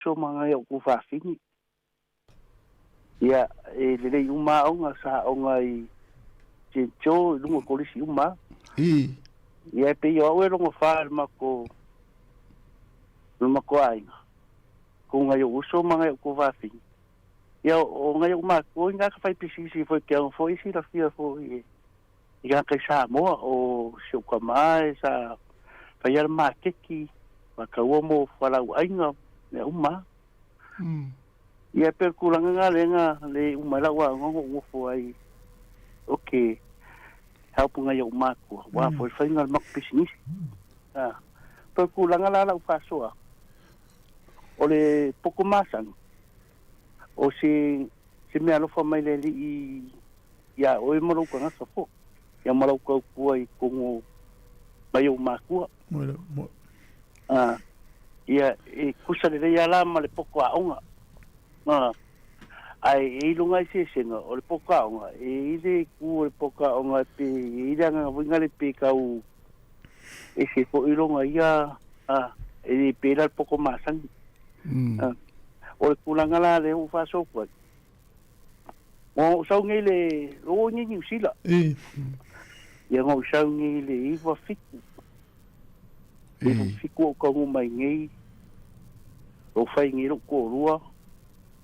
Uso ma ngai o'u fafine. Ia, e lelei uma aoga, sa aoga i St. Joe i luga o kolisi uma. Ia, e pei o au e logofa i le matou aiga, ku ngai o'u uso ma ngai o'u fafine. Ia, o ngai o'u matua i gata fai pisinisi foi ke au foi silafia foi i gata i Samoa o si o'u tama e sa faia le maketi faataua mo fualaauaiga mea uma. Ia pe o le tulaga na lea na le uma ai lau aoga ona ou nofo ai o ke help ngai o'u matua aua foi le faiga o le matou pisinisi. Pe o le tulaga la lau faasoa o le poto masani o se mea alofa mai le Alii iā oe ma lou tagata foi ia ma lau tautua i totonu mai ou matua. Ia e tusa lelei lava la ma le poto aoga. Ae e i luga i sesega o le poto aoga, e i le itu o le poto aoga pe e i le agaga foi lea pe tau ese foi lona ia, e le pē la le poto masani. O le tulaga la lea ua faasoa atu ai, na ou sau nei le o nei Niu Sila. Ia na ou sau nei le 97. 97 ou taunuu mai nei, ou fai nei lou toalua,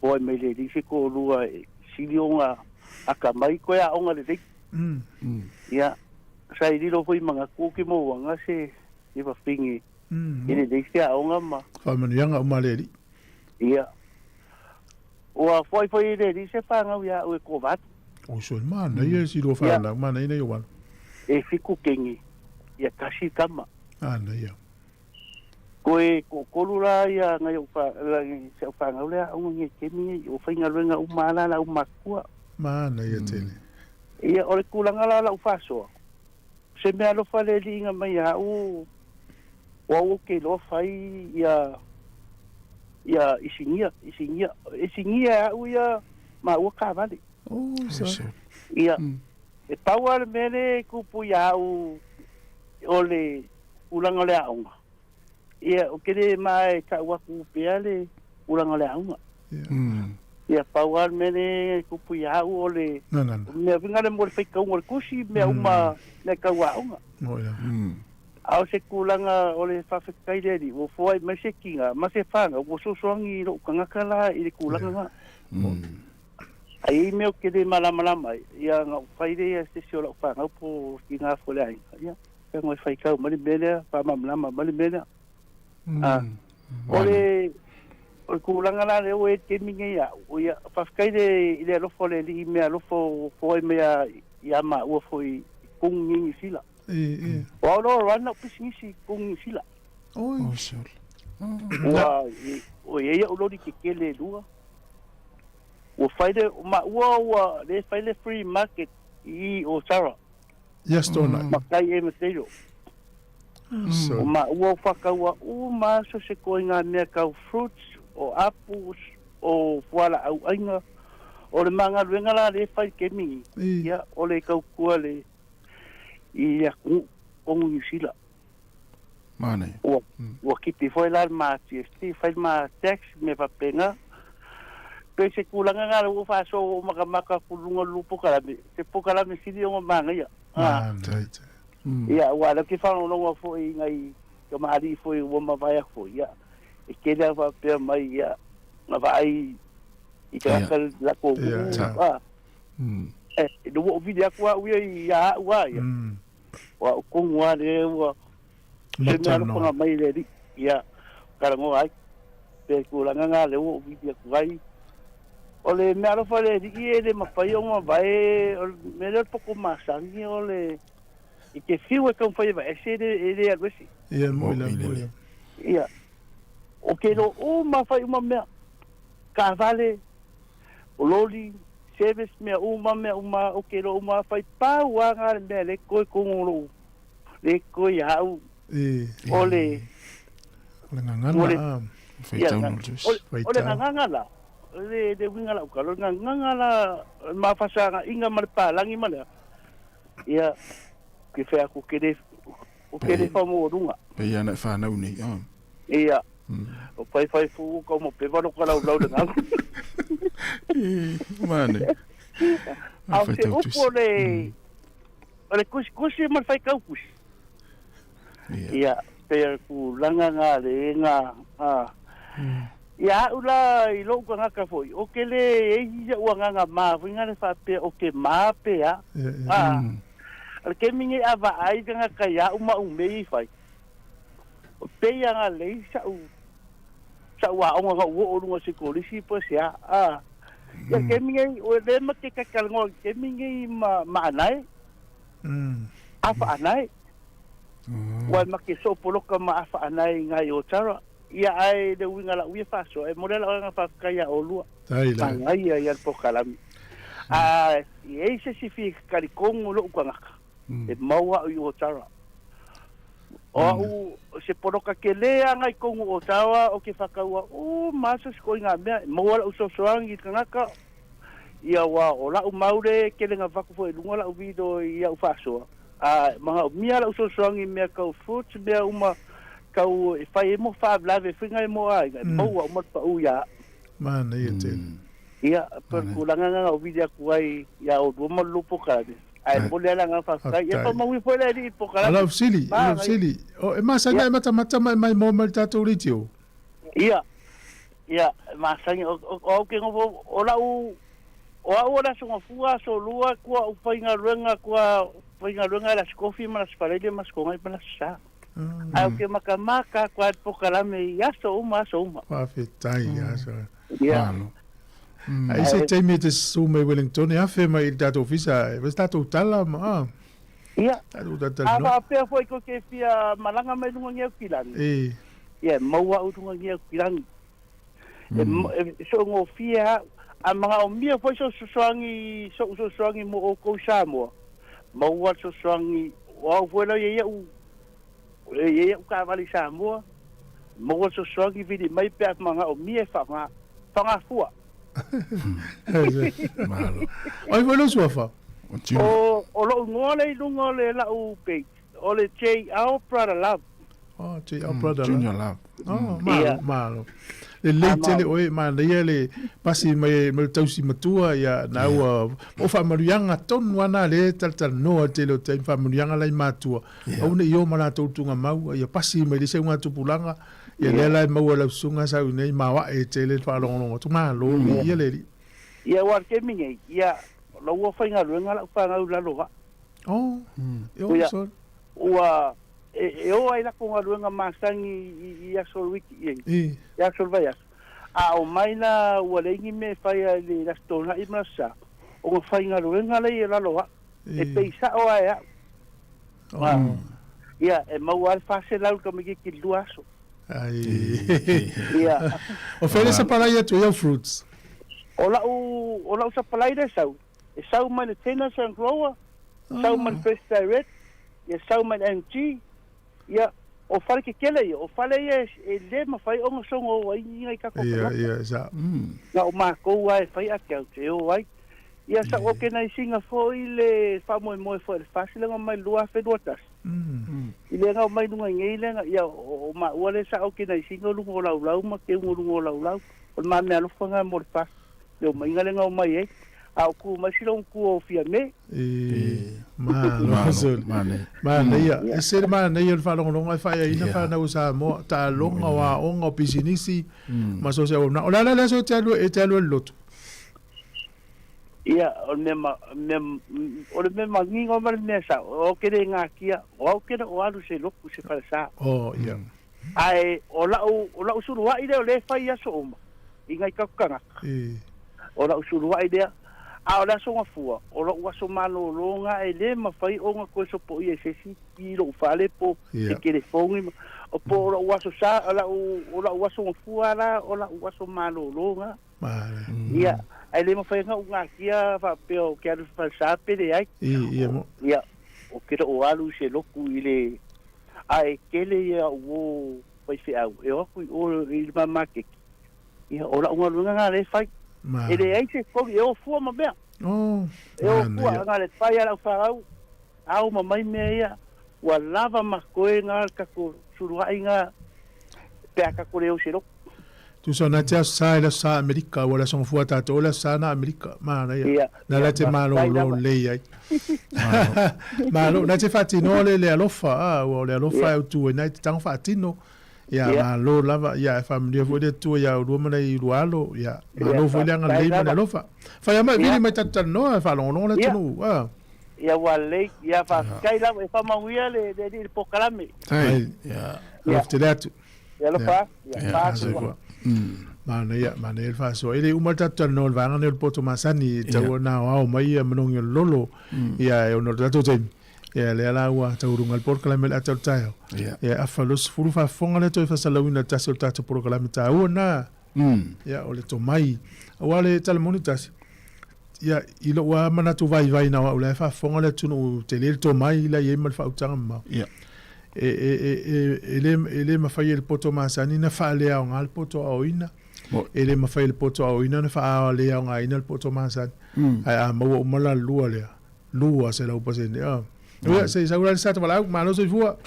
o ai mai le alii se toalua e sili ona atamai toe aoga lelei. Ia, sa i lilo foi manatu ou te maua se fafine e lelei se aoga ma. Faamanuiaga uma a le Alii. Ia. Ua foai foi i le alii se fanau ia au e toavalu. O so manaia e si lua fanau, manaia nei o walu. E 7 keni, ia 1 tama. Manaia. Koe toatolu la ia ngai o'u si au fanau lea aoga nei kemi nei, o faigaluega uma lava la la au matua. Manaia tele. Ia o le tulaga la lau faasoa, se mea alofa le liiga mai ia au, o au ou te iloa fai ia ia isinia, isinia, isinia e au ia maua taavale. Oh, sa. Ia, e pau lava le mea lea e tupu ia au o le tulaga o le aoga. Ia, ou te le ma e tau atu pea le tulaga o le aoga. Ia, pau lava le mea lea e tupu ia au o le mea uiga lea mo le faitauga o le tusi, mea uma, mea tau aoga. A o se tulaga o le faafetai i le Alii, ua foai mai se tiga ma se fanau, ua sosoagi i lou tagata la i le tulaga lena. Ai i ai mea ou te le malamalama ai, ia ona ou fai lea i se isi o lau fanau po o tina foi o le aiga, ia, feagai e faitau mai le mea lea, faamalamalama mai le mea lea. O le o le tulaga la lea ua i ai le taimi nei ia au, ia, faafetai i le alofa o le Alii i mea alofa ua foai mai ia maua foi i totonu nei i Niu Sila. O au loa run lau pisinisi i totonu Niu Sila. Oi. Ua ua i ai au loli tetele e lua. Ua fai le, maua ua le fai le free market i o Sarah. Yes, tona. Ma kai e Mateo. So. O maua o whakaua uma aso se koe ngā mea kau fruits, o apples, o fuala au ainga. O le mangaluenga la le fai ke mingi. Ia, o le kaukua le i le atunuu o Niu Sila. Manaia. Ua, ua kipi foi la le ma GST, fai le ma tax, mea faapena. Pe se tulaga lena ua faasoa ua ou matamata atu i luga o le polokalame, se polokalame sili ona manaia. Manaia. Ia, aua o lea ou te faalogologo foi i nai tamalii foi ua mavae atu foi, ia, e tele lava faapea mai, ia, na vaai i tagata latou nuu, a. Ina ua ou vili atu au ia ia au a ia. O au tonu lava lea ua se mea alofaga mai e le Alii. Ia, talanoa ai. Pe tulaga na lea ua ou vili atu ai. O le mea alofa le Alii e le mafai ona vae, o le mea lea o le poto masani o le, i te fiu e taumafai e vaese e le alu ese. Ia, moi la, moi la. Ia, o ke lo uma fai uma mea, taavale, o loli, service mea uma mea uma o ke lo uma fai pau a nga le mea le koe kongo lou le koe ia au o le o le gagana a faitau no le o le gagana la le le uiga lau tala o le gagana la mafasanga inga ma le palangi ma lea ia ke fai atu ke le o ke le whamaualuga Pe ia na whanau nei ia. O fai fai fu ka mo pe valo ka lau lau le ngau. Mane. A o se upu o le o le kusi kusi ma le fai kau kusi. Ia, pe ku langa ngā le ngā. Ia au la i lou kangaka foi, o ke le e ia ua nganga mā foi ngā le whapea o ke mā pea. A le kemi nge a vaai kangaka ia uma umei i fai. O peia ngā lei sa u sa ua onga ngā ua o lunga se kolisi po se a. A. Ia kemi nge o le ma ke kakalango kemi nge ma ma anai. Afa anai. Ua ma ke so poloka ma afa anai ngai o tara. Ia ai le uiga la'u ia faasoa e momoli ai la'u agaga faafetai iā olua magaia ia le polokalame. A i ai se isi fia talitonu i lo'u tagata e maua a'u i Ottawa. O a'u se poloka kelē a ngai tonu o Ottawa o ke faataua uma a se isi mea e maua la'u fesoasoani i le tagata ia ua o la'u mau le kelega vaku foi i luga la'u video i a'u faasoa. A manaomia la'u fesoasoani i mea tau fruits mea uma tau e fai ai mo faalavelave faiga e mo aiga e maua uma le pa'u iā a'u. Manaia tele. Ia, pei o le tulaga lena na ou vili atu ai iā oulua ma le lua polokalame. Ae momoli lava le agaga faafetai. Ia faamanuia foi le Alii i le polokalame. O lau fesili, o lau fesili, e masani e matamata ma e maimoa mai i le tatou leitio? Ia, ia, e masani, o au ke nofo, o lau O au o le Aso Gafua, Aso Lua, kua ou faigaluega, kua faigaluega i le Aso Kofi ma le Aso Faraile ma Aso Togai ma le Aso Sa. Ae ou te matamata atu lava i le polokalame i aso uma, aso uma. Faafetai aso. Ia. Malo. Ai se taimi e te susu mai Wellington e afe mai i le tatou ofisa e fai se tatou tala ma a. Ia. Tatou A talatalanoa. faapea foi tou te fia malaga mai luga nei o Kilani. E. Ia, e maua au i luga nei o Kilani. E soogofie lava au. A manaomia foi sou fesoasoani, so'u fesoasoani mo outou i Samoa, maua le fesoasoani, o au foi la e i ai a'u, e i ai a'u taavale i Samoa, maua le fesoasoani vili mai pe a manaomia e faaaoga, faaaoga fua. Malo. O ai foi lou suafa? O Junior. O lo'u igoa lea i luga o le la'u page, o le JL Brother Love. Oh, JL Brother Love. Junior Love. Oh, malo, malo. Lelei tele oe, manaia le pasi mai mai le tausi matua ia na ua o faamanuiaga tonu lava na lea e talatalanoa i le tele o taimi faamanuiaga la i matua. Aua ne i o ma latou tuugamau ia pasi mai le isi augatupulaga ia lea la e maua e lau susuga sau i inei maoae tele le faalogologo atu. Malo viia le Alii. Ia aua o le taimi nei, ia, o la ua faigaluega lau fanau i lalo o au. Oh, e o sorry. Ua e o ai lakou galuega masani i aso o le wiki i aso o le vaiaso, a o mai la ua leai ni mea e fai ai i le Aso Toonai ma le Aso Sa, ona faigaluega lea i lalo o a'u, e pei sa'o lava e a'u. Ia, e maua lava le 400 i le tamaitiiti i le lua aso. Ai. Ia. O fea le sapalai atu ai au fruits? O la'u, o la'u sapalai lea e sau, e sau mai le Tenners and Grower, sau mai le Fresh Direct, ia sau mai le MG, ia, o fale tetele ia, o fale ia e le mafai ona sogo ai ni nai tatou Ia, tagata. ia, sa. Na o matou lava e fai ake e o ai. Ia sa organise ina foi le faamoemoe foi i le FAST lea na omai i le 2021. I le na omai luga nei lea na, ia, o maua lea sa organise ina luga o Laulau ma teuga o luga o Laulau. O le ma meaalofa lena mo le FAST, le omaiga lea na omai ai. A o tu mai si lou matua o Fiame. E, malo, sole. Manaia, e ese le manaia o le faalogologo ae faaiaina fanau o Samoa, taaloga, o aoga, o pisinisi, ma so o se auaunaga. O le a la le aso e te alu e te alu ai i le lotu? Ia, o le mea ma, mea, o le mea manino ma le mea sao, o au ke le natia, o au ke le o alu i se lotu i se falesa. Oh, ia. Ae o la'u, o la'u sulua'i lea o lea e fai i aso uma, i nai tatou tagata. O la'u sulua'i lea, a o le Aso Gafua, o lo'u aso malōlō na e lē mafai ona toe sopoia e se isi i lo'u fale po se telefoni ma, o po o lo'u aso sa, o la'u, o la'u Aso Gafua la, o la'u aso malōlō na. Ia, ae le mafai ona ou natia faapea ou te alu i le falesa pe leai. Ia, ou te le o alu i se lotu i le, ae tele ia au uō faifeau e o atu i o i le mamaketi. Ia, o la'u galuega lena lea e fai. E leai se totogi, e o fua ma mea. E o fua, na o le fai lava o lau fanau, ao ma mai mea ia, ua lava ma toe na le tatou sulua'i na. Pe a tatou le o i se lotu. Tusa na te aso sa i le aso sa Amerika, ua le aso gafua tatou o le aso sa na Amerika. Manaia. Ia, Na ia, la te faafetai malōlō lava. lelei ai. Malo, na te faatinoa le le alofa, a, ua o le alofa Ia, e autu ai na i te tago faatino. Ia, ia, malo lava, ia, e faamanuia foi le Atua iā ulua ma nai ulua alo, ia, ia, malo foi le faafetai agalelei ma le lava. alofa. Fai mai, Ia, vili mai tatou talanoa, e faalogologo le ia, atunuu, a. ia ua lelei, ia faafetai lava, e faamanuia le le Alii i le polokalame. Tai. Ai, Ia. Ia, alofa tele atu. ia Ia, alofa, ia, Ia. faasoa. soifua. Manaia, manaia le faasoa. E le uma le tatou talanoa i le vaega lenei o le poto masani, e Ia. tau ona aoao mai ia manogi o le lolo, ia e ona o le tatou taimi. Ia lea la ua tauuluga le polokalame o le ata o le taeao. Ia. Ia afa 20 faafofoga lea toe faasalauina i le tasi o le tatou polokalame taua lena. Ia o le tomai. Aua le tala moni tasi, ia i lou lava manatu vaivai na o au la e faafofoga le atunuu tele le tomai la e i ai ma le faautaga mamao. Ia. E, e, e, e, e, le, e le mafai e le poto masani na faaleaoga le poto aoina. E le mafai e le poto aoina na faaleaogaina le poto masani. Ae a maua uma la le lua lea, 200%. Ah. Ia, se i sau la le Sata Valaau, malo soifua.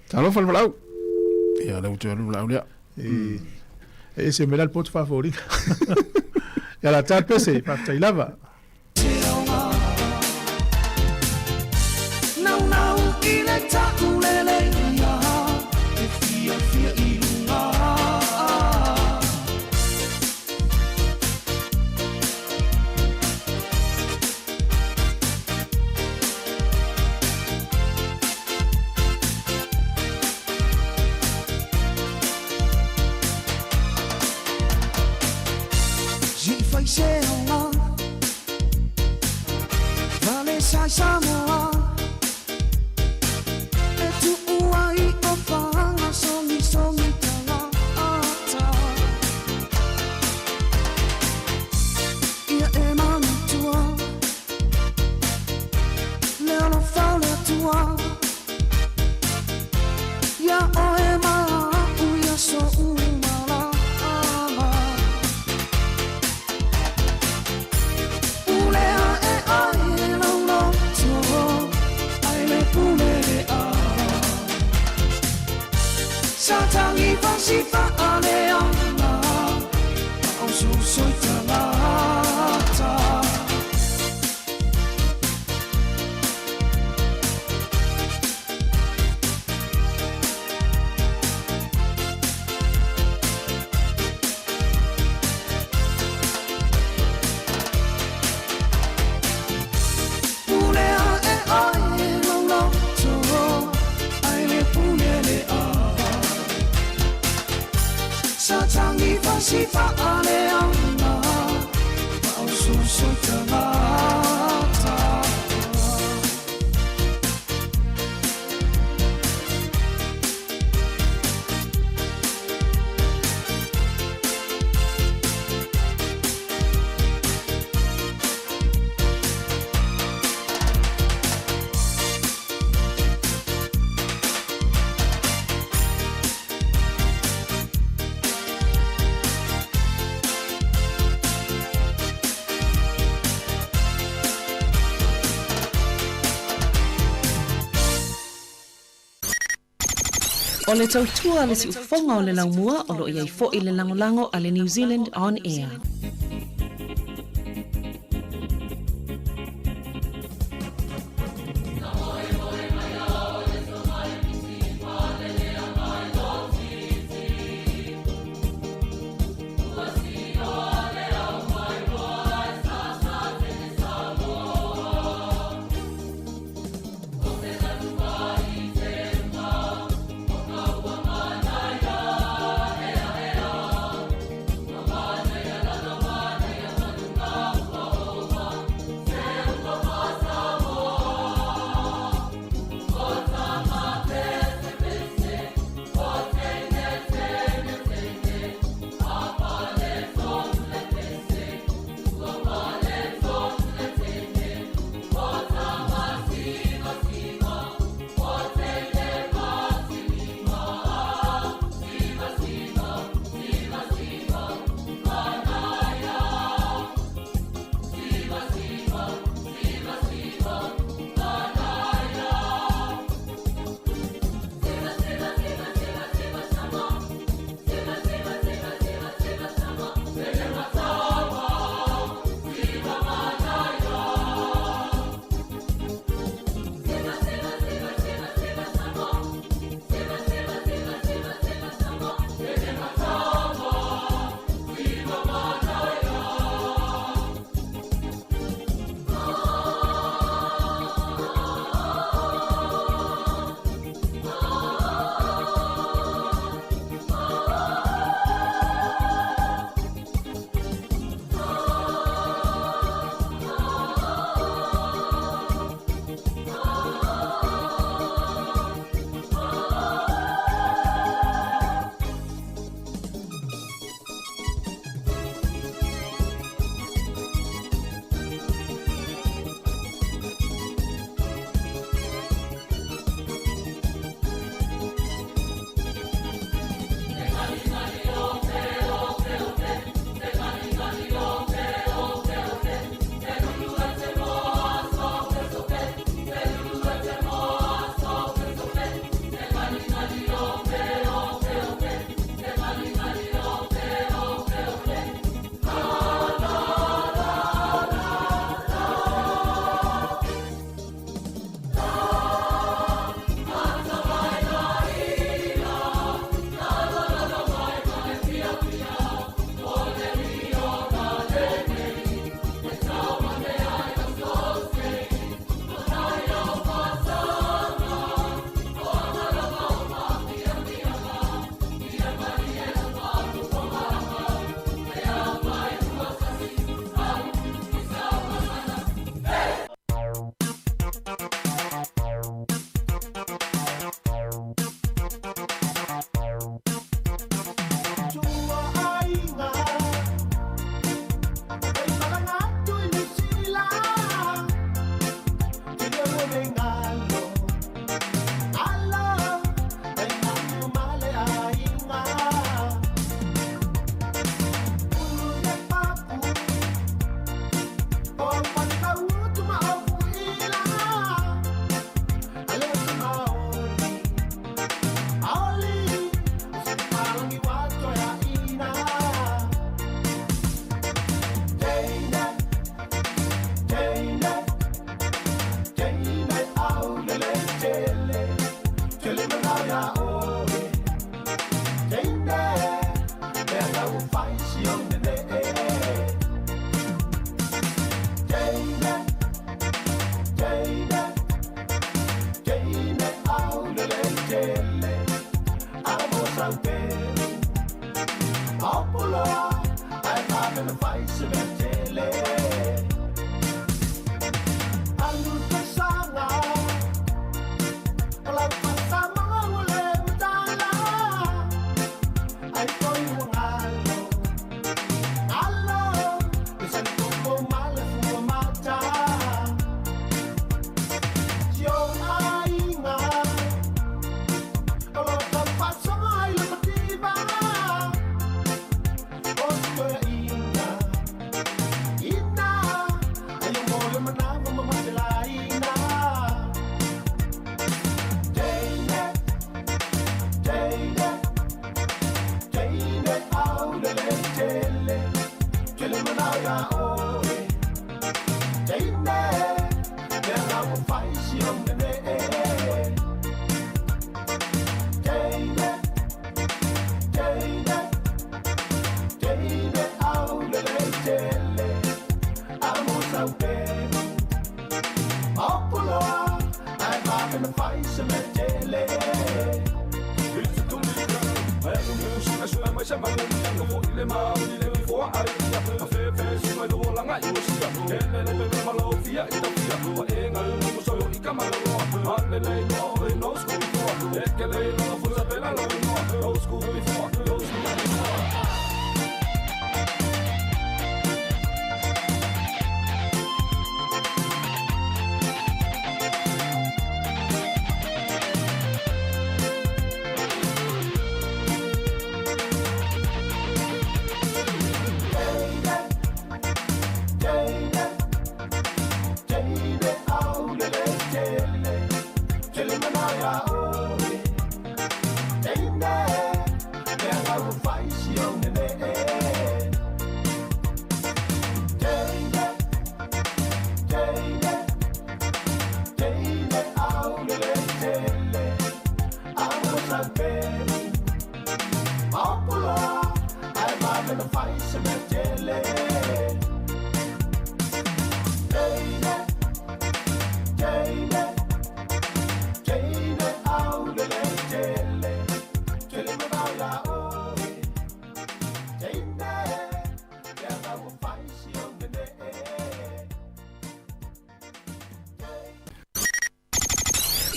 Talofa le Valaau. Ia, lea ua toe alu le Valaau lea. E, e ese mai la le poto faafoliga. Ia la ta pese, faafetai lava. O le tautua a le siufofoga o le laumua o lo o i ai foi le lagolago a le New Zealand On Air.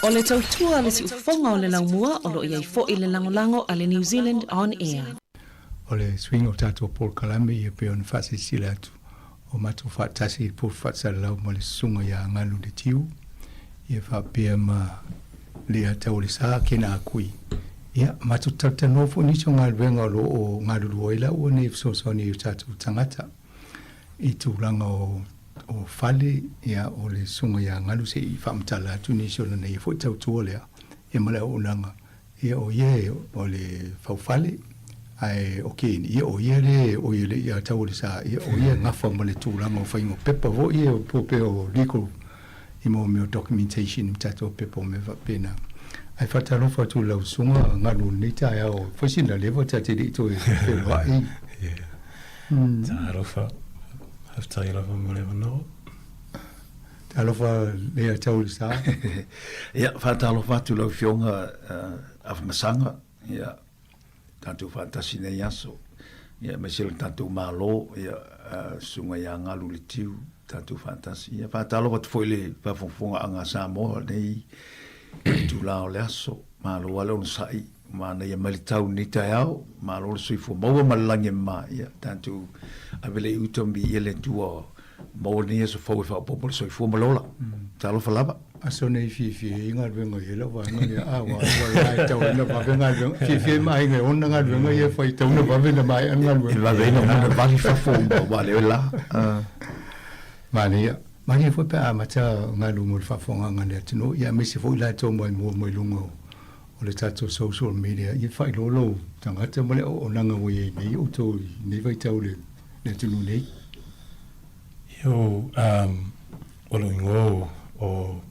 O le tautua a le siufofoga o le laumua o lo o i ai foi le lagolago a le New Zealand On Air. O le suiga o tatou polokalame ia pei ona faasilasila atu o matou faatasi i le potu faasalalau ma le susuga ia Galu Letiu ia faapea ma le Ataulesa Kena Akui. Ia, matou talatalanoa foi nisi o galuega o lo o galulue ai laua nei e fesoasoani i o tatou tagata i tulaga o o fale, ia, o le susuga ia Galu se i faamatala atu nisi o lana ia foi tautua lea, ia ma le auaunaga, ia o ia o le faufale, ae o Ken, ia o ia le, o ia le ia Taualesa, ia o ia e gafa ma le tulaga o faiga o pepa foi ia, po pea o legal i mo mea o documentation i tatou pepa o mea faapena. Ae faatalofa atu i lau susuga Galu i lenei taeao, foi sina leva ta te le i toe feiloai. Yeah. Talofa. Faafetai lava mo le avanoa. Talofa lea Taualesa. Ia, faatalofa atu lau Afioga Afamasaga, ia, tatou faatasi nei aso, ia, aemaise le tatou Malo, ia, Susuga ia Galu Letiu, tatou faatasi. Ia, faatalofa atu foi i le faafogafogaaga a Samoa i lenei itula o le aso. Malo lava le onosai, manaia mai le tau i lenei taeao, malo le soifua maua ma le lagi e mama, ia, tatou ave lea i uta ma viia le Atua Maua lenei aso fou e faaopoopo le soifua ma le ola. Talofa lava. Aso nei fiafia ai galuega i ai lau vaega lea. A ua ua la e tau ai na vave galuega. Fiafia ai ma aiga e ona galuega ia e fai tau na vave na maea le galuega. E vave ai na ona vali fafo ma ua leo e la. Manaia. Manaia foi pe a amata galu mo le faafofogaaga a le atunuu ia aemaise foi latou mai mua mai luga o o le tatou social media ia faailoa lou tagata ma le auaunaga ua i ai nei outou i lenei vaitau i le atunuu nei. Io, um, o lou ingoa o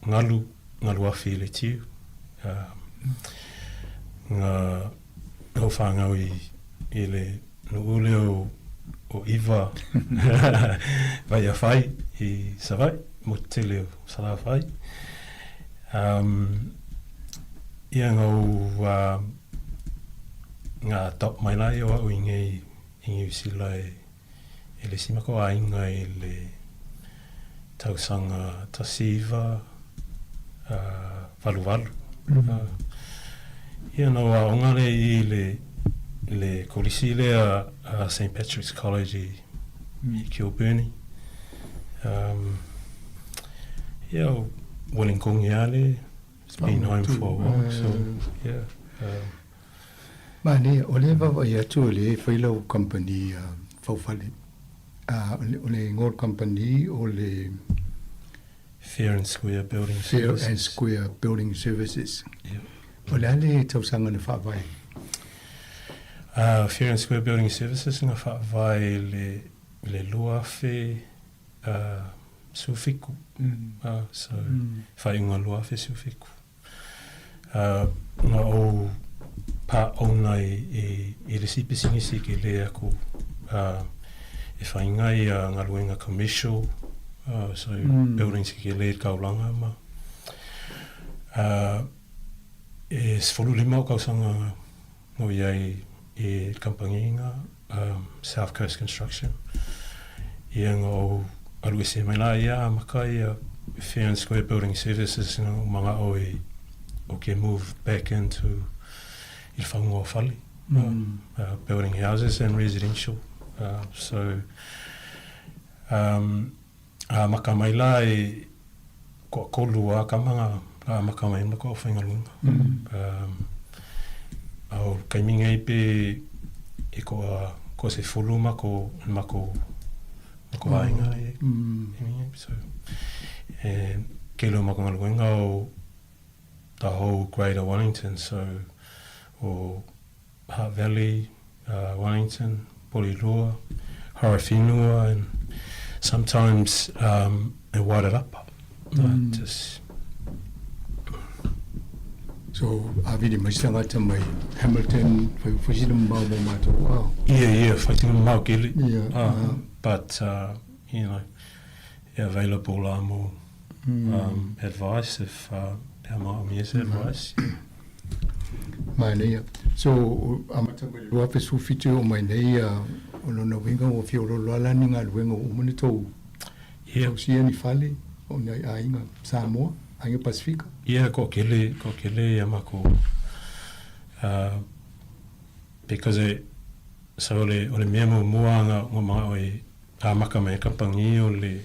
Galu, Galuafi i le tiu. Um, nga ou whāngau i, i le nuu lea o, o Iva Vaiafai i Savaii, motu tele o Salafai. Um, ia ngau uh, ngā top mai lai o au i ngei i Niu Sila e i le isi makou aiga i le tausaga 1988. Ia na ou aoga lea i le le kolisi lea a St Patrick's College i i Kilbirnie. Um, ia, o Wollongong lava le, it's been home for a while, so, yeah. Um, Manaia, o lea e vaavaai atu o lea e fai lau kamupani faufale. O le igoa o le kamupani o le Fair and Square Building Services. Fair and Square Building Services. Yeah. O le a le tausaga na faavae? Fair and Square Building Services na faavae i le 2017. So, faaiuga 2017. Na ou part-owner i le isi pisinisi ke lē aku e whainga i a galuega commercial, so buildings ke lē kaulanga ma e 15 o kausaga No i ai i le kamupani South Coast Construction. Ia nga ou alu ese mai la ia amaka ia Fair and Square Building Services nga ou manga'o i o ke move back into i le whangoa o fale, building houses and residential. So um, Amaka mai la e koa kolu a kama nga amaka mai ma koa whaingaluenga. A o kaimi ngai pe e koa koa se fulu ma ko ma ko ma ko vaenga e kaimi ngai. So e kelo ma ko ngaluenga o the whole Greater Wellington so o Hutt Valley, Wellington, Porirua, Horowhenua and sometimes e Wairarapa. Just. So, āwhiri mai se tangata mai Hamilton, whai whai sina mamao mō mātou ao. Yeah, yeah, whai sina mamao kele. Yeah. But, you know, available la mō advice if pea manaomia se advice. Yeah. Manaia. So, amata mai le 2017 o mai nei, o lona uiga ua feoloolo lava la ni galuega ua uma ona tou tausia ni fale o nai aiga Samoa, aiga Pasifika? Ia, toatele, toatele ia matou because e, so o le, o le mea muamua na manao e amata mai ai kamupani o le,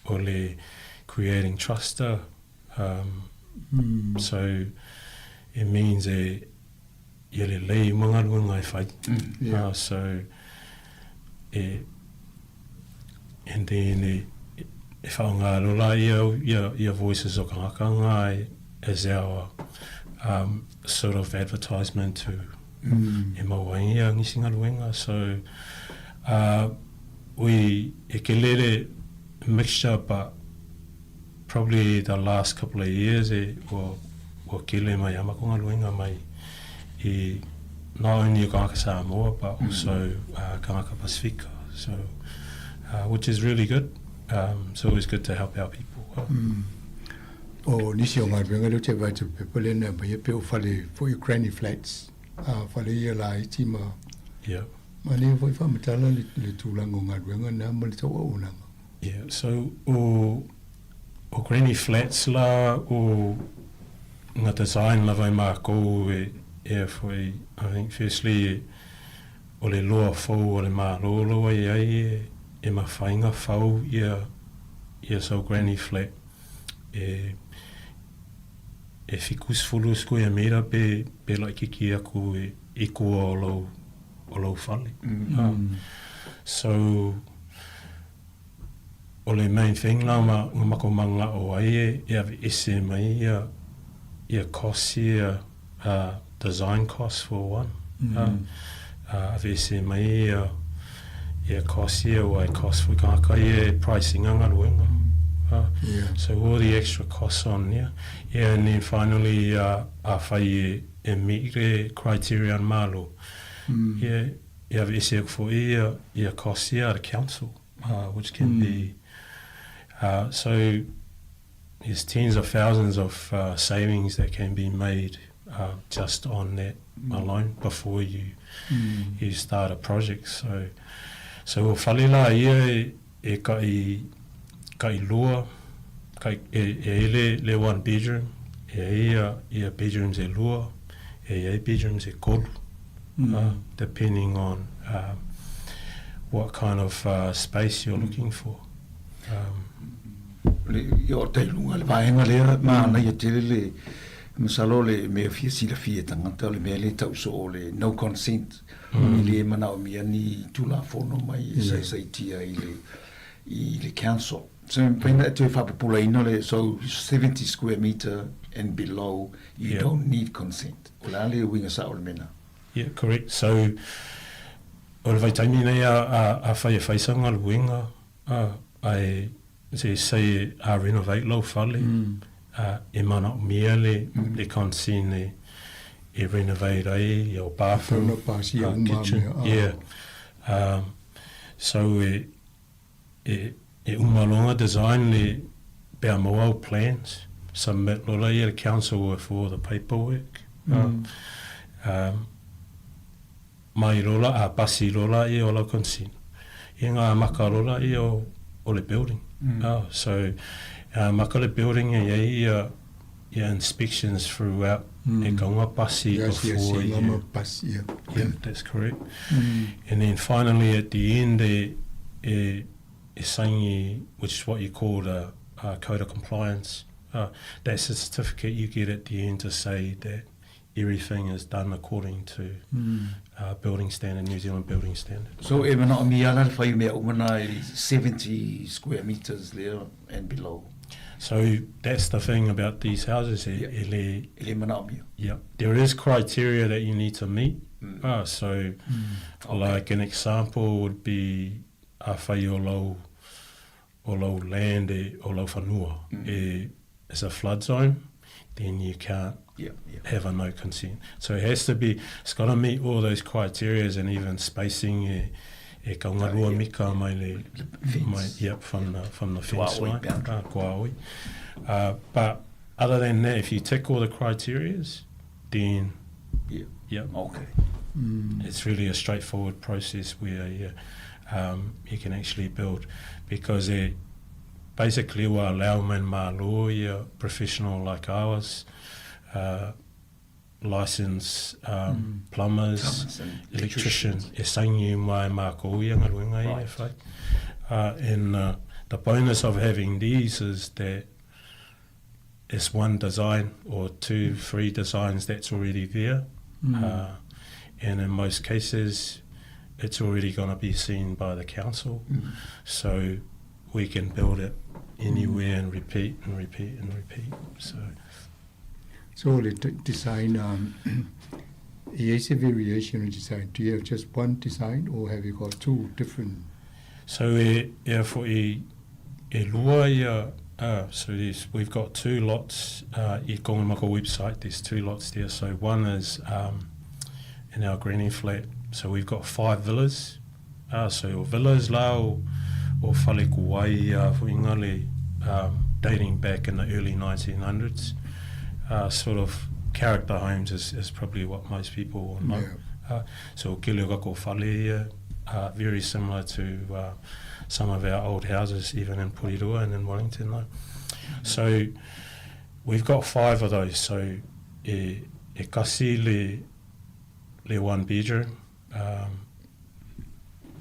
o le creating trust um, so it means e ia lelei uma galuega e fai. So e and then e e whaonga anō la ia ia ia voices o kangaka ngā as our um, sort of advertisement to e mau ai ia ngisi galuega. So we e kelele mixture but probably the last couple of years e ua ua kele mai a mako galuega mai i not only o kangaka Samoa but also kangaka Pasifika so which is really good um, it's always good to help our people. O nisi o galuega lea ou te vaai atu i le pepa lea na aumai e pei o fale foi o granny flats, fale ia laiti ma Yeah. Manaia foi faamatala le, le tulaga o galuega na ma le tauaunaga. Yeah, so o, o Granny Flats la o nga design lava e mākou e, e foi, I think firstly e, o le loa fou o le Malo loa i ai e, e mawhainga fau ia, ia sau Granny Flat e, e 70 square metre pe, pe laititi aku e ikoa o lou, o lou fale. So, o le main thing la ma nga mako manga'o ai e, e aveese mai ia, ia costs ia, design costs for one. Aveese mai ia, ia costs ia ua e cost foi kāka ia e pricing a galuega. So all the extra costs on there. Yeah, and then finally, afai e, e meet le criteria a le Malo, ia, e aveese aku foi ia, ia costs ia a le council, which can be, so there's tens of thousands of savings that can be made just on that alone before you you start a project. So. So o fale la ia e, e kai, kai lua, kai, e, e ai le, le one bedroom, e ai ia, ia bedrooms e lua, e ai bedrooms e kolu, mm. depending on um, what kind of uh, space you're mm. looking for. Um, le, o te lunga le vaega lea, manaia tele le, masalo le mea fia silafia e tagata, o le mea lea e tau soo o le no consent, mm. e le manaomia ni tulafono mai e saisaitia i le, i le council. So e mafai ona e toe faapupulaina le, so 70 square meter and below, you yeah. don't need consent. O le a le uiga sao o le mea na? Yeah, correct. So, o le vaitaimi nei a, a, a whai e whaisanga luenga, a, a e, se say a renovate lou fale, mm. a, e manaomia le, mm. le consent e, e renovate ai your bathroom, uh, kitchen. Yeah. Um, so e, e, e uma loa design le pe a maua au plans, submit loa ia le council with all the paperwork. Mm. Uh, um, mai loa a pasi loa ia o lau consent. Ia ngā maka loa ia o, o le building. Mm. Oh, so uh, maka le building e ia ia ia inspections throughout mm. e kaunga pasi yes, before yes, you. Pasi, yeah. Yeah, that's correct. Mm. And then finally at the end e, e, e saini, which is what you call the uh, code of compliance. Uh, that's a certificate you get at the end to say that everything is done according to mm. uh, building standard, New Zealand building standard. So e manaomia ana le whai mea uma na i 70 square meters there and below. So that's the thing about these houses. E, yeah. e le, e le manaomia. Yeah. There is criteria that you need to meet. Mm. Uh, so mm. okay. like an example would be a whai o lau, o lau land e, o lau whanua. Mm. E, it's a flood zone, then you can't yeah, yeah. have a no consent. So it has to be, it's got to meet all those criteria and even spacing e, e ka ngarua yeah, mika mai le, mai, yep, from the, from the fence line. Uh, kuaoi. Uh, but other than that, if you tick all the criterias, then yeah, yeah. Okay. Mm. It's really a straightforward process where yeah, um, you can actually build because it basically ua allow mai malo ia professional like ours, uh, licensed um, mm. plumbers, plumbers and electricians, e saini mai mākou ia ngaluenga ia e whai. Uh, and uh, the bonus of having these is that it's one design or two, mm. three designs that's already there. Mm. Uh, and in most cases, it's already going to be seen by the council. Mm. So we can build it anywhere and repeat and repeat and repeat. So, so the design, um, is a variation of design. Do you have just one design or have you got two different? So e, e, for e, e lua ia, uh, so there's, we've got two lots uh, i Kongamako website, there's two lots there. So one is um, in our granny flat. So we've got five villas. Uh, so o villas la o, o fale kuai uh, fuinga le um, dating back in the early 1900s. Uh, sort of character homes is, is probably what most people will know. Yeah. Uh, so kele o kako fale ia, uh, very similar to uh, some of our old houses, even in Porirua and in Wellington. Though. So we've got five of those. So e, e kasi le, le one bedroom, um,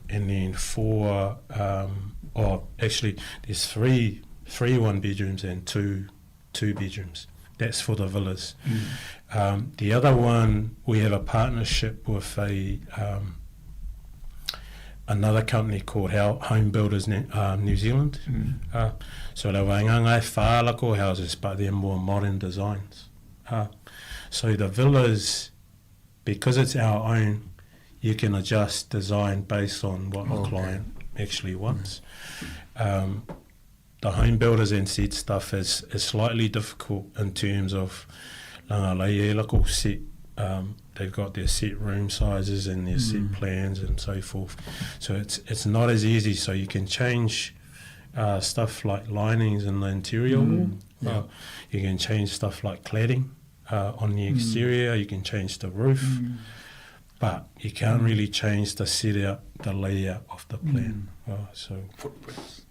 and then four, um, oh, actually, there's three, three one bedrooms and two two bedrooms. That's for the villas. Mm. Um, the other one, we have a partnership with a um, another company called Home Builders uh, New Zealand. Mm. Uh, so they were ngai whālako houses, but they're more modern designs. Uh, so the villas, because it's our own, you can adjust design based on what the client actually wants. Mm. Um, the home builders and seed stuff is, is slightly difficult in terms of langa lai e lako set um, they've got their set room sizes and their mm. set plans and so forth. So it's it's not as easy. So you can change uh, stuff like linings in the interior mm. wall. Yeah. Uh, you can change stuff like cladding uh, on the mm. exterior. Mm. You can change the roof. Mm. But you can't mm. really change the set out, the layout of off the plan. Mm. So footprints.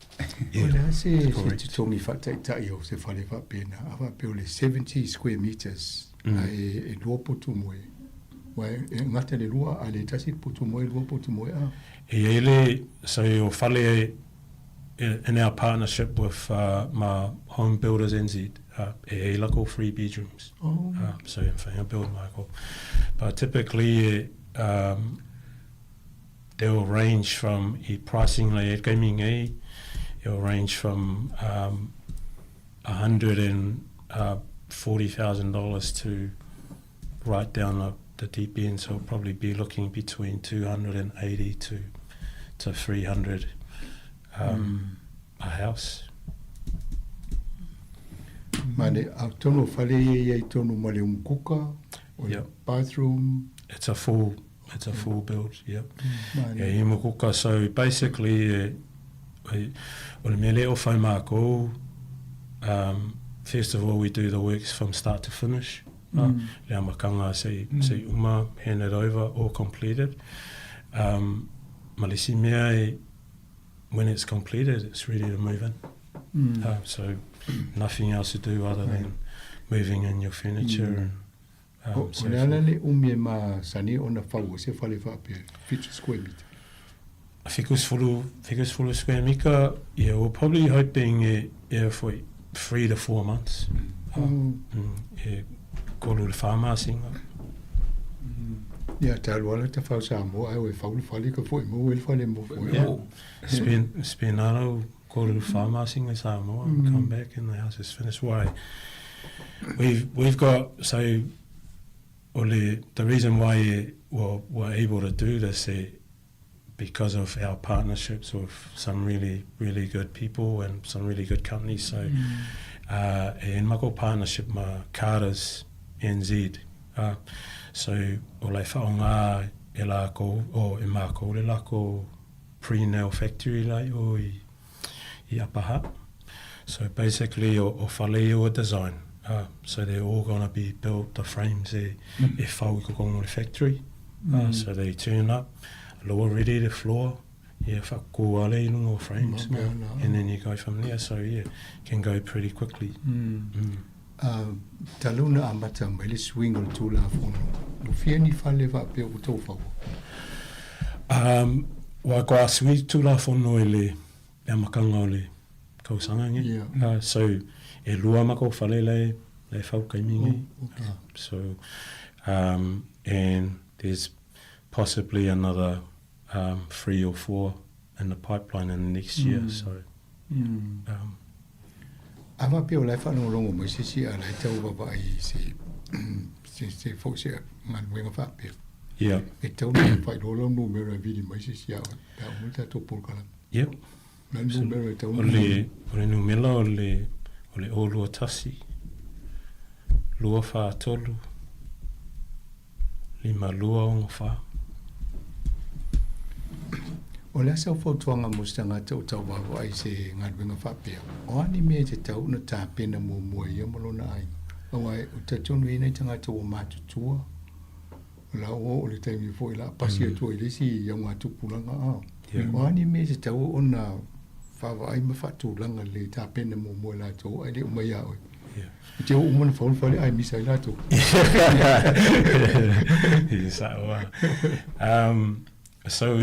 O le a se totogi faataitai o se fale faapena, a faapea o le 70 square meters, ae e lua potu moe. Aua e gata le lua, a le tasi le potu moe, lua potu moe a. E i ai le, so o fale in our partnership with ma Home Builders NZ, e i ai lako 3 bedrooms. Oh. So e mawhai a build mai ko. But typically, they will range from i pricing lei e kaimi nei, it will range from $140,000 to right down the, the deep end, so it'll probably be looking between 280 to to 300 a house. Mane, a tonu o fale ia ia i tonu ma le umukuka, o le bathroom. It's a full, it's a full build, yep. Mane. E umukuka, so basically, e, e, o le mea lea o whai mākou, first of all we do the works from start to finish. Mm. Le amakanga se, mm. se uma, hand it over, all completed. Ma le isi mea e, when it's completed, it's ready to move in. Mm. So nothing else to do other than moving in your furniture mm. and so o le ala le umi e masani ona fau o se fale faapea, 70 square meter. 70 square meter, yeah, we're probably hoping e, e for 3 to 4 months. Mm. E kolu le whāmāsinga. Ia, talu ala ta fau Samoa, ai o e fau le fale ka foi mo e le fale mo foi. Yeah. Spend, spend aro kolu le whāmāsinga i Samoa and come back and the house is finished. Why? We've, we've got, so, o le, the reason why we're, we're able to do this e, because of our partnerships with some really, really good people and some really good companies. So, e mako partnership ma Carter's NZ. So, o lai whaonga e lākou, o e mākou le lākou pre-nail factory lai o i, i Upper Hutt. So basically, o, o whale i o design. So they're all gonna be built, the frames e, e whau i kokongo le factory. So they turn up, lower ready the floor, yeah, whakakō ale i runga o frames. And then you go from there. So yeah, can go pretty quickly. Mm. Talu na amata mai le suiga o le Tulafono, ua fia ni fale faapea ua tou faua? Ua kua sui Tulafono i le amataga o le tausaga nei. Yeah. So e lua makou fale lae lae fau taimi nei. Oh, okay. So and there's possibly another 3 or 4 in the pipeline in the next year. So A faapea o la e faalogologo mai se isi a la e tau vaavaai i se se se foi se galuega faapea. Yeah. E tau na faailoa lau numera e vili mai se isi a oe pe a uma le tatou polokalame. Yep. O le numera e tau na. O le o le numera o le o le 0 21 2 4 3 5 2 6 4. O le a sau fautuaga mo se tagata o tau vaavaai i se galuega faapea? O a ni mea e tatau ona tapena muamua e ia ma lona aiga? Aua e talitonu i ai nai tagata ua matutua, o la ua oo le taimi foi o le a pasi atu ai i le isi augatupulaga a. O a ni mea e tatau ona vaavaai ma faatulaga lelei e tapena muamua e latou ae le uma iā oe? E te oo uma ona fau le fale ae misa ai latou. E sa'o lava. So,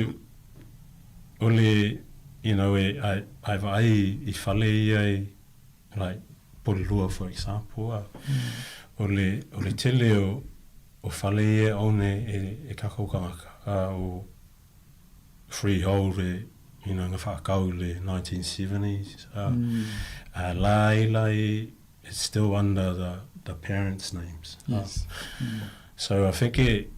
o le, you know, e, ai, ai vaai i fale ia i, like, Porirua, for example, a, o le, o le tele o, o fale ia e own e, e, e kakou tagata, a, o freehold e, you know, na whaakau le 1970s, a, a la i la i, it's still under the, the parents' names. Yes. So I think it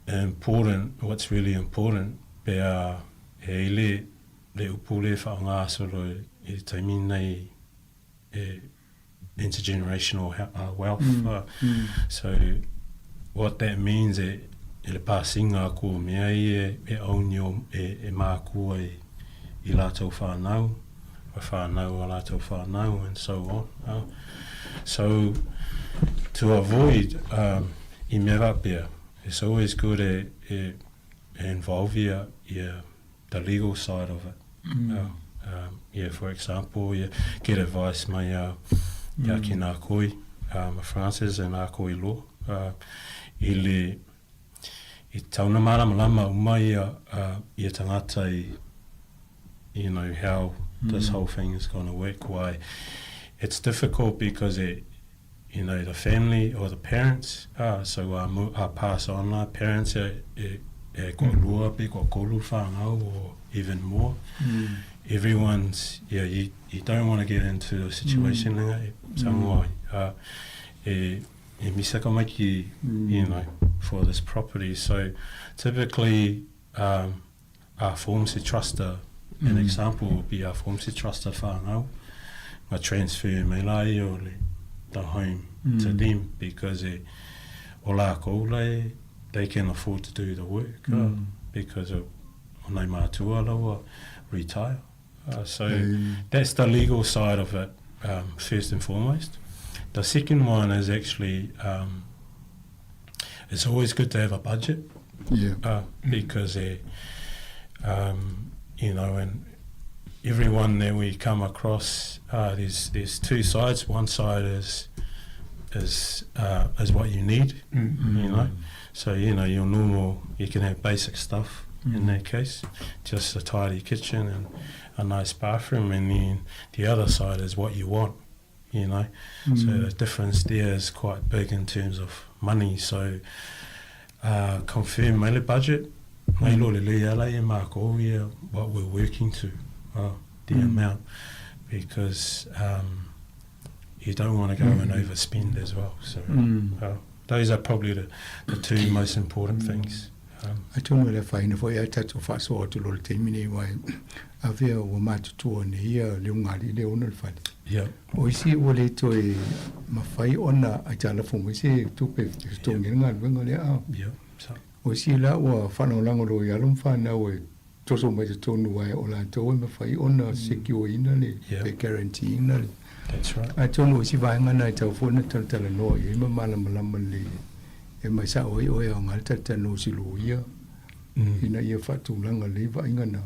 important, what's really important, pe a e i le, le upu le whaangasolo e, e taimi nei e intergenerational wealth. So what that means e, e le pasinga ko mea i e, e own o, e, e mākua i, i lātou whānau, o whānau o lātou whānau and so on. So to avoid i mea wapea, it's always good e, e, e involve ia, ia, the legal side of it. Mm. Yeah, for example, yeah, get advice mai a ia mm. Kina Koi, a Francis and a Koi Law, i le i tauna mālamalama uma ia ia tangata i you know how this whole thing is going to work. Why it's difficult because it you know the family or the parents so a pass on la parents e e e ko'alua pe ko'atolu fanau or even more. Everyone's yeah you you don't want to get into a situation mm. e Samoa e e misaka mai ki you know for this property. So typically um a form se trusta an example would be a form se trusta whanau ma transfer mai la ia o le the home to them because e o lākou la e they can afford to do the work because o nai mātua la ua retire. So that's the legal side of it first and foremost. The second one is actually um, it's always good to have a budget. Yeah. Because um, you know, and everyone that we come across, there's there's two sides. One side is is is what you need, you know. So you know your normal, you can have basic stuff in that case, just a tidy kitchen and a nice bathroom, and then the other side is what you want, you know. So the difference there is quite big in terms of money. So confirm mai le budget, mai lo lelei ala e mākou ia what we're working to, the amount, because um, you don't want to go and overspend as well. So those are probably the, the two most important things. Um, Atonu e le afaina foi ae tatou faasoa atu loa i le taimi nei aua e avea ua matutua nei ia le ugali'i le ona le fale. Yeah. O isi ua le toe mafai ona aitalafu mai se tupe e totogi ai le galuega lea a. Yeah. So. O isi la ua faalagolago loa i alo ma fanau e toso mai totonu ae o latou e mafai ona secure ina le pe guarantee ina le. That's right. Atonu o isi vaega na e tatau foi ona talatalanoa i ai ma malamalama lelei e mai sao ai oe e aoga le talatalanoa o se loia ina ia faatulaga lelei vaaiga na.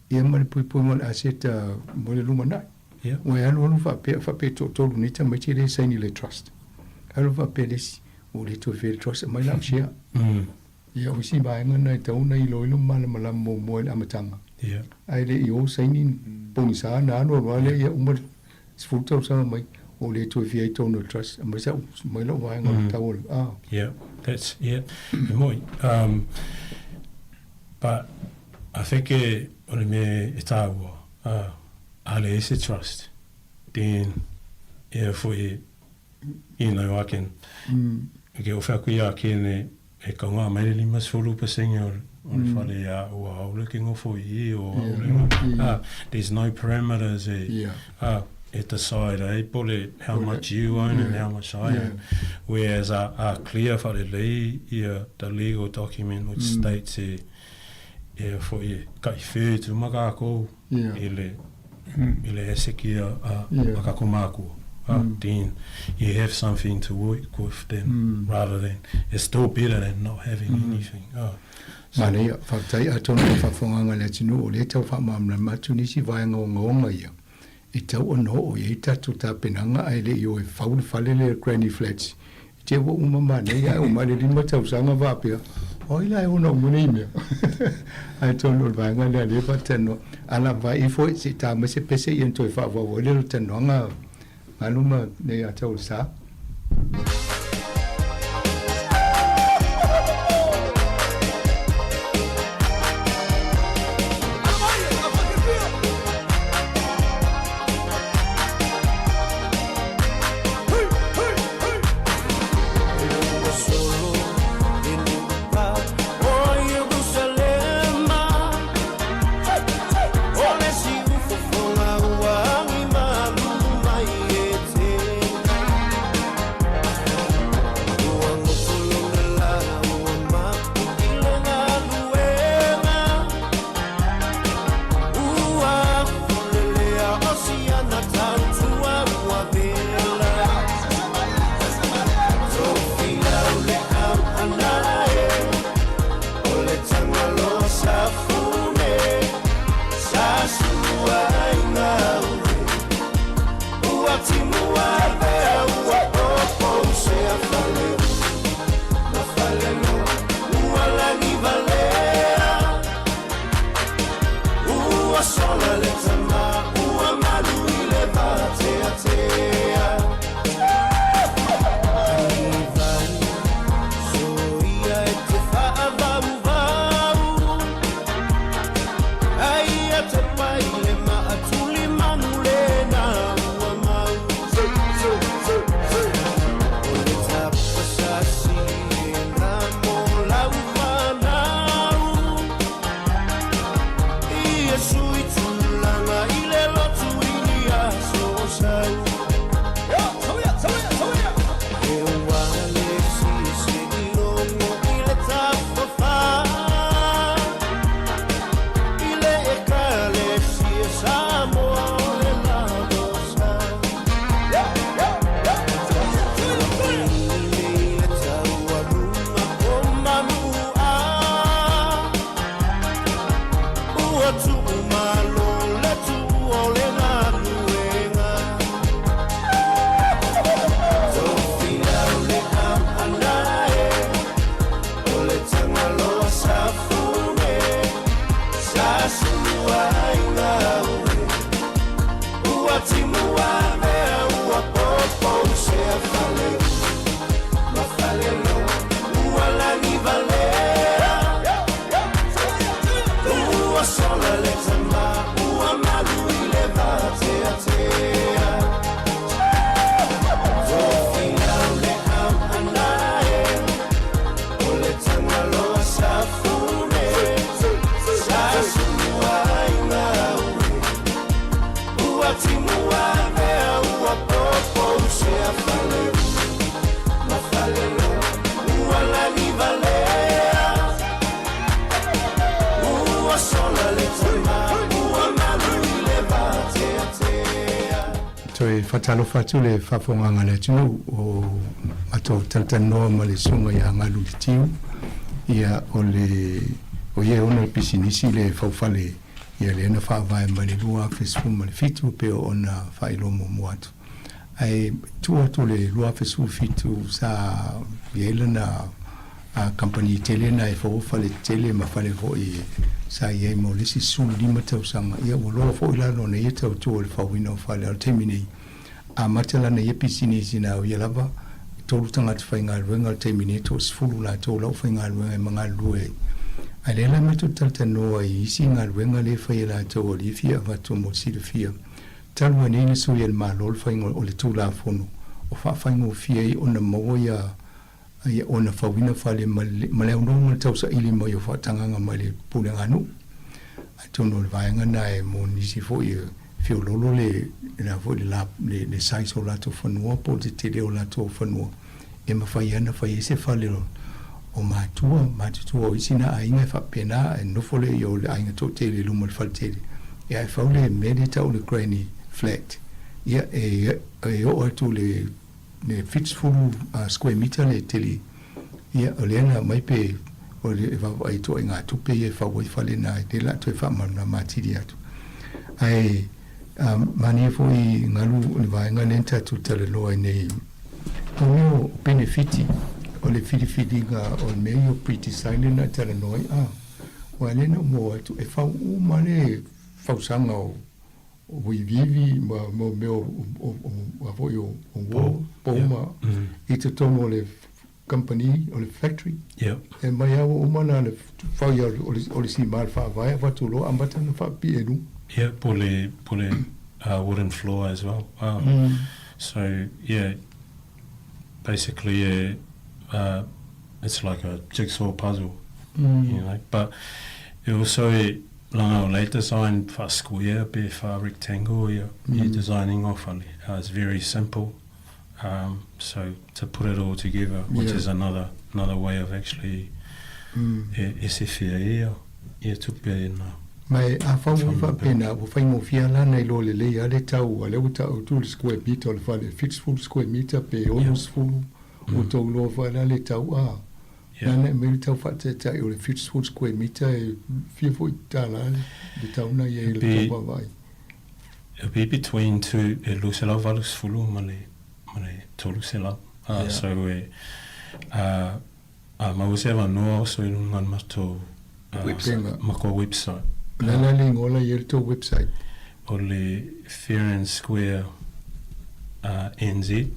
Ia ma le puipuiga o le aseta mo le lumanai. Yeah. Ua e alualu faapea, faapea e toatolu nei tamaiti e le saini i le trust. Alu faapea le isi, ua le toe faia le trust, aumai lau share. Ia, o isi vaega na e tatau ona iloilo ma malamalama muamua i le amataga. Ia. Ae le i o saini pogisa na alu alu lava lea, ia uma le 10 tausaga mai, ua le toe fia ai totonu o le trust, aumai sau, aumai lau vaega o le tau o le, ah. Yeah, that's, yeah, e moi. Um, but I think e, o le mea e tāua, a le ese trust, then, ia foi, you know, I can, ke ofe aku ia kene, e kaunga mai le 50% o o le fale ia ua aole ke ngofo i o aole nga. There's no parameters e, e decide ai po le how much you own and how much I own. Whereas a, a clear whare lei ia the legal document which states e, e fo i ka i whē tu maka kou i le i le asset a, a, a ka ko Then you have something to work with then rather than it's still better than not having anything. Oh. So. Manaia, faafetai atonu i le faafofogaaga a le atunuu o lea e tau faamalamalama atu nisi vaega ogaoga ia e tau ona oo i ai tatou tapenaga ae le i o e fau le fale lea Granny Flats i te ua uma manaia ae uma le 5 tausaga faapea o ai la e ona uma nei mea ae atonu o le vaega lea lea e faatalanoa a lava ifo se i ta mai se pese ia ona toe faaauau ai lea o le talanoaga Galu ma nei ata o le sa. Ua sola le tama ua malu i le vateatea. Tanivai soia e te faavauvau. Aia te pai le maatuli manu lena ua mau. O le tapasasi lena mo lau fanau. Iesu i tulaga i le lotu i ni aso o sau. E ua le sisi i logo i le tafafa. I le Ekalesia Samoa o le lalosa. I le taualuga o Manu'a. Ua tuumalo le tuu o le galuega. Tofilau le auana e, o le Tagaloa Safune. Sa sulu ai gaue, ua timuavea ua popousea faleu ma falelo ua lagivalea. Ua sola le tama ua malu i le vateatea. Tofilau le auana e, o le Tagaloa Safune. Sa sulu ai gaue, ua timuavea ua popousea faleu ma falelo ua lagivalea. Ua sola le tama ua malu i le vateatea. Toe faatalofa atu le faafofogaaga a le atunuu o matou talatalanoa ma le susuga ia Galu Letiu, ia o le o ia e ona le pisinisi le faufale ia lea na faavae mai le 2017 e pei ona faailoa muamua atu. Ae tuu atu le 2017 sa i ai lana kamupani tele na e faua fale tetele ma fale foi sa i ai mo le isi 15 tausaga. Ia ua loa foi la lona ia tautua i le fauina o fale. A o le taimi nei, amata lana ia pisinisi na o ia lava e tolu tagata faigaluega, o le taimi nei e toasefulu latou la ua faigaluega ai ma galulue ai. Ae lea la matou talatalanoa i isi galuega lea e fai e latou o lea e fia avatu mo le silafia. Talu ai nei na sui e le Malo le faiga o le Tulafono o faafaigofie ai ona maua ia ia ona fauina fale ma le ma le aunoa ma le tausaili mai o faatagaga mai le pulega nuu. Atonu o le vaega na e mo nisi foi e feololo le la foi le la le, le size o latou fanua po o le tetele o latou fanua e mafai ai ona fai ai se fale o, o matua, matutua o isi na aiga e faapena e nofo lea i o le aiga toatele i luma o le fale tele. Ia ae fau le mea lea e tau o le granny flat. Ia e, e oo atu le le 70 square meter le tele, ia, o lea na aumai pe o le e vaavaai ituaiga tupe ia e fau ai fale na, lea la toe faamalamalama atili atu. Ae manaia foi galu o le vaega lea na tatou talanoa ai nei, o mea o penefiti o le filifiliga o le mea ia o pre-design lea na e talanoa ai, a, aua lea na ou maua atu e fau uma le fausaga o o iviivi ma ma mea o o o a foi o o wall pou ma i totonu o le company o le factory e mai lava ua uma ona fai o le o le sima le faavae avatu loa amata ona faapipii i luga. Yeah, po le po le wooden floor as well. So yeah, basically yeah, it's like a jigsaw puzzle, you know, but it also Leaga o lea design faa square pe faa rectangle ia i designing o fale. It's very simple so to put it all together which is another another way of actually e ese fia ia ia tupe na. Ma e afau ua faapena ua faigofie la na iloa lelei a le tau a lea ua tau atu le square meter o le fale 70 square meter pe 60 ua tou iloa foi la le tau a Nāna e aumai le tau faataitai o le 70 square meter e fia foi tālā le tau na i ai i le tou vaavaai. It'll be between two, e 280 ma le, ma le 300. So e, a maua se avanoa oso i luga o le matou, Website. makou website. O le a la le igoa la i ai le tou website? O le Fair and Square NZ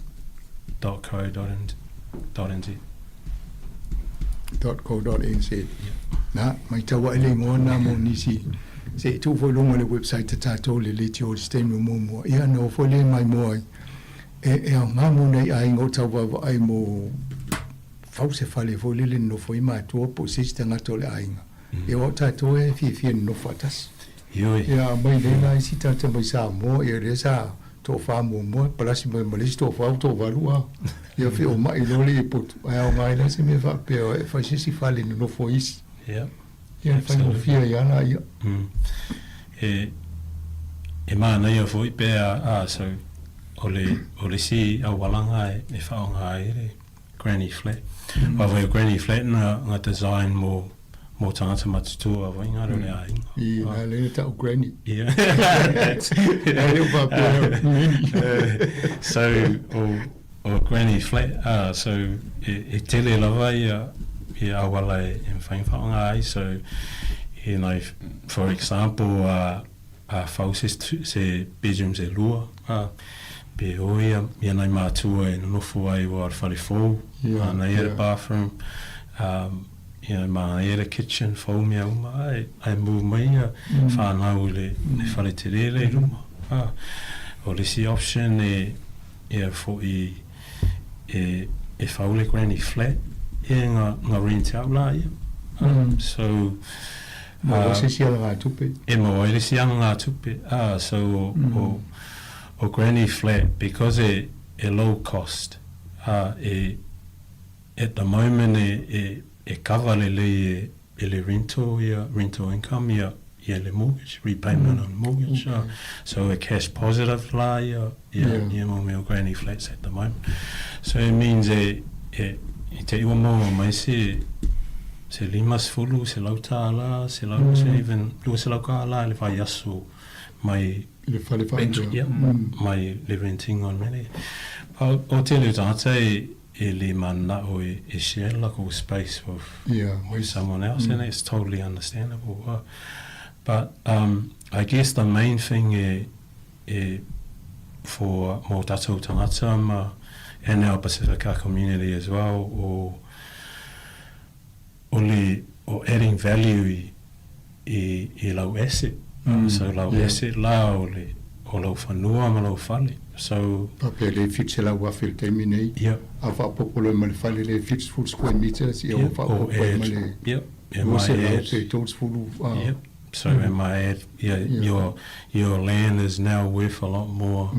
dot co dot nz. Dot co dot nz. Na, matau aʻe le igoa lena mo nisi. Se i tuu foi i luga o le website a tatou le leitio i se taimi o muamua. Ia ona oo foi lea i maimoa ai e, e aoga mo nai aiga o tau vaavaai mo fau se fale foi lele nonofo ai matua po o se isi tagata o le aiga. Ia aua o tatou e fiafia e nonofo faatasi. Ioe. Ia aumai nei la isi tagata mai Samoa, ia lea sa toafa muamua, palasi mai ma le isi toafa ua toavalu a. Ia feoma'i loa le poto, ae aoga ai la se mea faapea e fai se isi fale e nonofo ai isi. Ia. Ia e faigofie ai lava laia. E, e manaia foi pe a, a, so, o le, o le isi aualaga e, e faaaoga ai le granny flat. Aua foi o granny flat na, na design mo, mo tagata matutua foi ngā reo le aiga. I, nā le na ta'u granny. Ia. Ai leo faapea mini. So, o, o granny flat, ah, so, e, e tele lava ia, ia auala e, e mawhai whaonga ai, so, you know, for example, a fau se, se bedrooms e lua, a, pe o ia, ia nai mātua e nonofo ai ua o le whare fou, yeah, ana ia yeah. bathroom, um, you know, mānaia le kitchen fou mea uma, ae, ae move mai ia whānau i le, le whare te rere i luma. Ah, o le isi option e, ia fo'i e, e whau le granny flat, ia nga, nga rent out la ia. So, Maua se isi alagatupe. E maua ai le isi alagatupe. Ah, so o, o, o granny flat, because e, e low cost, ah, e, At the moment e e e cover lelei e e le rental ia rental income ia ia le mortgage repayment on mortgage okay. so e cash positive la ia ia yeah. ia mo mea granny flats at the moment so it means e e i te iwa maua mai se se 50 se lau tālā se lau se even 200 kālā le vaiaso mai I le fale whaangia. Yeah, mai le renting on mele. O, o te leo tagata e, e le mana'o e, e share le lakou space with, yeah, with someone else and that's totally understandable. But um, I guess the main thing e, e for mō tatou tangata ma and our Pasifika community as well o, o le o adding value i, i, i lau asset. So lau asset la o le o lau whanua ma lau fale. So. Faapea le 700,000 i le taimi nei, a faaopoopo loa ma le fale lea e 70 square metres, ia ua faaopoopo ai ma le 200 pe 30. Yep. So it might add, yeah, your, your land is now worth a lot more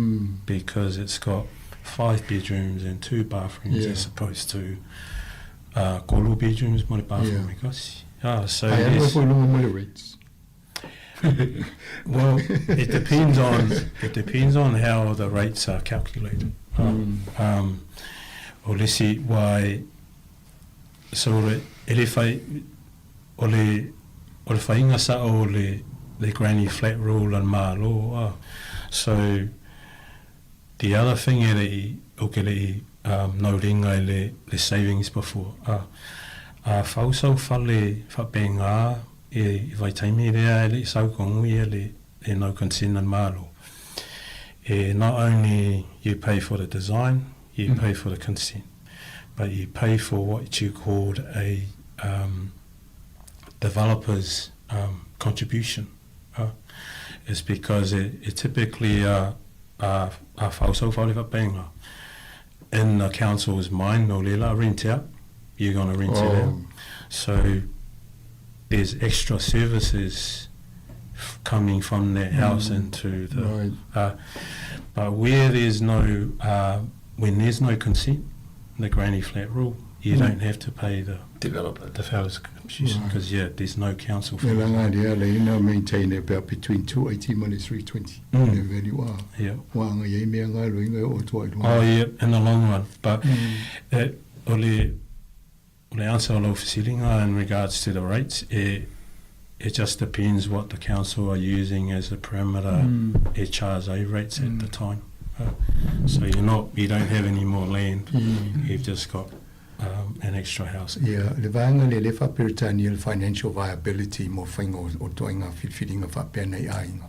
because it's got five bedrooms and two bathrooms as opposed to kolu bedrooms ma le bathroom e kasi. Ah, so Ae alu ai foi i luga ma le rates. Well, it depends on, it depends on how the rates are calculated. Um, o le isi, wai, so o le, e le whai, o le, o le whainga sa o le, le granny flat rule an Malo. Ah. So, The other thing e leʻi, o ke leʻi um no ringa i le, le savings before, a, a fau sau fale whapenga e i vaitaimi rea e leʻi sau kongu ia le, le no consent and malo. E not only you pay for the design, you pay for the consent, but you pay for what you called a um, developer's um, contribution. Uh, it's because it, it typically uh, a, a whausau whaore whapenga. In the council's mind, no lela, rent out, you're going to rent oh. it out. So there's extra services coming from that house into the... Right. But where there's no, when there's no consent, the granny flat rule, you don't have to pay the developer. Developer's contribution because yeah, there's no council for. Le langa lea le ina maintain about between 280 ma le 320 le value a. Yeah. Ua aga i ai mea nga loinga e oo atu ai luga. Oh yeah, in the long run. But o le o le answer o lau fesiliga in regards to the rates, it it just depends what the council are using as a parameter e charge ai rates at the time. So you're not, you don't have any more land, you've just got. um, an extra house. Ia, le vaega lea lea e faa-Peretania le financial viability mo faiga o, o toaiga filifiliga faapea nei aiga.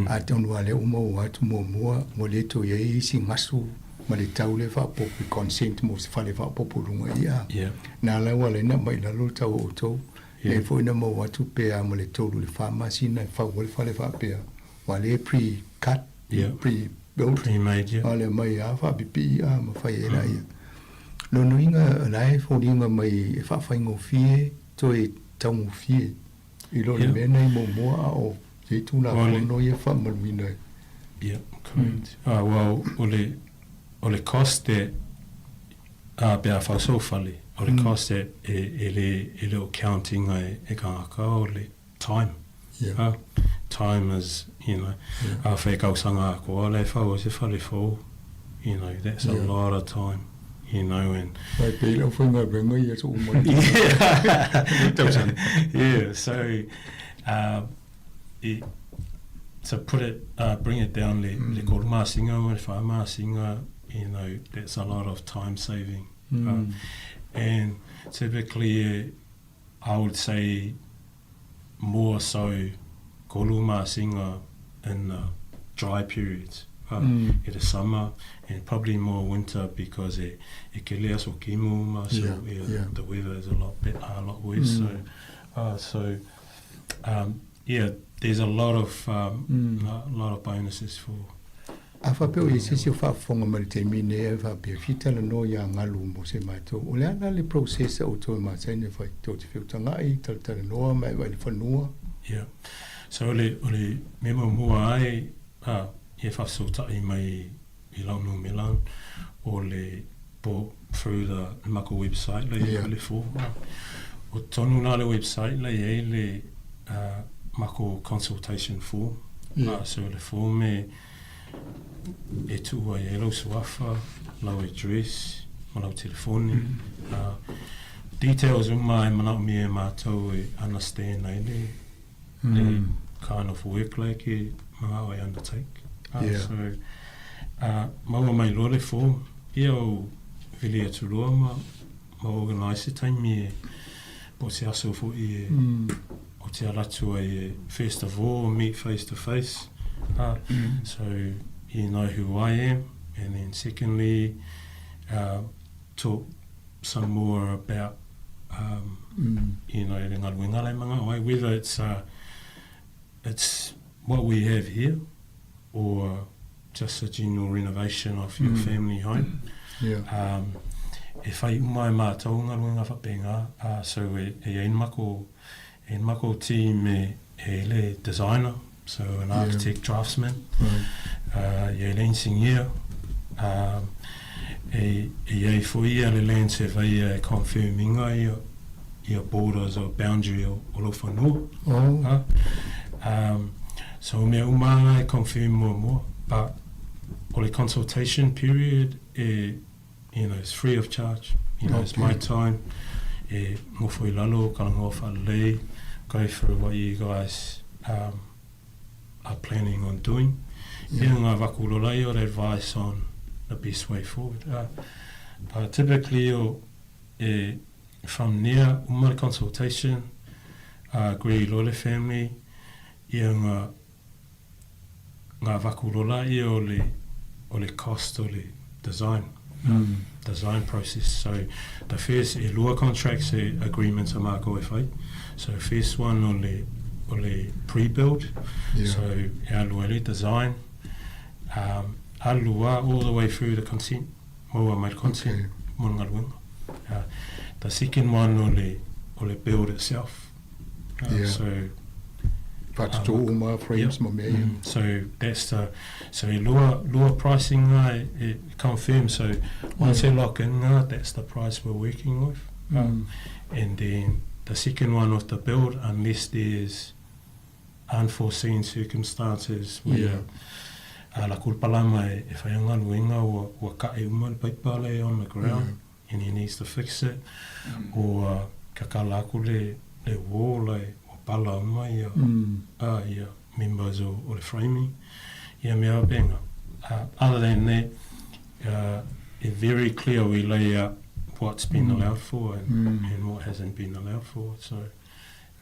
Atonu lava lea ua maua atu muamua ua le toe i ai isi gasu ma le tau lea faaopoopo i consent mo se fale faaopoopo i luga i a. Yeah. Na ala ua ala ai ona aumai i lalo le tau o outou. Yeah. Lea foi na maua atu pe a ma le tolu i le fa masina e fau ai le fale faapea, aua lea e pre-cut, Yeah. pre-built. Pre-made, yeah. A le aumai lava faapipii a ma fai ai laia. Lona uiga o la e foliga mai e faafaigofie toe taugofie i lo le Yeah. mea nei muamua a o i ai Tulafono ia e faamaluina ai. Yeah, correct. Ah, well, o le, o le cost e, ah, pe a fau sou fale, o le cost e, e, e le, e le o count inga e, e kangaka o le time. Yeah. Ah, time is, you know, Yeah. a whai kausanga akoa le fau o se fale fou, you know, that's a Yeah. lot of time, you know, and Vai pei lau faigaluega i aso uma i yeah. yeah, so it, to put it, bring it down le, le kolu masinga ma le wha masinga, you know, that's a lot of time saving. And typically, I would say more so kolu masinga in the dry periods. In the summer and probably more winter because e, e kele aso kimu ma, so Yeah, yeah, yeah. the weather is a lot bit, a lot worse. So, so yeah, there's a lot of a lot of bonuses for. A faapea o i ai se isi o faafofoga mai i le taimi nei ae faapea, fia talanoa iā Galu mo se matou. O le a la le process a outou e masani e fai? Tou te feutagai, talatalanoa ma e vaai i le fanua? Yeah. So o le, o le mea muamua ai, a, ia faafesootai mai i lau numera o le po through the le makou website la i ai le form. O tonu la le website la i ai le makou consultation form. So le form e e tuu ai ai lau suafa, lau address ma lau telefoni. Details uma e manaomia e matou e understand ai le le kind of work like e manao e undertake. So, maua mai loa le form, ia ou vili atu loa ma, ma organise se taimi e, po o se aso foi e, o te ala atu ai e, first of all, meet face to face. So, you know who I am, and then secondly, talk some more about um, you know, le galuega la e manao ai, whether it's, uh, it's what we have here or just a general renovation of your family home. Yeah. Um, e whai uma e mātou galuega whapenga, so e, e i ai mako, e mako team e, e le designer, so an architect draftsman, Right. I ai le engineer, um, e, e i ai foi ia le land surveyor e confirm inga ia, ia borders or boundary o, o lau whanua. Oh. Ha? Um, so mea uma anga e confirm muamua, but o le consultation period e, you know, it's free of charge. You know, it's my time. E ngofo i lalo, karangoa whaalelei, go through what you guys um, are planning on doing. Yeah. Ia ngā vakurola i o advice on the best way forward. Typically, o, e, from there, uma le consultation, agree loa le family, ia ngā, ngā vakurola ia o le, o le cost o le design. Design process. So the first e lua contracts e agreements a mākou e whai. So first one o le, o le pre-build. Yeah. So e alu ai le design. Um, alu a all the way through the consent. Maua mai le consent Okay. mo le galuega. The second one o le, o le build itself. Yeah. So Faatotō uma frames ma mea ia. So that's the so e lua lua pricing ngā e, e confirm. So once Yeah. they lock in ngā, that's the price we're working with. And then the second one of the build, unless there's unforeseen circumstances where Yeah. la kul palama e, e whai anga luenga ua, ua kae uma le paipa le on the ground Yeah. and he needs to fix it or kakala aku le, le wall e ua pala uma ia, ia members o, o le framing ia mea wapenga. Other than that, e very clear we lay out what's been mm. allowed for and, mm. and what hasn't been allowed for. So,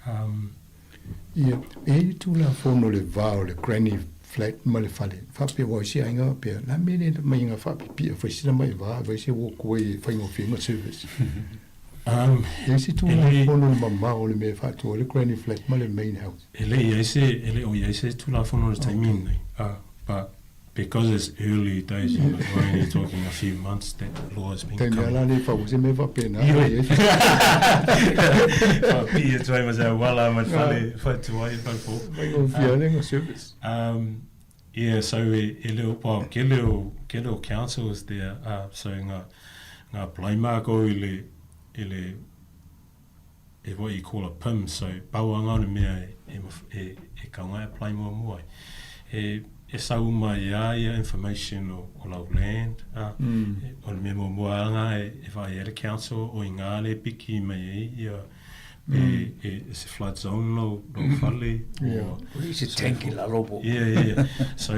um, Ia, e i tulafono le va o le granny flat ma le fale, faapea ua isi aiga faapea, la mea lea mai nga faapipia fai sina mai va, fai se walkway e faigofie nga service. Um, e isi tulafono le mamao o le mea e faatua le granny flat ma le main house. E le i ai se, e le o i ai se tulafono le taimi nei. But Because it's early days, you know, we're only talking a few months that the law has been coming. Taimi ala le fau se me faapena. Whapia tuai ma se wala ma whale whai tuai whai po. Mai o fia le ngo service. Yeah, so e, e leo, well, ke leo, ke leo councils there, so ngā, ngā apply mākou i le, i le, e what you call a PIM, so pau anga o le mea e, e, e kaunga e apply muamua ai. E, e sau uma i a ia information o, o lau land, a, mm. e, o le mea muamua anga e, e vaai ai le council o i ngā le piki mai ai ia, pe mm. e, e se flood zone lau, lau mm. whale. Yeah. Or, se tank i lalo po. Yeah, yeah. So,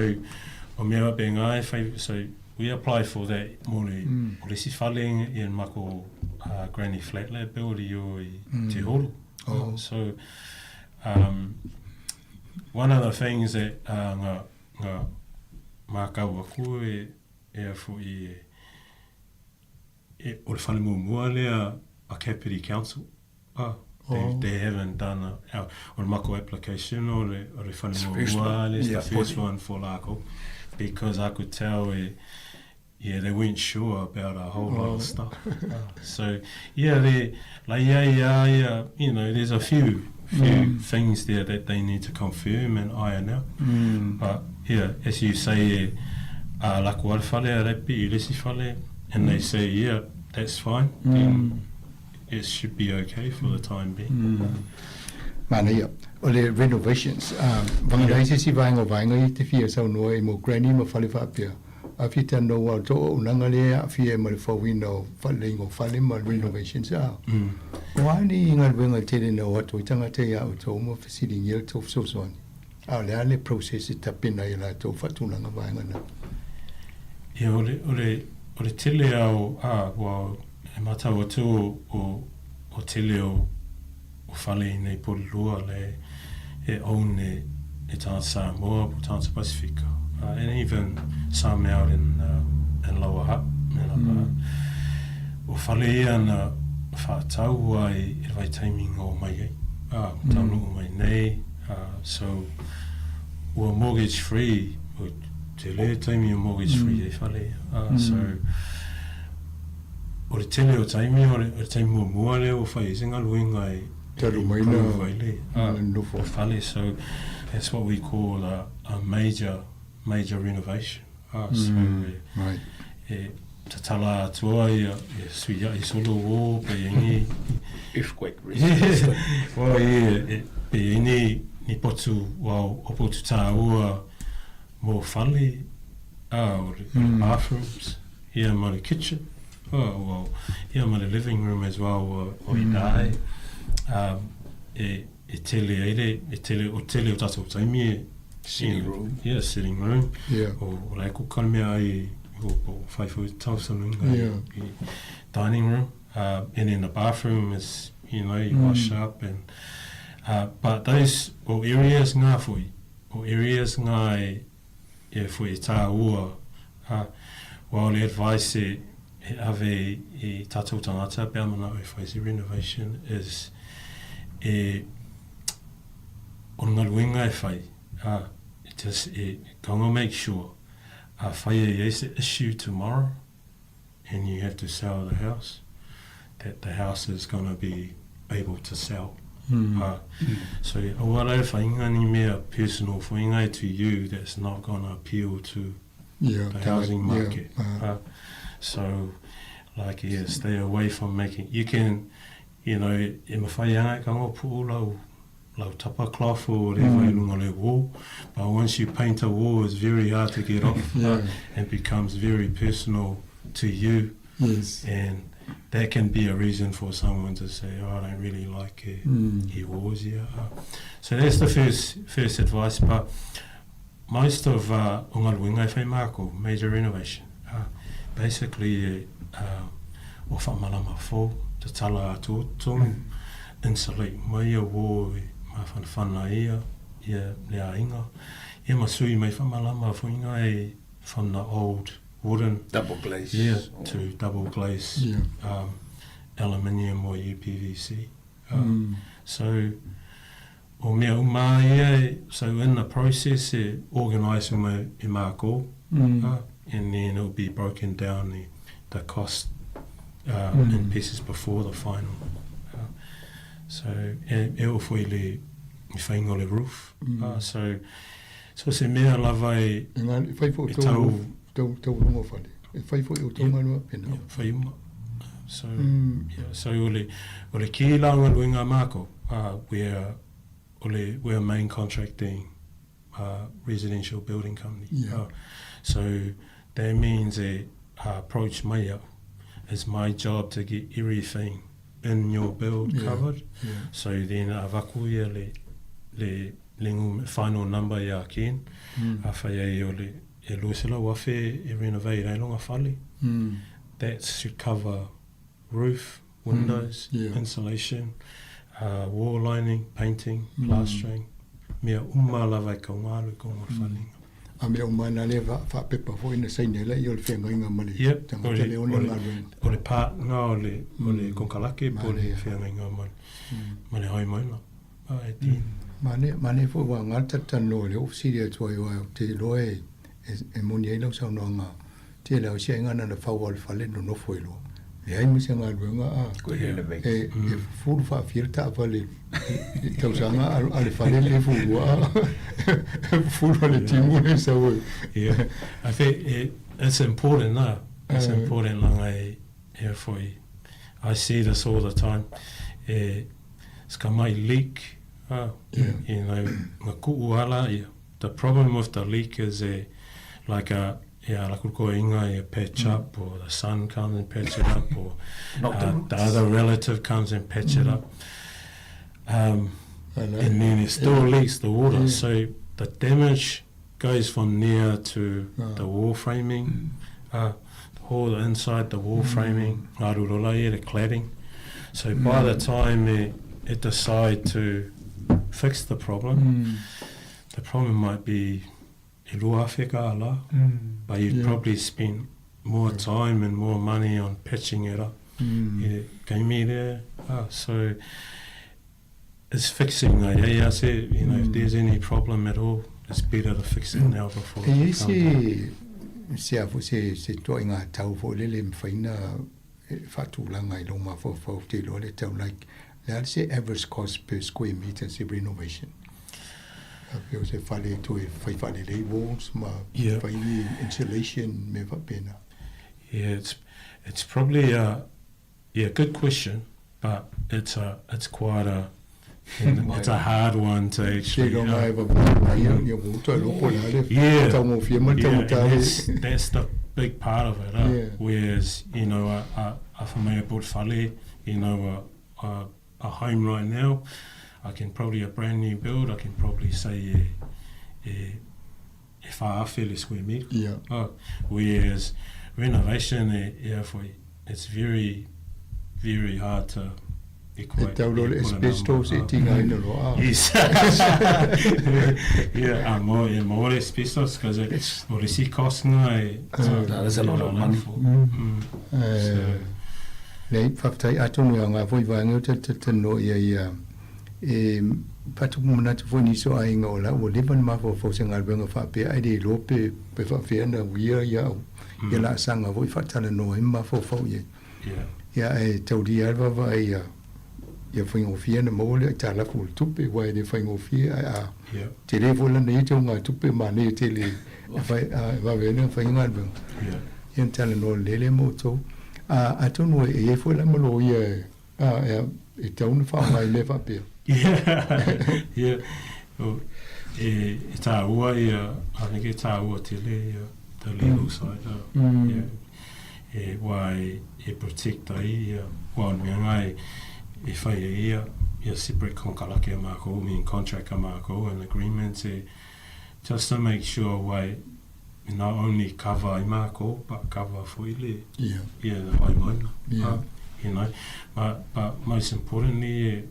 o mea pe ngā e whai, so, we apply for that mō le, mm. o le isi whale i en mako uh, Granny Flat le build i o i mm. Te Horo. Oh. So, um, one of the things that uh, ngā, ngā mākau aku e, e a fo i e, e, o le whale muamua lea a Kapiti Council. Oh, they, oh. they haven't done a, a, o le mako application o le, o le whale muamua le, yeah, the first one for lākou. Because I could tell e, yeah, they weren't sure about a whole lot of oh. stuff. So, yeah, they, like, yeah, yeah, yeah, you know, there's a few few mm. things there that they need to confirm and iron out. Mm. But, yeah, as you say, uh, lako ale fale a repi i lesi fale, and mm. they say, yeah, that's fine, mm. then it should be okay for the time being. Mm. Manaia, o le renovations, uh, vanga yeah. se si vaenga o vaenga i te fia saunoa i mo granny ma fale faapea. A fia te anō wā tō o unanga le a fia ma le fauina o whaleiga o fale ma renovations a. Mm. O a ni i ngā tele na o atu i tangata i a o tō mo whasiringia tō whasosoani. A o le a le process e tapena i la tō whatulanga vaenga na. Ia, o le, o le, o le tele ao, a, ua, e matau atu o, o, o tele o, o fale i nei Porirua le e own e, e tāngata Samoa po tāngata Pasifika. Uh, and even some out in, uh, in Lower Hutt. And mm. O fale ia na whaatau ai e vai taimi ngō mai ai. Ah, mm. taunuu mai nei. Uh, so, ua mortgage free, o tele taimi o mortgage free mm. e fale. Uh, mm. So, o le tele o taimi, o le, o le taimi muamua lea ua fai ai se galuega e, Talu mai na ai le, nofo. fale. So, that's what we call a, a major, major renovation. Ah, so, mm, e, right. e tatala atua ia, e sui ai solo o, pe i ni... Earthquake risk. Well, yeah, e, pe i ni, ni potu, well, o potu tāua mō fale, ah, o le, mm. bathrooms, ia ma le kitchen, oh, well, ia ma le living room as well, o, o mm. i um, e, e tele ai le, e tele, o tele o tātou taimi e, Sitting room. Yeah, sitting room. Yeah. O, o lai ko kalmea ai, o, o whai tausalunga yeah. i dining room. And then the bathroom is, you know, you mm. wash up and, but those, o areas ngā fui, o areas ngā e, e fui e tāua, well, le advice e, e ave i tātou tangata, pea mana o e whai se renovation is e o ngā luenga e whai, just e, kaunga make sure a whai e ei se issue tomorrow and you have to sell the house, that the house is going to be able to sell. Mm. So aua rau whainga ni mea personal whainga to you that's not going to appeal to yeah, the housing market. Yeah, So, like, yeah, stay away from making... You can, you know, e mawhai anga ka ngō pu'u lau, lau tapa cloth or whatever mm. i lunga le wall, but once you paint a wall, it's very hard to get off. yeah. It becomes very personal to you. Yes. And that can be a reason for someone to say, oh, I don't really like it. Mm. He was, yeah. So that's the first first advice. But most of uh, o ngā luenga e whai mākou, major renovation, basically, uh, o faamalama fou, tatala atu o totonu, insulate uma ia wall e mafanafana ai ia ia le aiga. Ia ma sui mai faamalama foi nga e from the old wooden Double glaze. yeah, to double glaze Yeah. um, aluminium or UPVC. So, o mea uma ia e, so in the process e organise uma e mākou, and then it'll be broken down the, the cost in pieces before the final. So, e, e o foi le, i whainga o le roof. So, so se mea lava e, E ngā, e whai fo E tau, tau- tau, tau runga whale. E whai fo i o tau ngā pena. yeah, whai uma. So, yeah, so o le, o le ki la ngā luenga mākou, we're, o le, we're main contracting residential building company. Yeah. So that means that approach mai au. It's my job to get everything in your build Yeah. covered. Yeah. So then avaku ia le, le, le ngu final number ia Ken. A whai ai o le, e luesela wafe e renovate ai longa fale. That should cover roof, windows, Yeah. insulation, wall lining, painting, plastering. Mea uma lava e kau ngālu ko ngā whalinga. A mea uma nā le wa, wha pepa fo ina saine la i o le whenga inga male. Yep, Tanga o le- tele ona o le- ngā luenga. O le pā ngā o le, o le konkalake po le Mane. whenga inga male, male hoi mauna. A e tini. Mane, mane fo wa ngā tata no le ofisiri atu ai wa te loa e, e, e moni ai lau saunoa ngā. Te lau sia inga nana whau al whale no nofo i loa. Le ai mese ngā luenga a. Koe renovate. E, e fulu whaafia ta whale. I tausanga a, a le whale le fulu a. E fulu a le timu le sau e. Yeah. I think it, it's important, no? It's important langa e, e foi. I see this all the time. E, ska mai leak, you know, ngā ku'u ala, yeah. The problem with the leak is e, like a, yeah, like ko inga e patch up, or the son comes and patch it up, or Not the the roots. other relative comes and patch it up. Ala. And then it still leaks the water. Yeah. So the damage goes from near to Ah. the wall framing, all the inside the wall framing, ngā ruro ia, the cladding. So by the time it, it decide to fix the problem, the problem might be e rua awhe ka ala, but you've Yeah. probably spent more time and more money on patching it up. Yeah, kei me there. So it's fixing. Yeah, I say, you know, if there's any problem at all, it's better to fix it now before E it i becomes. se, se a fo se, se toa i ngā tau fo lele mwhaina e whatulanga i longa fo fo te loa le tau like, le ala se average cost per square meter se renovation. A peo se whale to e whai whale lei walls ma Yeah. whai ni insulation me whapena. Yeah, it's probably a yeah, good question, but it's a it's quite a it's a hard one to Se actually. longa e wapena ia, ia wuto e lopo la le Yeah. tau ngō ma tau Yeah, and tāre. that's the big part of it. Yeah. Whereas, you know, a whamea bought whale, you know, a home right now, I can probably, a brand new build, I can probably say e, e, e whaawhe le square meter. Yeah. Whereas renovation, e, e, foi, it's very, very hard to E equate. tau loa le put a number. asbestos e tinga ina loa. Yes. yeah, more, yeah, more asbestos because it, o le si cost ngā e. No, there's a lot of money. Eh, Lei, whaftai atonu a ngā foi vaenga o te te te no ia ia. E, patu manatu foi niso a inga o la, o lewa ni mawha fau se ngā luenga whapea, ai le lope pe whawhea na wia ia au. Ia la sanga foi whatala no e mawha fau ia. Yeah. Ia e tauri alwa wa ia ia whaingofia na maole ai tā lafu o le tupe, wai le whaingofia ai a te le vola nei te o ngā tupe ma nei te le e whai a wawena whai ngā luenga. Ia tala no lele mo tau. A atonu e e foi la malo ia a e e tau na whaonga i le whapea. Yeah. Yeah. O, e, e tā ua ia, I think e tā ua te le ia, the legal side. Yeah. E wā e, e protect ai ia, wā mea ngā e, e whai e ia, ia separate konkalake a mākou, mean contract a mākou and agreements e, just to make sure wai not only cover ai mākou, but cover foi le, yeah, the Vaimauga. Yeah. You know, but most importantly, e,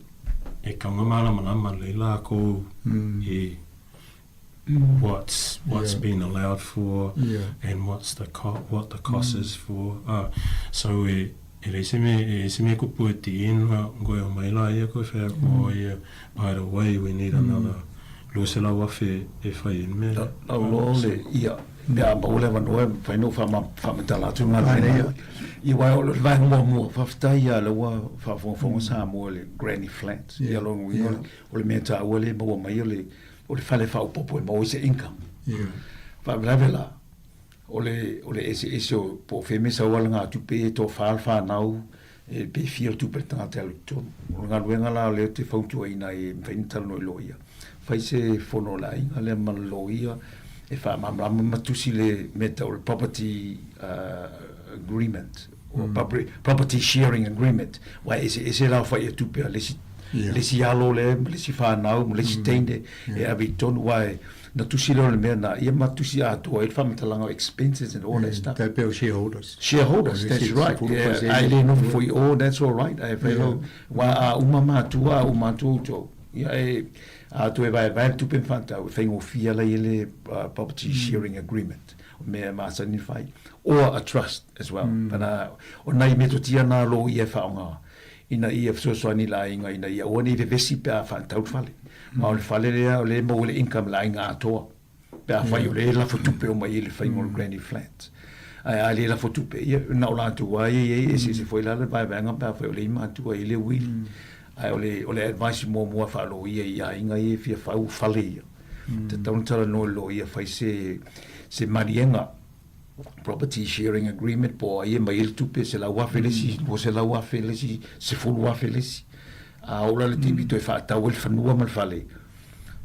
e kaunga mālamalama lei lākou i what's, what's been allowed for and what's the co- what the cost is for. So e, e leai se mea, e leai se mea kupu at the end, ma koe o mai la ia koe whai aku, oh yeah, by the way, we need another 200,000 e whai ai le mea lea. Lau loa o le, ia, pe a maua le avanoa e mafai ona ou faamatala atu le galuega. Ia, aua o le vaega muamua, faafetai lava o lea ua faafogafoga Samoa i le Granny Flat. Ia, o lona uiga, o le mea taua lea e maua mai o le, o le fale faaopoopo e maua ai se income. Faalavelave la, o le, o le eseese o, po o fea mea e sau ai alagatupe ia e toafa le fanau, e pe fia le tupe a le tagata e alu i totonu. O le galuega la lea ou te fautuaina ai e mafai ona talanoa i loia, fai se fono a le aiga lea ma le loia e faamalamalama ma tusi le mea tau o le property agreement or property sharing agreement, aua e eseese la aofai o tupe a le isi le isi alo lea ma le isi fanau ma le isi teine e ave i totonu, aua e na tusi lea o le mea na ia ma tusi atoa ai le faamatalaga o expenses and all that stuff. Tai pei o shareholders. Shareholders, that's right. Yeah, ai le nofo foi o, that's all right. Ai fai lau, wa a uma matua, a uma atu outou. Ia e, a toe vaevae le tupe ma faatau, e faigofie la i le property sharing agreement. O mea e masani ona fai. Or a trust as well. But o nai metotia na lo ia e whaonga ina ia fesoasoani i le aiga ina ia aua ne i vevesi pe a faatau le fale. Ma o le fale lea o lea e maua le income i le aiga atoa pe afai o lea e lafo tupe uma i ai le faiga o le granny flat. Ae a le lafo tupe, ia na o latou lava ia e i ai, e eseese foi la le vaevaega pe afai o lea i matua ai le uili. Ae o le, o le advice muamua faaloia i aiga ia e fia fau fale ia, tatau ona talanoa i le loia fai se, se maliega property sharing agreement po o ai e mai ai le tupe, $100,000 le isi, $200,000 le isi, $10,000 le isi. A oo la i le taimi toe faatau ai le fanua ma le fale,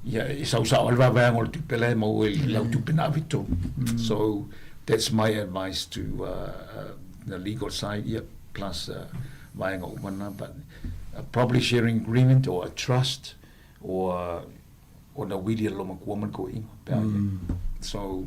ia e sau sao lava le vaevaega o le tupe la e maua i lau tupe na ave i totonu. So that's my advice to the legal side, ia plus vaega uma na, but a property sharing agreement or a trust or ona wili a le lomatua ma le toeaina pe a i ai. So,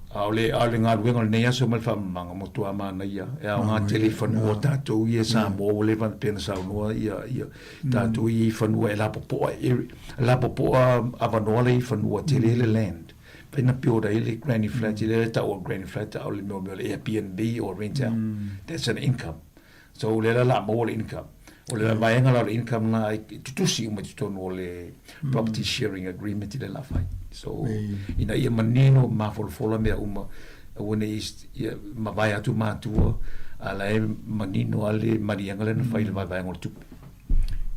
ʻaʻole, ʻaʻole galuega o lenei aso ma le faamamaga, matua manaia, e aoga tele i fanua o tatou ia i Samoa, ua leva pei ona saunoa ia, ia tatou ia i fanua e lapopoa, e lapopoa avanoa la i fanua tele le land. Mafai ona build ai le granny flat, lea e taua o le granny flat, a o le mea o le Airbnb or rent out. That's an income. So o lea la o le a maua le income. O le vaega la o le income la e tutusi uma i totonu o le property sharing agreement i le la fai. So ina ia manino mafolafola mea uma, aua ne i ia mavae atu matua, a la e manino lava le maliega lea na fai i le vaevaega o le tupe.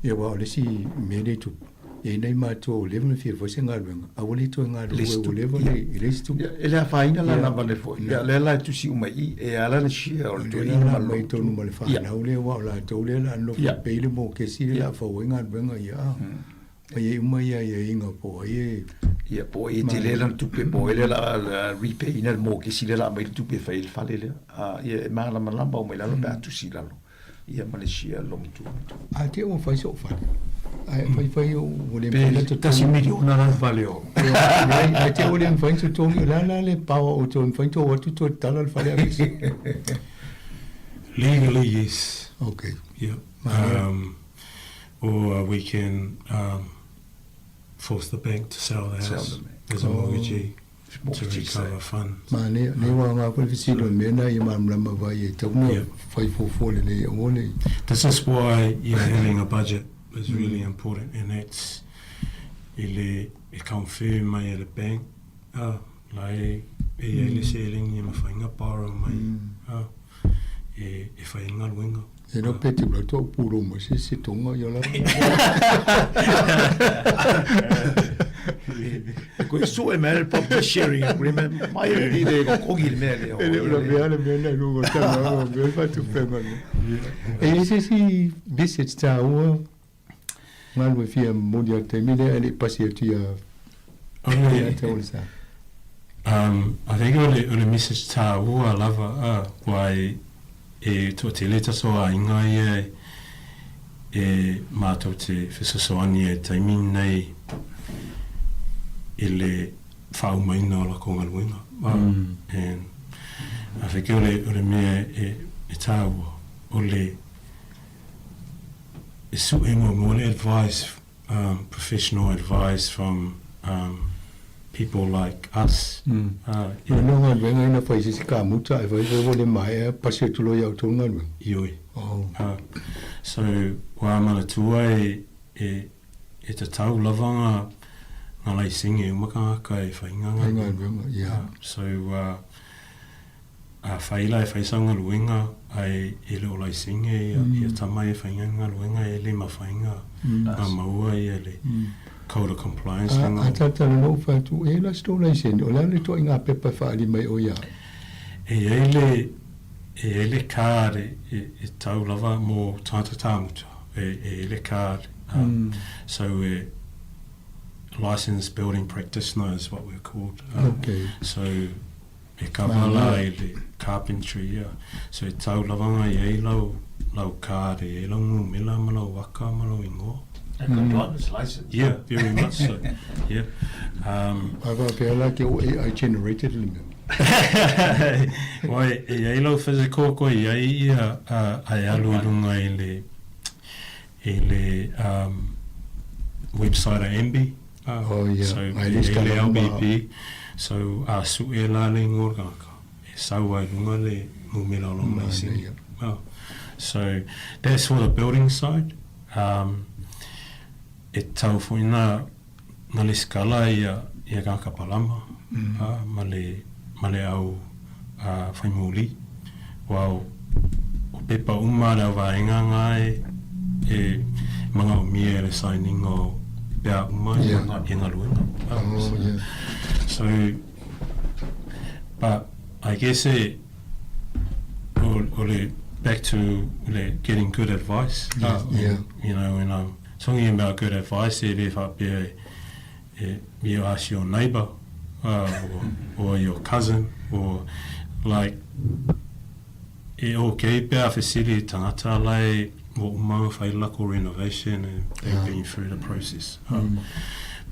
Ia aua o le isi mea lea e tupu, e i ai nai matua ua leva ona fia fai se galuega, a ua le toe galulue ua leva le, e leai se tupe. E le afaina la lava le foi, ia lea la e tusi uma i i, e ala le share o le toeaina ma le mai tonu ma le fanau lea, aua o latou lea o le a nonofo e pay le mokesi lea o le a fau ai galuega ia, a. Ma i ai uma ia aiaiga po o ai e. Ia, po o ai e tele lana tupe, po o ai lea o le a repay ina le mokesi lea o le a aumai le tupe e fai ai le fale lea. A, ia e malamalama uma i lalo pe a tusi i lalo. Ia ma le sia logotu. A te ua fai so'u fale. Ae fai fai ua le mafai ona totogi. $1 miliona la le fale o. Leai, ae te ua le mafai ona totogi, o le a la le power o toe mafai ona tou o atu toe tatala le fale aveese? Legally, yes. Okay. Yep. Or we can force the bank to sell the house as a mortgagee. To recover funds. Ma nei, nei wā ngā koe whiti o mea i māmlama vai e tau na whai fuafua le nei aua nei. This is why you know, having a budget is really important and that's i le e confirm mai e le bank ah, la e e i ai le seleni e mawhai nga borrow mai ah, e, e whai galuega. E no pe te ula toa puro mo se se tonga i ola. Koe sue mea le property sharing agreement mai e ni le kokogi le mea lea. E le ula mea le mea nei lunga tanga o mea whatu penga. E i se si message tā ua ngalu e fia moni a te mine e le pasi atu ia ia te ole sa. I think o le, o le message tā ua lava a kua e E toatele tatou aiga ia e matou te fesoasoani ai taimi nei i le faaumaina o lakou galuega. And I think o le, o le mea e, e tāua, o le e suʻe muamua le advice, professional advice from people like us. Ia no galuega ina fai se isi kamuta ae fai foi ua le maea pasi atu loa ia outou le galuega. Ioe. So ua manatua e, e, e tatau lava nga, nga laisene uma tagata e fai nga galuega. Ia. So a fai la e fai sau galuega ae e le o laisene ia, ia tama ia e fai nga galuega e le mafai nga, nga maua ia le code of compliance A, a talatalanoa ou fai atu, e la se tou laisene, o le a le ituaiga pepa e faaali mai oe ia au? E iai le, e iai le card e, e, e tau lava mo tagata tāmuta, e, e iai le card, so e licensed building practitioner is what we're called. Okay. So E kava la i le carpentry ia. So e tau lava nga i ai lau, lau card, e i ai lau numela ma lau waka ma lau ingoa. Like a driver's license. Yeah, very much so. Yeah. Ai faapea la ke o AI generated le mea. Wa e i ai lau physical koe i ai ia a e alu i lunga i le, i le website a Ambi. Oh, yeah. So, e i le LBP, so a suʻe la le ingoa o le kanaka, e sau ai i luga le numera o lona laisene. So, that's for the building side. E tau foi na, na lesikala ia, ia kanaka palama, ma le, ma le au whai muli. Ua o, o pepa uma a le au vaega nga e, e manaomia e le signing o pea uma i i galuega. Oh, so, yeah. So, but I guess e, o, o le, back to le getting good advice. Yeah. You know, when I'm talking about good advice, e le whaapea e, e, you ask your neighbour or, or your cousin or like e okay pea fesili i tangata la e ua uma ona whai lako renovation and they've been through the process.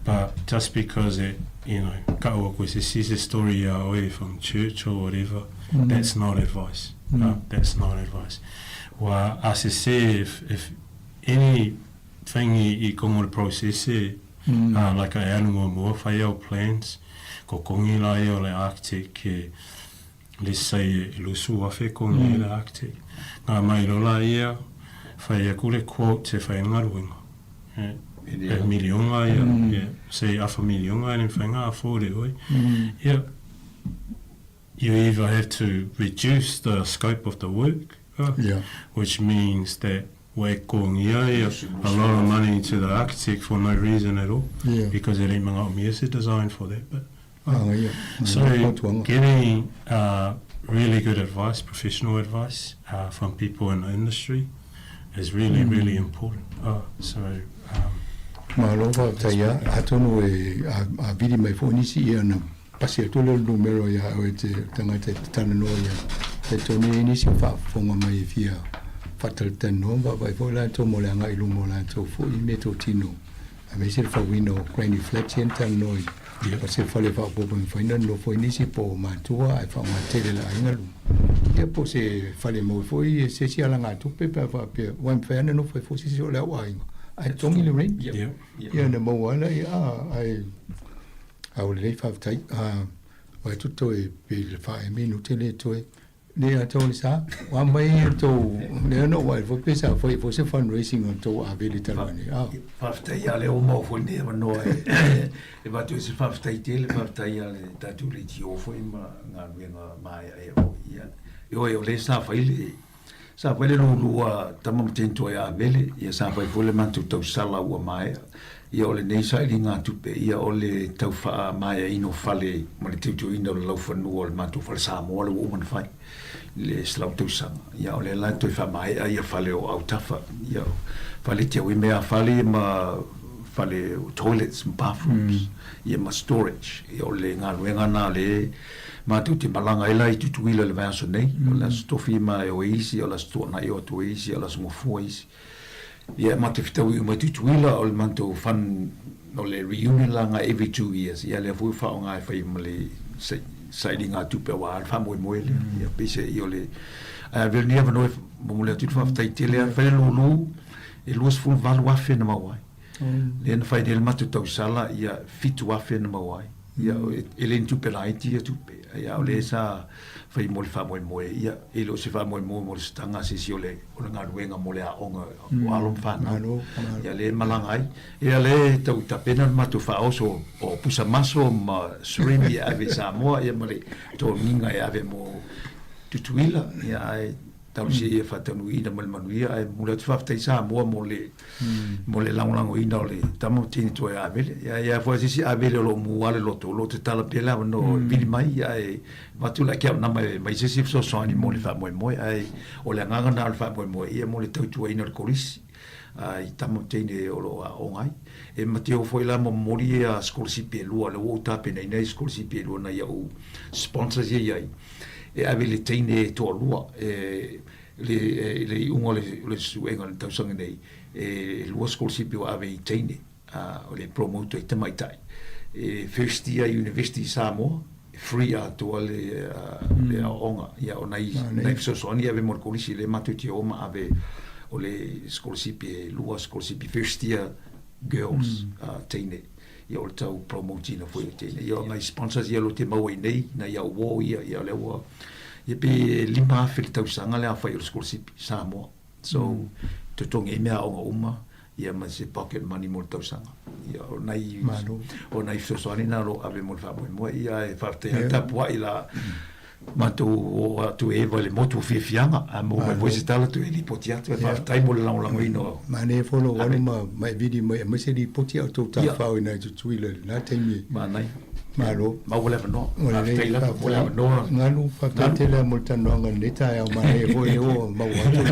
But just because it, you know, ka ua koe se si se story ia oe from church or whatever, that's not advice. That's not advice. Ua asese if, if any thing i, i kongo le process e, Ā, like e alu muamua whai au plans, ko kongi la ia o le architect ke, let's say e lusu afe kongi e le architect. Ngā mai lola ia, whai aku le quote e whai ngaruenga. E, e milionga ia, yeah, say afa milionga e whai ngā afford e oi. Yeah, you either have to reduce the scope of the work, which means that ua e kongia ia a lot of money to the architect for no reason at all, because e le manaomia se design for that bit. So getting really good advice, professional advice from people in the industry is really, really important. So, Malo faafetai lava. Atonu e a vili mai foi nisi ia na Pasi atu le numera ia oe te tangata e te talanoa ia te tonu i nisi o faafofoga mai e fia faatalatalanoa ma vaavaai foi latou mo le agai i luma o latou foi i meatotino aemaise le fauina o Granny Flats ia na talanoa i o se fale faaopoopo e mafai ona nonofo ai nisi po o matua ae faaaoga tele le aiga luma ia po o se fale maua foi e se isi alagatupe pe a faapea ua e mafai lava ona nofo ai foi se isi o le au aiga ae togi le rent ia ona maua ai lea ae Ao lelei faafetai. A wai tu toe pe le fa e minute le toe le a tau le sa wa mai e tou le no wai fo pe sa fo fo se fundraising o tou ave le talu nei. A faafetai ia le o mau foi nei avanoa e e vatu e se faafetai tele faafetai ia le tatou le tio foi ma galuega maeaea foi ia. Ioe o le sa fai le Sa fai le lulua tama ma teine tuai a Avele, ia sa fai foi le matou tausala ua maea. Ia o lenei sailiga tupe, ia o le tau faamaeaina o fale ma le teuteuina o le laufanua o le matou fale Samoa lea ua uma ona fai i le selau tausaga. Ia o lea la e toe faamaea ia fale o autafa, ia fale teu i mea fale ma fale o toilets ma bathrooms, ia ma storage. Ia o le galuega na lea Matou te malaga ai la i Tutuila i le vaiaso nei, o le Aso Tofi ma e o isi, o le Aso Toonai o atu e isi, o le Aso Gofua isi. Ia matou fetaui uma i Tutuila o le matou fun o le reunion la nga every 2 years ia lea foi ua faaaoga e fai ma le sailiga tupe aua le faamoemoe lea. Ia peiseai o le ae avea lenei avanoa e momoli atu le faafetai tele lava. Fai le lulu e 28,000 na maua ai. Lea na fai nei le matou tausala ia 7,000 na maua ai. Ia e le ni tupe laiti ia tupe, a o lea sa fai mo le faamoemoe, ia e le o se faamoemoe mo le sitaga a se isi o le o le galuega mo le aoga o alo ma fanau. Ia lea e malaga ai. Ia lea e tau tapena le matou faaoso o pusa maso ma shrimp e ave i Samoa ia ma le toniga e ave mo Tutuila, ia ae talosia ia faataunuuina ma le manuia. Ae momoli atu faafetai Samoa mo le mo le lagolagoina o le tama ma teine tuai a Avele. Ia ia foi se isi Avele o lo o mua le loto, o lo o tatala pea le avanoa e vili mai, ia e avatu le account number e aumai se isi fesoasoani mo le faamoemoe. Ae o le agaga lena o le faamoemoe ia mo le tautuaina o le kolisi i tama ma teine o lo o aooga ai. E mateo foi la ma momoli ia sikolasipi e lua, lea ua ou tapenaina ia sikolasipi e lua nai au sponsors ia i ai, e ave i le teine e toalua e i le iuga o le suega o le tausaga nei, e lua sikolasipi ua ave i teine, o le promote ai tamaitai. E first year University i Samoa, e free atoa le aoaoga. Ia o nai fesoasoani e ave mo le kolisi, lea matou te o ma ave o le sikolasipi e lua sikolasipi first year girls, teine. Ia o le tau promote ina foi o teine. Ia o nai sponsors ia o lo o te maua i nei, nai au uo ia, ia o lea ua, ia pe 5,000 le tausaga le aofai o le sikolasipi i Samoa. So, totogi ai meaaoga uma, ia ma se pocket money mo le tausaga. Ia o nai, o nai fesoasoani na o lo o ave mo le faamoemoe. Ia ae faafetai lava tapuai la matou oo atu e Eva i le motu o fiafiaga, a maua mai foi se tala toe lipoti atu. Ae faafetai mo le lagolagoina o. Manaia foi lou alu ma e vili mai aemaise lipoti a outou tafao i nai Tutuila i lena taimi. Manaia. Malo. Maua le avanoa. Faafetai lava mo le avanoa. Galu, faafetai tele lava mo le talanoaga i lenei taeao. Manaia foi lea ua maua atu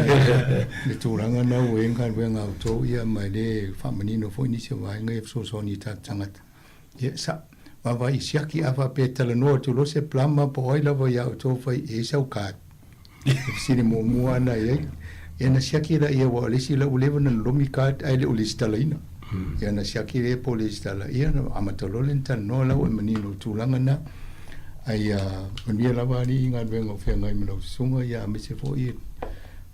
le tulaga lena ua i ai le galuega a outou ia ma e le faamanino foi nisi o vaega ia e fesoasoani i tatou tagata. Ia, sa vaavaai i siaki a faapea e talanoa atu loa se plumber po o ai lava ia outou fai e i ai sau card. E fesili muamua ana i ai. Ia na siaki laia aua o le isi la ua leva ona lolomi card ae le o lesitalaina. Ia na siaki lea po o lesitala ia na amata loa lea ona talanoa la ua e manino i tulaga na. Ai ia manuia lava alii i galuega o feagai ma lau susuga ia aemaise foi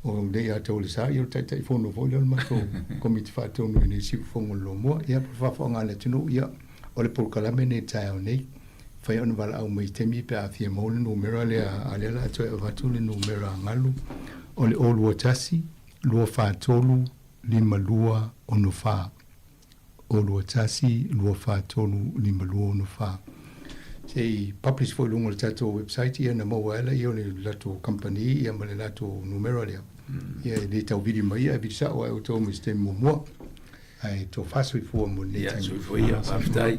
o lea ia te oe le sa ia o le Taitaifono foi lea o le matou Komiti Faatonu i le Siufofoga o le Lomua. Ia po o le faafofoga a le atunuu, ia o le polokalame lenei i le taeao nei, mafai ona valaau mai i taimi pe a fia maua le numera lea, a o lea o le a toe avatu le numera galu, o le 021 243 5264. 021 243 5264. Se i publish foi i luga o le tatou website ia ona maua ai lea o le latou company ia ma le latou numera lea. Ia e le tau vili mai ae vili sao lava e outou ma se taimi muamua. Ae tofa soifua mo lenei taimi. Ia soifua ia, faafetai.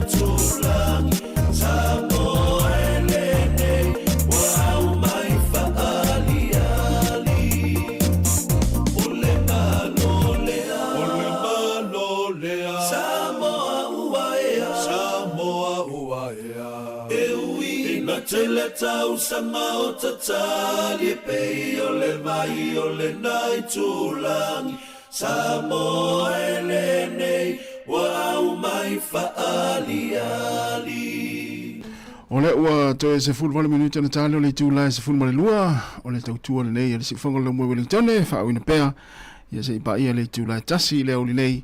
itulagi Samoa e lenei ua aumai fa'aliali O le Malo lea O le Malo lea Samoa ua ea Samoa ua ea E ui ina tele tausaga o tatali e pei o le vai o lena itulagi Samoa e lenei ua aumai fa'aliali. O lea ua toe 18 minute ona tali o le itula e 12 o le tautua lenei a le Siufofoga o le Laumua i Wellingtone e faaauina pea ia se i paia le itula e tasi i le aoauli nei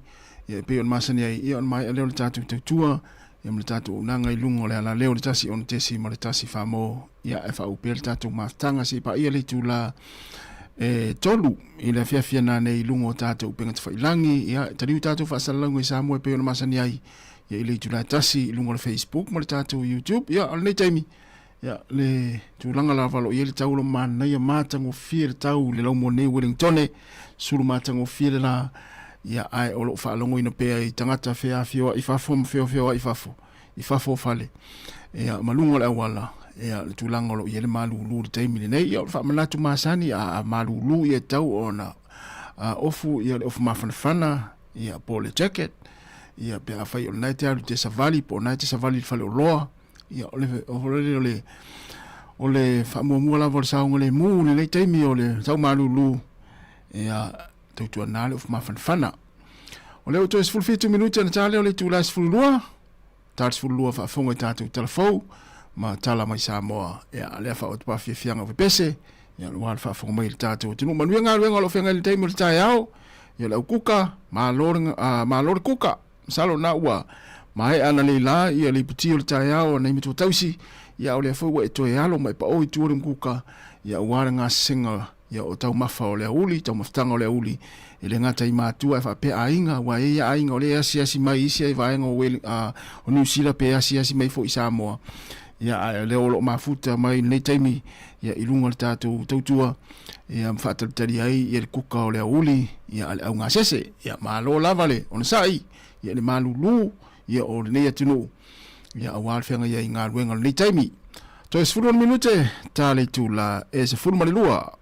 ia e pei ona masani ai ia ona maea lea o le tatou tautua ia ma le tatou auaunaga i luga o le alaleo le 1 6.1 Famo ia e faauu pea le tatou mafutaga se i paia le itula e 3 i le afiafi ana nei i luga o tatou upega tafailagi ia e taliu tatou faasalalauga i Samoa e pei ona masani ai ia i le itula e 1 i luga o le Facebook ma le tatou YouTube ia o lenei taimi ia le tulaga lava o lo o i ai le tau o lo o manaia matagofie le tau i le laumua nei Wellingtone sulu matagofie le la ia ae o lo o faalogoina pea i tagata feafioai i fafo ma feofeoai i fafo i fafo o fale ia ma luga o le auala ia le tulaga o lo o i ai le malulu i le taimi lenei ia o le faamanatu masani a malulu ia e tatau ona ofu ia le ofu mafanafana ia po o le jacket ia pe afai o lena e te alu i te savali po o lena e te savali i le faleoloa Ia, o le, o le, o le, o le faamuamua lava o le saogalemu i lenei taimi o le tau malulu, ia, tautuana le ufu mafanafana. O lea ua toe 17 minute ona ta lea o le itula e 12, ta le 12 faafofoga i tatou tala fou ma tala mai Samoa. Ia, lea faaoo atu paafiafiaga o pepese, ia, aua le faafofoga mai i le tatou atunuu. Manuia galuega o lo o feagai i le taimi o le taeao, ia le au kuka, malo le, malo le kuka. Masalo na ua maea analeila ia le iputi o le taeao a nai matua tausi, ia a o lea foi ua e toe alo ma e pao i tua o le mukuka, ia aua le gasesega ia o taumafa o le aouli, taumafataga o le aouli, e le gata i matua ae faapea aiga, aua e i ai aiga o lea e asiasi mai i isi ai vaega o o Niu Sila pe asiasi mai foi i Samoa, ia ae o lea o lo o mafuta mai i lenei taimi ia i luga o le tatou tautua, ia ma faatalitali ai ia le kuka o le aouli ia a le augasese. Ia malo lava le onosai ia le malulu ia o lenei atunuu ia aua le feagai ai i galuega o lenei taimi. Toe 16 minute ta le itula e 12.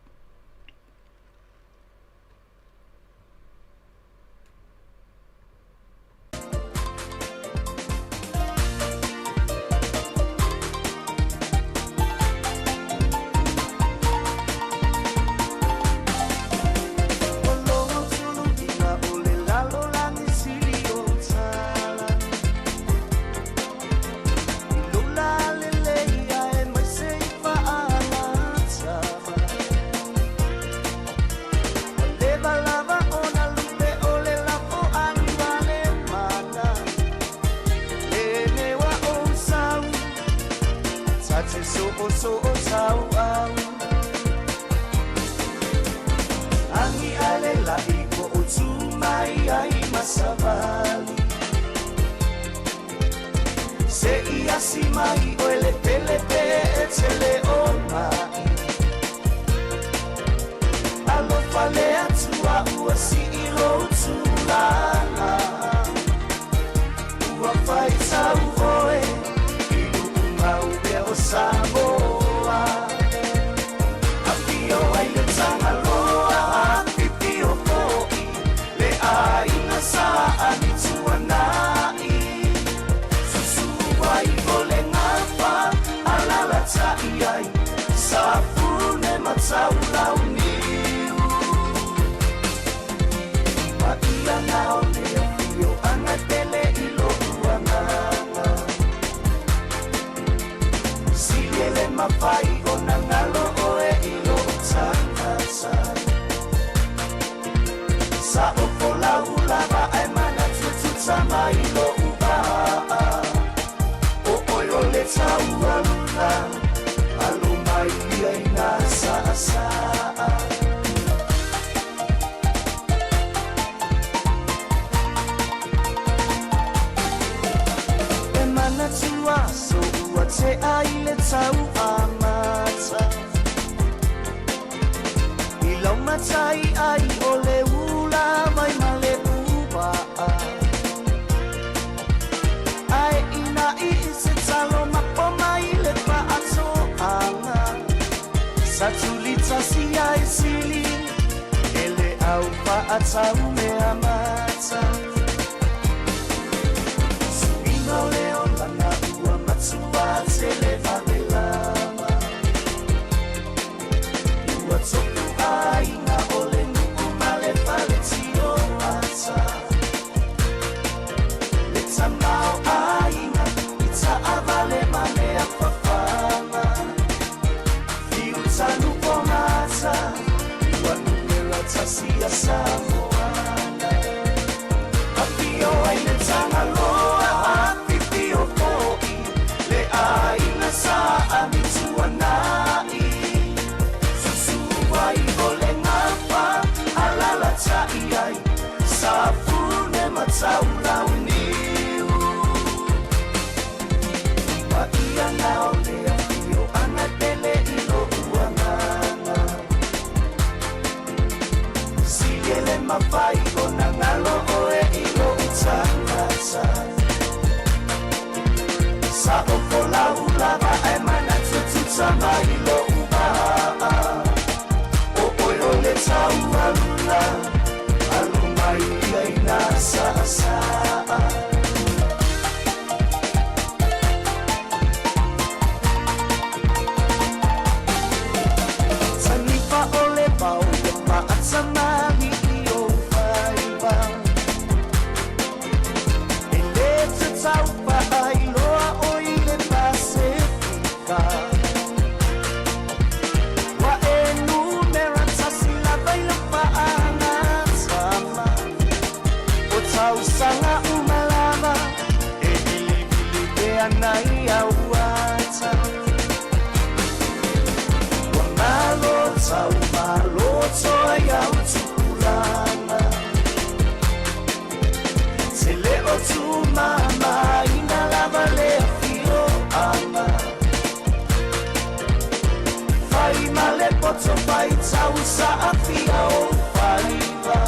Faatau mea mata. Suiga o le olaga ua matua tele vave lava. Ua topu aiga o le nuu ma le fale tioata. Le tamaoaiga i taavale ma mea fafaga. Fiu tanu pomata ua numera tasi ia Samoana. Afio ai le Tagaloa, afifio foi le aiga Sa Amituanai. Susu ai o le Gafa, alalatai ai Safune ma Taulauniu. Paia na o le afioaga pele i lou agaga. Sili e le mafai ona galo oe i lou tagata. Sa o folau lava ae manatu tuta mai lou vaa. O oe o le taualula, alu mai ia i nā saasaa. Tanifa o le vao ia maatamali i ou faiva. E le tatau faailoa o i le Pasefika. Ua e numera tasi lava i lau faagatama. O tausaga uma lava e vilivili pea nai au ata. Ua malo tau malo toa iau tupulaga. Tele o tumamaina lava le afioaga. Fai ma le poto faitau saafia o faiva.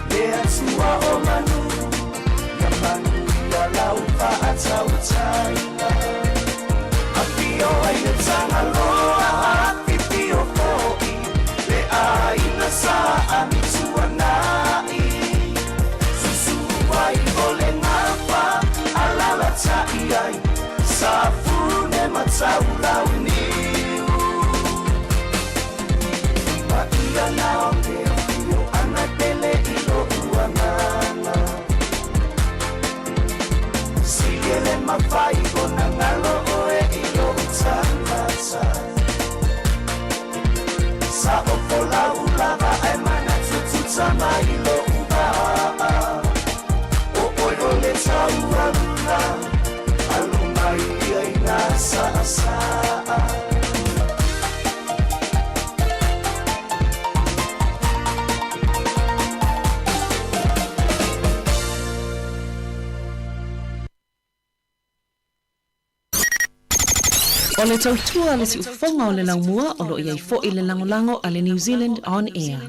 Le Atua o manu, ia manuia lau faatautaiga. Afio ai le Tagaloa, afifio foi le aiga Sa Amituanai. Susu ai o le Gafa, alalatai ai Safune ma Taulauniu. Paia na o le afioaga pele i lou agaga. Sili e le mafai ona galo oe i lou tagata. Sa o folau lava ae manatu tuta mai lou vaa. O oe o le taualula, alu mai ia i nā saasaa. O le tautua a le siufofoga o le laumua o lo o i ai foi le lagolago a le New Zealand On Air.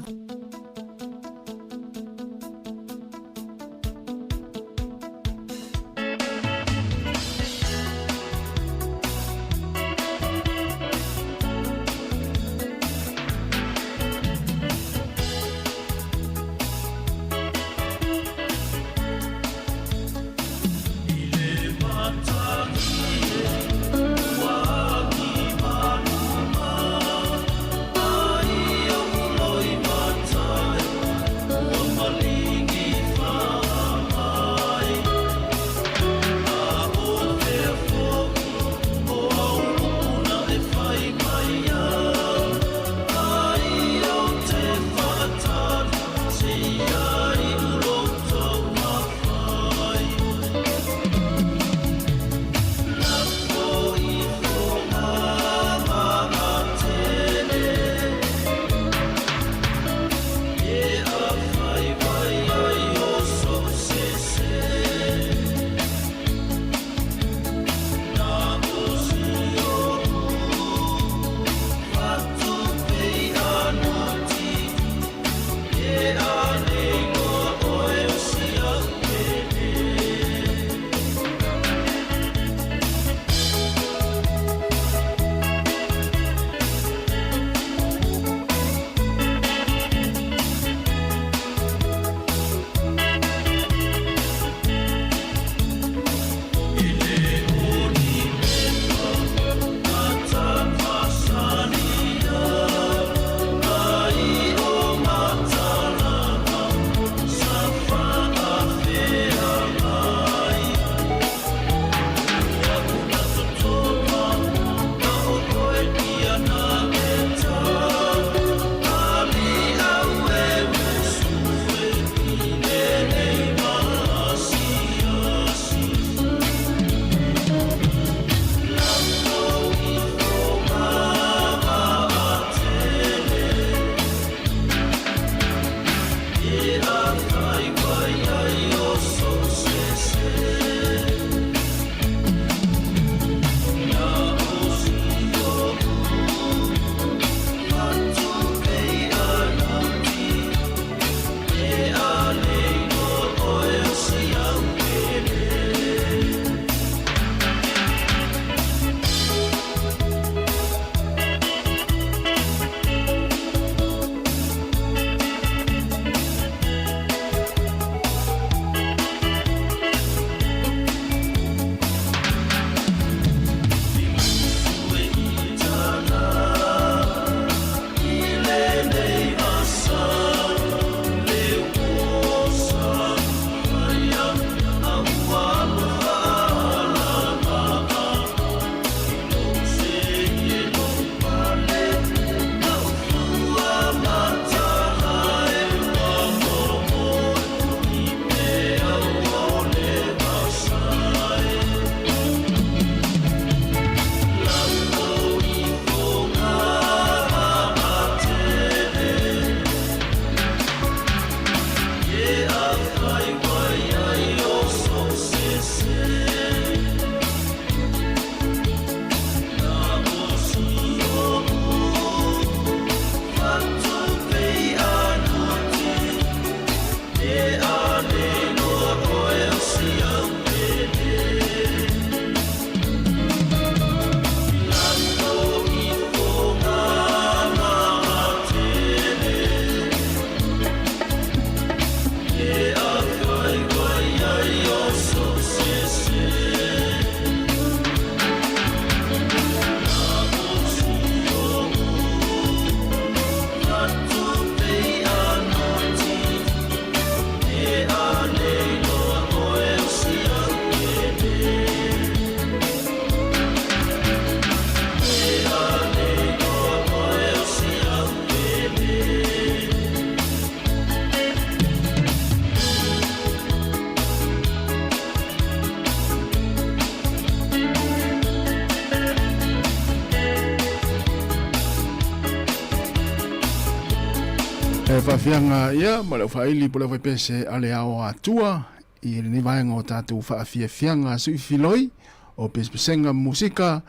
Le faafiaga ia ma le aufaaili po o le aufaipese a le Ao Atua i lenei vaega o tatou faafiafiaga suifiloi o pesepesega ma musika,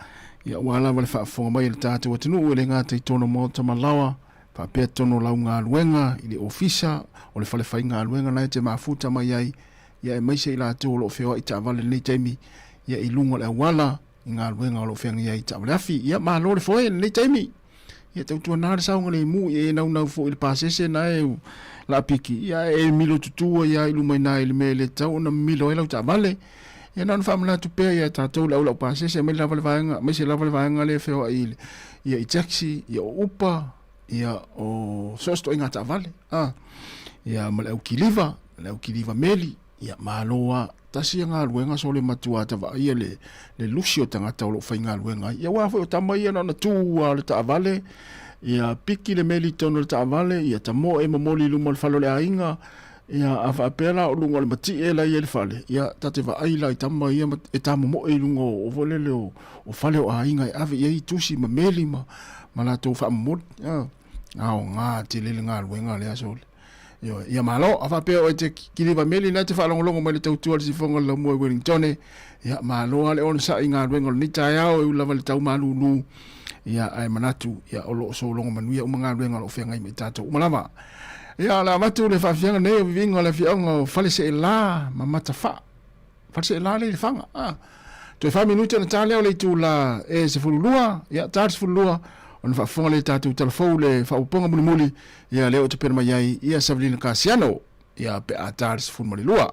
ia aua lava le faafofoga mai a le tatou atunuu e le gata i totonu o maota ma laoa, faapea totonu o lau galuega i le ofisa o le fale faigaluega na e te mafuta mai ai, ia aemaise i latou o lo o feoai taavale i lenei taimi, ia i luga o le auala i galuega o lo o feagai ai i taavale afi. Ia malo le foe i lenei taimi. Ia tautuana le saogalemu, ia e naunau foi i le pasese na e laapiki, ia ae e milo tutu ai lava i luma i ina i le mea e le tatau ona mimilo ai lau taavale. Ia na ona faamanatu pea ia tatou le au lau pasese, aemaise lava le vaega, aemaise lava le vaega lea e feoai i le, ia i taxi, ia o Uber, ia o so o se ituaiga taavale, a. Ia ma le au kiliva, le au kiliva meli, ia malo lava. Tasi ia galuega sole matua ta vaaia le le lusi o tagata o lo o faigaluega ai. Ia aua foi o tama ia na ona tu lava o le taavale, ia piki le meli i totonu o le taavale, ia tamoe momoli i luma o le fale o le aiga, ia a faapea la o luga o le matie la e i ai le fale, ia ta te vaai la i tama ia e tamomoe i luga o foi lele o fale o aiga e ave i ai tusi ma meli ma ma latou faamomoli. Aoga tele le galuega lea sole. Ioe, ia malo, a faapea oe te kiliva meli na e te faalogologo mai le tautua le sifoga o le laumua i Wellingtone, ia malo lava le onosai i galuega o lenei taeao e ui lava i le tau malūlū, ia ae manatu ia o lo o sologo manuia uma galuega o lo o feagai ma i tatou uma lava. Ia o le a avatu le faafiaga nei o viviga o le afioaga o Faleseelā ma Matafaa. Faleseelā lea i Lefaga. Ah. Toe 4 minute ona ta lea o le itula e 12, ia ta le 12 ona faafofoga lea i tatou tala fou le faaopoopoga mulimuli, ia lea ua tapena mai ai ia Savelina Kasiano, ia pe a ta le 12.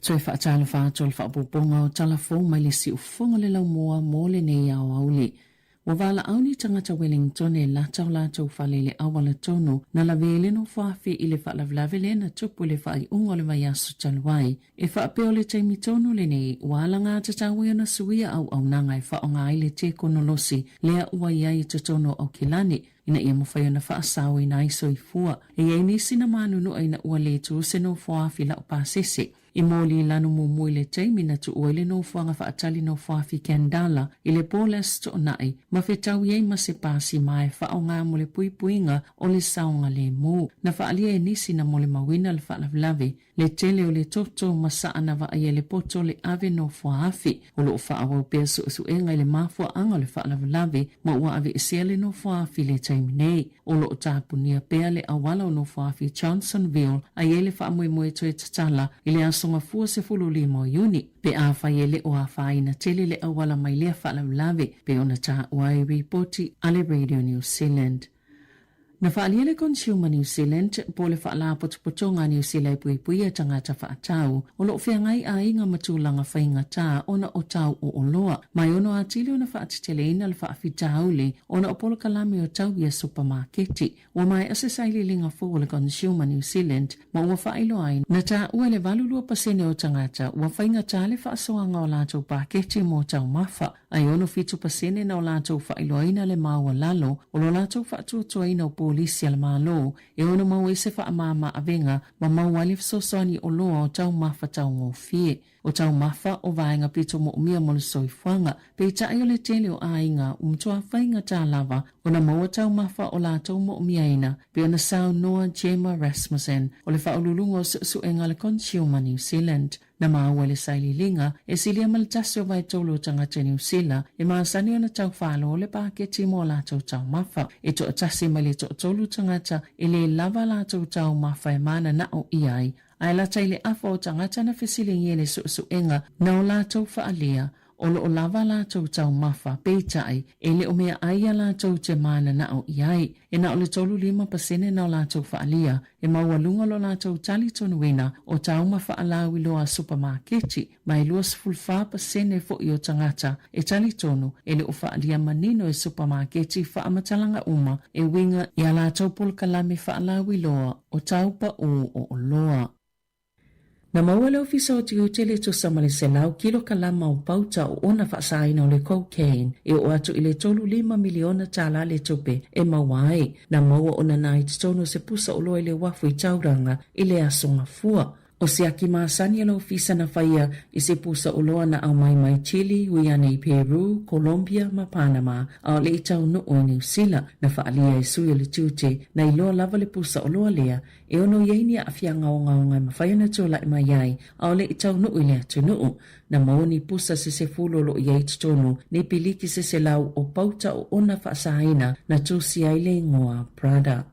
Toe faatalofa atu o le faaopoopoga o tala fou mai le siufofoga o le laumua mo lenei aoauli. Ua valaau ni tagata Wellingtone e lata o latou fale i le auala tonu na lavea ai le nofoafi i le faalavelave lea na tupu i le faaiuga o le vaiaso talu ai. E faapea o le taimi tonu lenei ua alagatatau ai ona suia auaunaga e faaaoga ai le tekonolosi lea ua i ai i totonu o Aukilani ina ia mafai ona faasaoina ai soifua. E i ai nisi na manunua ina ua le tu se nofoafi laupasese i moli lanu mumu i le taimi na tuua ai le nofoaga faatali nofoafi Kandala i le po o le Aso Toonai ma fetaui ai ma se pasi ma e faaaoga mo le puipuiga o le saogalemu. Na faaalia e nisi na molimauina le faalavelave Le tele o le toto ma saa na vaaia i le poto le ave nofoaafi. O lo o faaauau pea suesuega i le mafuaaga o le faalavelave ma ua aveesea le nofoaafi i le taimi nei. O lo o tapunia pea le auala o nofoaafi Johnsonville a i ai le faamoemoe toe tatala i le aso Gafua 15 o Iuni pe afai e le o afaina tele le auala mai lea faalavelave, pei ona taua ai ripoti a le Radio New Zealand. Na faaalia le Consumer New Zealand po o le Faalapotopotoga a Niu Sila e Puipuia Tagata Faatau o lo o feagai aiga ma tulaga faigata ona o tau o oloa ma e ono atili ona faateteleina le faafitauli ona o polokalame o tau ia supamaketi. Ua maea se sailiiliga fou a le Consumer New Zealand ma ua faailoa ai na taua e le 82% o tagata ua faigata le faasoaga o latou paketi mo taumafa a e 67% na o latou faailoaina le maualalo o lo latou faatuatuaina o polisi a le Malo e ono maua ai se faamama avega ma maua ai le fesoasoani oloa o taumafa taugofie. O taumafa o vaega pito moomia mo le soifuaga, peitai o le tele o aiga ua matua faigata lava ona maua taumafa o latou moomiaina, pei ona saunoa Gemma Rasmussen o le Faauluuluga o Suesuega a le Consumer New Zealand. Na maua i le sailiiliga, e silia ma le tasi o vaetolu o tagata Niu Sila e masani ona taufalo le paketi mo a latou taumafa. E toatasi mai le toatolu tagata e le lava a latou taumafa e mananao i ai, a e lata i le afa o tagata na fesiligia i le suesuega na o latou faaalia o lo o lava a latou taumafa, peitai, e le o mea ai a latou te mananao i ai. E na o le 35% na o latou faaalia e maualuga lo latou talitonuina o tauma faalauiloa supamaketi, ma e 24% foi o tagata e talitonu e le o faaalia manino e supamaketi faamatalaga uma e uiga i a latou polokalame faalauiloa o tau paū o oloa. Na maua le Ofisa o Tiute le tusa ma le 100 kilokalama o pauta o ona faasaina o le cocaine e oo atu i le 35 miliona tala le tupe e maua ai. Na maua ona na i totonu o se pusa oloa i le uafu i Tauranga i le Aso Gafua. O se aki masani a le ofisa na faia i se pusa oloa na aumai mai Chile, ui ane i Peru, Colombia ma Panama, a o le i taunuu i Niu Sila, na faaalia e sui o le tiute na iloa lava le pusa oloa lea e ono i ai ni aafiaga ogaoga e mafai ona tulai mai ai a o le i taunuu i le atunuu. Na maua ni pusa se sefulu o lo o i ai i totonu, ni piliki se selau o pauta o ona faasaina na tusia ai le igoa Prada.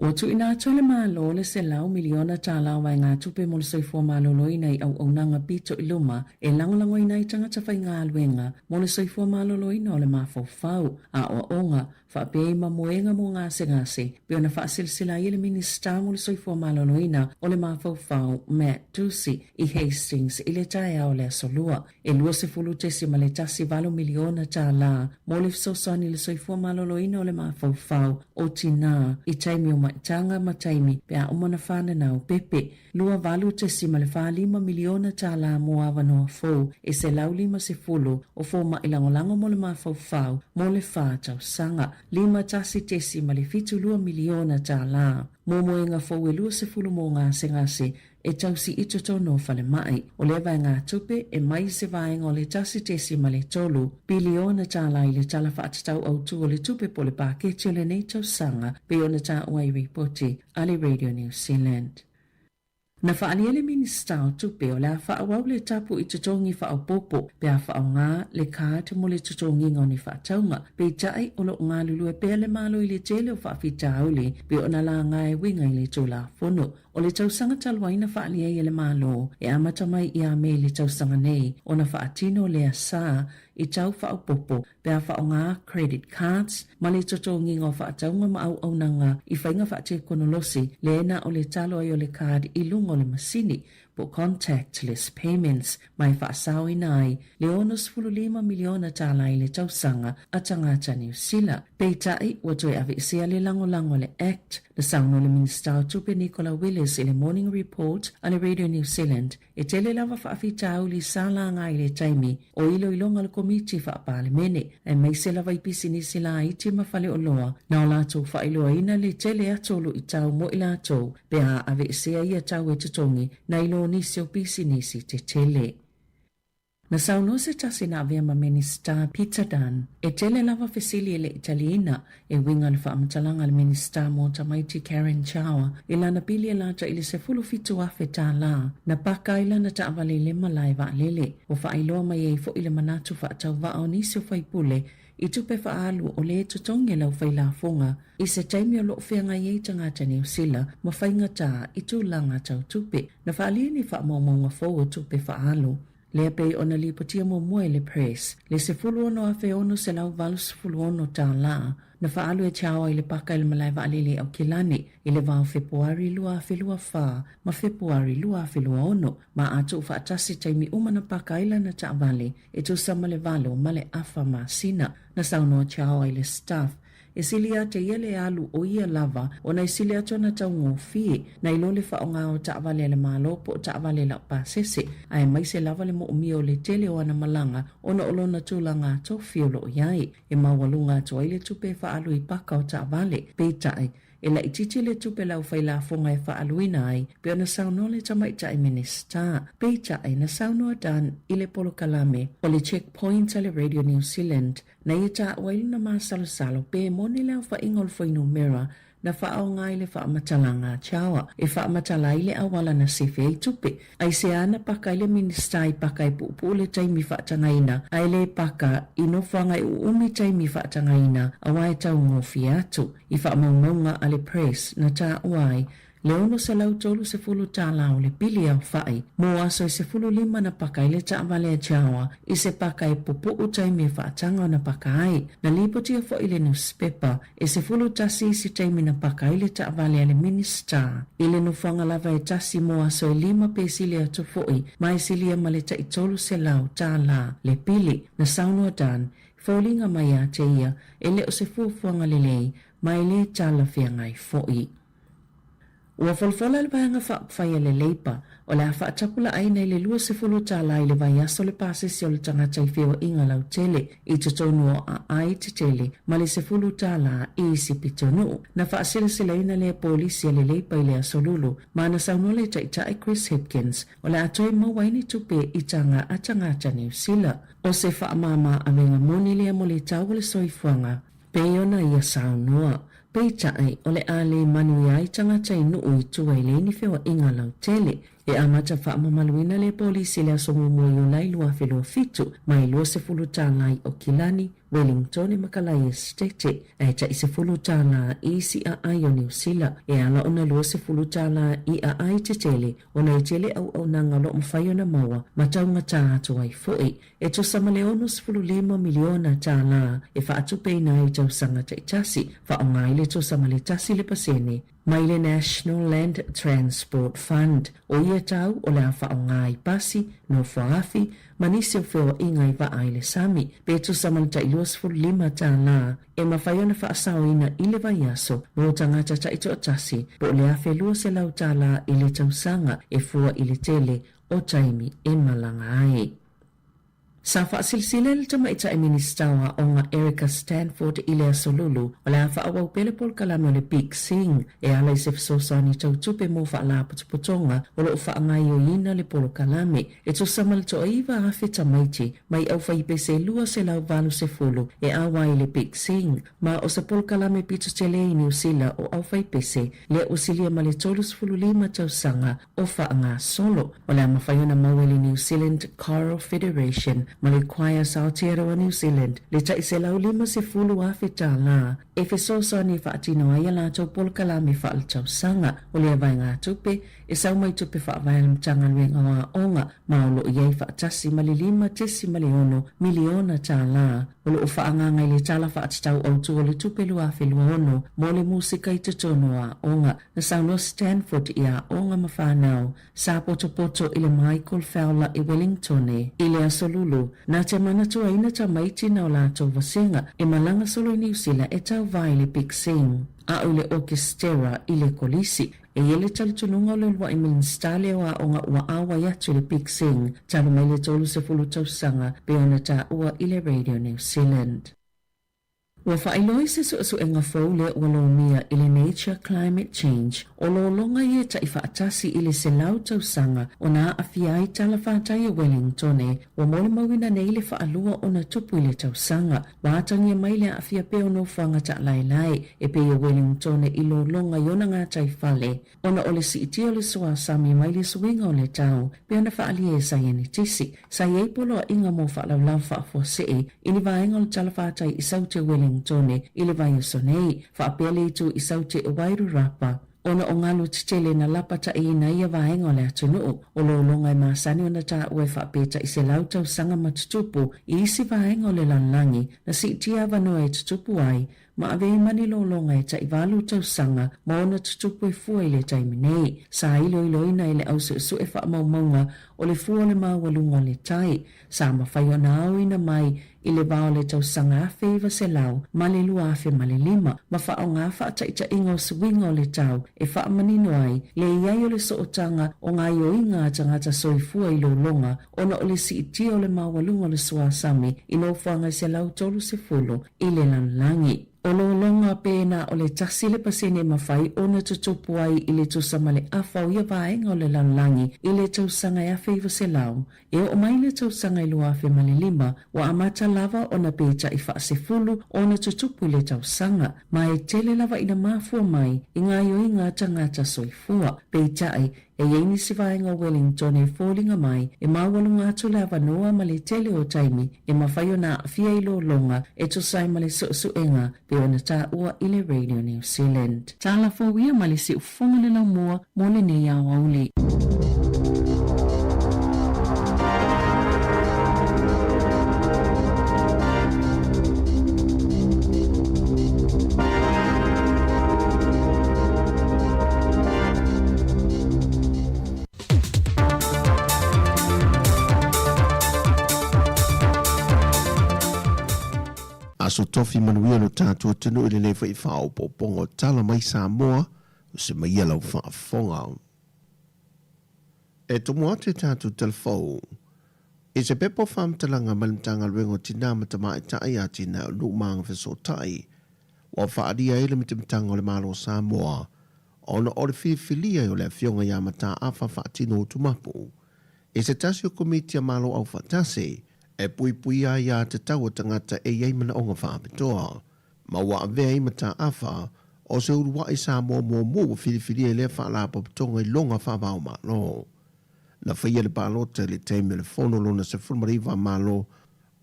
Ua tuuina atu e le Malo le $100 miliona tala o vaegatupe mo le soifua maloloina i auaunaga pito i luma e lagolagoina ai tagata faigaluega mo le soifua maloloina o le mafaufau, aoaoga, faapea i mamoega mo gasegase, pei ona faaselasela ai e le Minisita mo le Soifua Maloloina o le Mafaufau, Matt Doocey, i Hastings i le taeao o le Aso Lua. E $20.18 miliona tala mo le fesoasoani i le soifua maloloina o le mafaufau o tinā i taimi o maitaga ma taimi pe a uma ona fananau pepe. $28.45 miliona tala mo avanoa fou e 150 o fomai lagolago mo le mafaufau mo le fa tausaga. $51.72 miliona tala mo moega fou e 20 mo gasegase e tausi i totonu o falemai. O lea vaegatupe e mai i se vaega o le 1.3 piliona tala i le Tala Faatatau Autu o le Tupe po o le Paketi o lenei tausaga, pei ona taua i ripoti a le Radio New Zealand. Na faaalia le Minisita o Tupe o le a faaauau le tapu i totogi faaopoopo pe a faaaoga le card mo le totogiga o ni faatauga, peitai o lo o galulue pea le Malo i le tele o faafitauli pei ona laga e uiga i le Tulafono. O le tausaga talu ai na faalia ai e le Malo e amata mai ia Me i le tausaga nei ona faatino lea sa i tau faaopoopo pe a faaaoga credit cards ma le totogiga o faatauga ma auaunaga i faiga faatekonolosi lea na o le talo ai o le card i luga o le masini. po o contactless payments ma e faasaoina ai le $65 miliona tala i le tausaga a tagata Niu Sila. Peitai, ua toe aveesea le lagolago a le Act, na saunoa le Minisita o Tupe Nicola Willis i le Morning Report a le Radio New Zealand, e tele lava faafitauli sa laga i le taimi o iloiloga a le Komiti Faa-Palemene, aemaise lava i pisinisi laiti ma faleoloa, na o latou faailoaina le tele atu o luitau mo i latou pe a aveesea ia tau e totogi nai lo nisi o pisinisi tetele. Na saunoa se tasi na avea ma Minisita Peter Dunne, e tele lava fesili e le i taliina e uiga i le faamatalaga a le Minisita mo Tamaiti Karen Chhour i lana pili e lata i le $17,000 na paka ai lana taavale i le malae vaalele. Ua faailoa mai ai foi le manatu faatauvaa o nisi o faipule i tupe faaalu o lē totogi e lau failafoga i se taimi o loo feagai ai tagata Niu Sila ma faigata i tulaga tau tupe. Na faaalia ni faamaumauga fou o tupe faaalu lea pei ona lipotia muamua e le Press le $16,686 na faaalu e Chow i le paka i le malae vaalele i Aukilani i le va o Fepuari 2024 ma Fepuari 2026 ma a tuufaatasi taimi uma na paka ai lana taavale e tusa ma le 8.5 masina. Na saunoa Chow i le Stuff, E sili ia te ia le alu o ia lava ona e sili atu ona taugofie nai lo le faaaoga o taavale a le Malo po o taavale laupasese, aemaise lava le moomia o le tele o ana malaga ona o lona tulaga tofi o lo o i ai. E maualuga atu ai le tupe e faaalu i paka o taavale. Peitai, E laitiiti le tupe lau failafoga e faaaluina ai, pei ona saunoa le Tamaitai Minisita. Peitai, na saunoa Dunn i le polokalame o le Checkpoint a le Radio New Zealand, na ia taua ai lona masalosalo pe moni le aofaiga o le fuainumera na faaaoga ai le faamatalaga a Chow e faamatala ai le auala na sefe ai tupe. Aisea na paka ai le Minisita i paka e puupuu le taimi faatagaina ae le paka i nofoaga e uumi taimi faatagaina aua e taugofie atu. I faamaumauga a le Press na taua ai le $630 o le pili aofai mo aso e 15 na paka ai le taavale a Jawa i se paka e pupuu taimi e faataga ona paka ai. Na lipotia foi le nusipepa e 11 isi taimi na paka ai le taavale a le Minisita i le nofoaga lava e tasi mo aso e lima pe sili atu foi ma e silia ma le tai $300 le pili. Na saunoa Dunn Foliga mai ia te ia, e le o se fuafuaga lelei, ma e le talafeagai foi. Ua folafola le Vaega Faaupufai a le Leipa, o le a faatapulaaina i le 20 tala i le vaiaso le pasese o le tagata i feoaiga lautele i totonu o aai tetele ma le 10 tala i isi pitonuu. Na faaselaselaina lea polisi a le Leipa i le Aso Lulu, ma na saunoa le Taitai Chris Hipkins, o le a toe maua ai ni tupe i taga a tagata Niu Sila. O se faamāmā avega moni lea mo le tau o le soifuaga, pei ona ia saunoa. Peitai, o le a le manuia ai tagata i nuu i tua i leai ni feoaiga lautele. E amata faamamaluina le polisi i le aso muamua Iulai 2027, mai 20 tala i Okilani, Wellingtone ma Kalai Esetete, ae tai 10 tala i isi aai o Niu Sila, e ala ona 20 tala i aai tetele ona e tele auaunaga o lo o mafai ona maua ma taugata atu ai foi. E tusa ma le $65 miliona tālā e faatupeina ai tausaga taitasi, faaaoga ai le tusa ma le 1% mai le National Land Transport Fund. O ia tau o le a faaaoga ai pasi, nofoaafi, ma nisi o feoaiga i vaa i le sami, pe tusa ma le tai $25 e mafai ona faasaoina i le vaiaso mo tagata taitoatasi po o le $1,200 i le tausaga e fua i le tele o taimi e malaga ai. Sa faasilasila e le Tamaitai Minisita o Aoga Erica Stanford i le Aso Lulu o le a faaauau pea le polokalame o le Big Sing e ala i se fesoasoani tau tupe mo faalapotopotoga o lo o faagaoioiina le polokalame e tusa ma le 9,000 tamaiti mai aufaipese e 280 e ʻau ai le Big Sing, ma o se polokalame pito tele i Niu Sila o aufaipese lea ua silia ma le 35 tausaga o faagasolo. O le a mafai ona maua e le New Zealand Choral Federation. ma le Choirs Aotearoa New Zealand le tai $150,000 e fesoasoani e faatino ai a latou polokalame faaletausaga. O lea vaegatupe e sau mai tupe faavae a le Matagaluega o Aoga ma o lo o i ai faatasi ma le $5.6 miliona o lo o faaagaaga i le Tala Faatatau Autu o le Tupe 2026 mo le musika i totonu o aoga. Na saunoa Stanford i aoga ma fanau sa potopoto i le Michael Fowler i Wellingtone i le Aso Lulu, na te manatuaina tamaiti na o latou vasega e malaga solo i Niu Sila e tauva i le Big Sing a o i le Okesitera i le Kolisi. E i ai le talitonuga o le uluai Minisita lea o Aoga ua auai atu i le Big Sing talu mai le 30 tausaga pei ona taua i le Radio New Zealand. Ua faailoa i se suesuega fou lea ua lomia i le Nature Climate Change o lologa ia e taifaatasi i le 100 tausaga ona aafia ai talafatai o Wellingtone ua molimauina nei le faalua ona tupu i le tausaga. Ua atagia mai le aafia pea o nofoaga taalaelae e pei o Wellingtone i lologa i ona gataifale ona o le siitia o le suasami mai le suiga o le tau pei ona faaalia e saienitisi. Sa i ai poloaiga mo faalavelave faafuasei i ni vaega o le talafatai i Saute Wellingtone i le vaiaso nei, faapea le itu i Saute Wairarapa, ona o galu tetele na lapataiina ia vaega o le atunuu. O lologa e masani ona taua e faapea tai 100 tausaga ma tutupu i isi vaega o le lalolagi na siitia avanoa e tutupu ai ma ave ai ma ni lologa e tai 8 tausaga ma ona tutupu e fua i le taimi nei. Sa iloiloina e le au suesue faamaumauga o le fua o le maualuga o le tai, sa mafai ona aoina mai i le va o le tausaga 1900 ma le 2005, ma faaaoga faataitaiga o suiga o le tau e faamanino ai le i ai o le sootaga o gaoioiga a tagata soifua i lologa ona o le siitia o le maualuga o le suasami i nofoaga e 130 i le lalolagi. O lologa pēnā o le 1% e mafai ona tutupu ai i le tusa ma le afa o ia vaega o le lalolagi i le tausaga e 1900. E oo mai le tausaga e 2005, ua amata lava ona pētaʻi faasefulu ona tutupu i le tausaga, ma e tele lava ina mafua mai i gaoioiga a tagata soifua. Peitai, E i ai nisi vaega o Wellington e foliga mai e maualuga atu le avanoa ma le tele o taimi e mafai ona aafia i lologa e tusa ai ma le suesuega pei ona taua i le Radio New Zealand. Tala fou ia mai le siufofoga le laumua mo lenei aoauli. Aso Tofi manuia lo tatou atunuu i lenei foi faaopoopoga o tala mai Samoa, o se maia lau faafofoga. E tomo atu e tatou telefou i se pepa o faamatalaga mai le Matagaluega o Tinā ma Tamaitai, Atinae o Nuu ma Agafesootai, ua faaalia ai le mitamitaga o le Malo o Samoa ona o le filifilia o le Afioga ia Mataafa Faatino Utumapu i se tasi o Komiti a Malo Aufaatasi e puipuia ai aiatatau a tagata e i ai manaoga faapitoa ma ua avea ai Mataafa o se uluai Samoa muamua ua filifilia i lea faalapotopotoga i loga faava-o-Malo. Na faia le palota i le taimi o le Fono lona 19 a Malo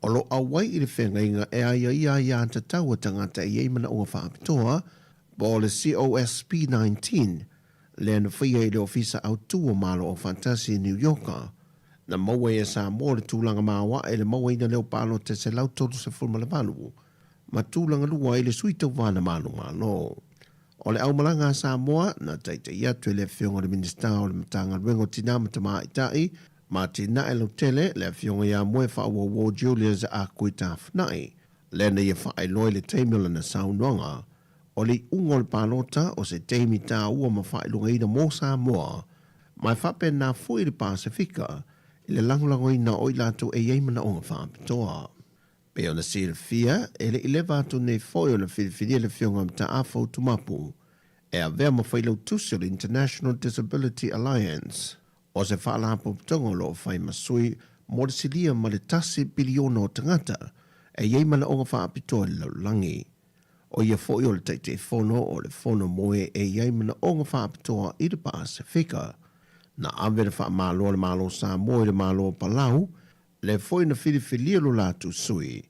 o lo o auai i le feagaiga e aiaia aiatatau a tagata e i ai manaoga faapitoa, po o le COSP 19, lea na faia i le Ofisa Autu o Malo Aufaatasi i Niu Ioka. Na maua ai e Samoa le tulaga maoae i le mauaina leo palota e 138 ma tulaga lua i le sui tauva na malomalo. O le aumalaga a Samoa, na taitaia atu e le Afioga i le Minisita o le Matagaluega o Tinā ma Tamaitai, ma Atinae Lautele, le Afioga ia Moefaauouo Julius Akui Tafunai, lea na ia faailoa i le taimi o lana saunoaga, o le iuga o le palota o se taimi tāua ma faailogaina mo Samoa, ma e faapena foi le Pasefika i le lagolagoina o i latou e i ai manaoga faapitoa. Pei ona silafia, e le i leva atu nei foi ona filifilia le Afioga Mataafa Utumapu e avea ma failautusi o le International Disability Alliance, O se faalapotopotoga o lo o fai ma sui mo le silia ma le tasi piliona o tagata e i ai manaoga faapitoa i le lalolagi. O ia foi o le Taitaifono o le Fono mo e e i ai manaoga faapitoa i le Pasefika. Na ave le faamalo a le Malo o Samoa i le Malo o Palau, lea foi na filifilia lo latou sui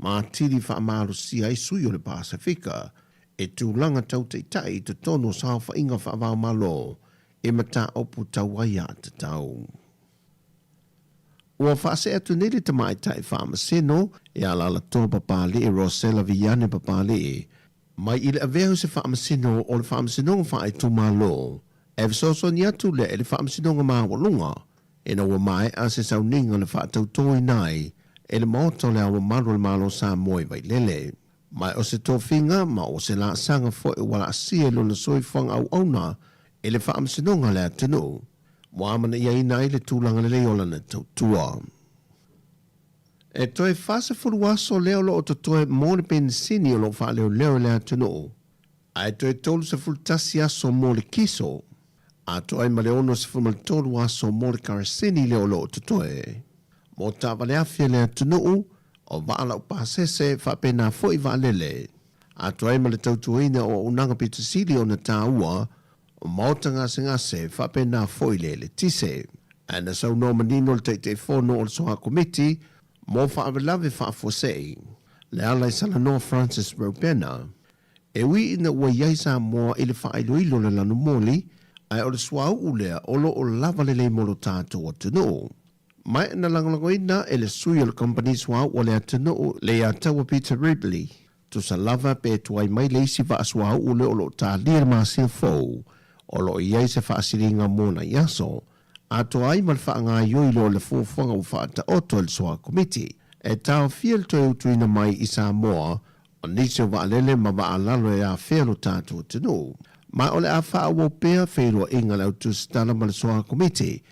ma atili faamalosia ai sui o le Pasefika e tulaga tau taitai i totonu o saofaiga faava-o-Malo e mataupu tau aiatatau. Ua faasee atu nei le tamaitai faamasino e Alalatoa Papali'i Rosella Viane Papali'i mai i le avea o se faamasino o le Faamasinoga Faaitumalo e fesoasoani atu lea i le Faamasinoga Maualuga ina ua maea se sauniga na faatautoina ai e le Maota o le Ao Mamalu o le Malo o Samoa i Vailele. Ma o se tofiga ma o se laasaga foi ua laasia i lona soifuaga auauna i le Faamasinoga a le atunuu, ua amanaiaina ai le tulaga lelei o lana tautua. E toe 40 aso lea o lo o totoe mo le penisini o lo o faaleoleo i le atunuu, ae toe 31 aso mo le kiso, atoa ai ma le 63 aso mo le karasini lea o lo o totoe. Mo taavaleafi a le atunuu, o vaa laupasese faapena foi vaalele, atoa ai ma le tautuaina o auaunaga pito sili ona taua o maota gasegase faapena foi le eletise. Ae na saunoa manino le Taitaifono o le Soa Komiti mo Faalavelave Faafuasei, Lealaisalanoa Francis Reubena, e ui ina ua i ai Samoa i le faailoilo o le lanumoli, ae o le suauu lea o lo o lava lelei mo lo tatou atunuu. Ma na lagolagoina e le sui o le kamupani suauu a le atunuu, Leiataua Peter Ribley, Tusa lava pe tuai mai le isi vaa suauu lea o lo o talia le masina fou, o lo o i ai se faasiliga mo nai aso, atoa ai ma le faagaoioi loa o le fuafuaga ua faataoto e le Soa Komiti e taofia le toe utuina mai i Samoa o nisi o vaalele ma vaa lalo e afea lo tatou atunuu. Ma o le a faaauau pea feiloaiga a le Autusitala ma le Soa Komiti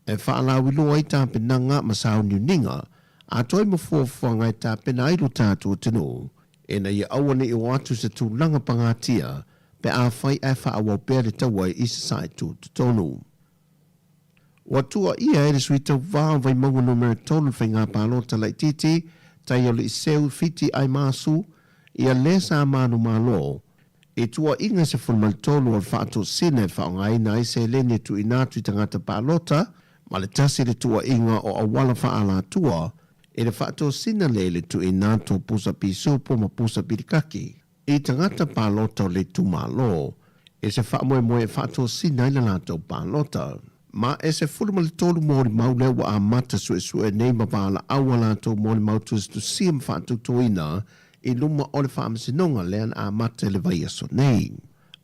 e faalauiloa ai tapenaga ma sauniuniga atoa ai ma fuafuaga e tapena ai lo tatou atunuu ina ia aua ne i oo atu se tulaga pagatia pe afai ae faaauau pea le taua i Sasae tutotonu. Ua tuuaia e le sui tauva o Vaimauga Numera 3 le faiga palota laitiiti Taioliiseu Fiti Aimasu ia le sa manumalo I tuuaiga 13 o le faatosina e faaaogaina ai seleni e tuuina atu i tagata palota, ma le tasi le tuuaiga o auala faaalatua i le faatosina lea i le tuuina atu o pusa pisupo ma pusa pilikaki i tagata palota o le itumalo i se faamoemoe e faatosina ai le latou palota. Ma e 13 molimau lea ua amata suesue nei ma valaau a latou molimau tusitusia ma faatautoina i luma o le Faamasinoga lea na amata i le vaiaso nei.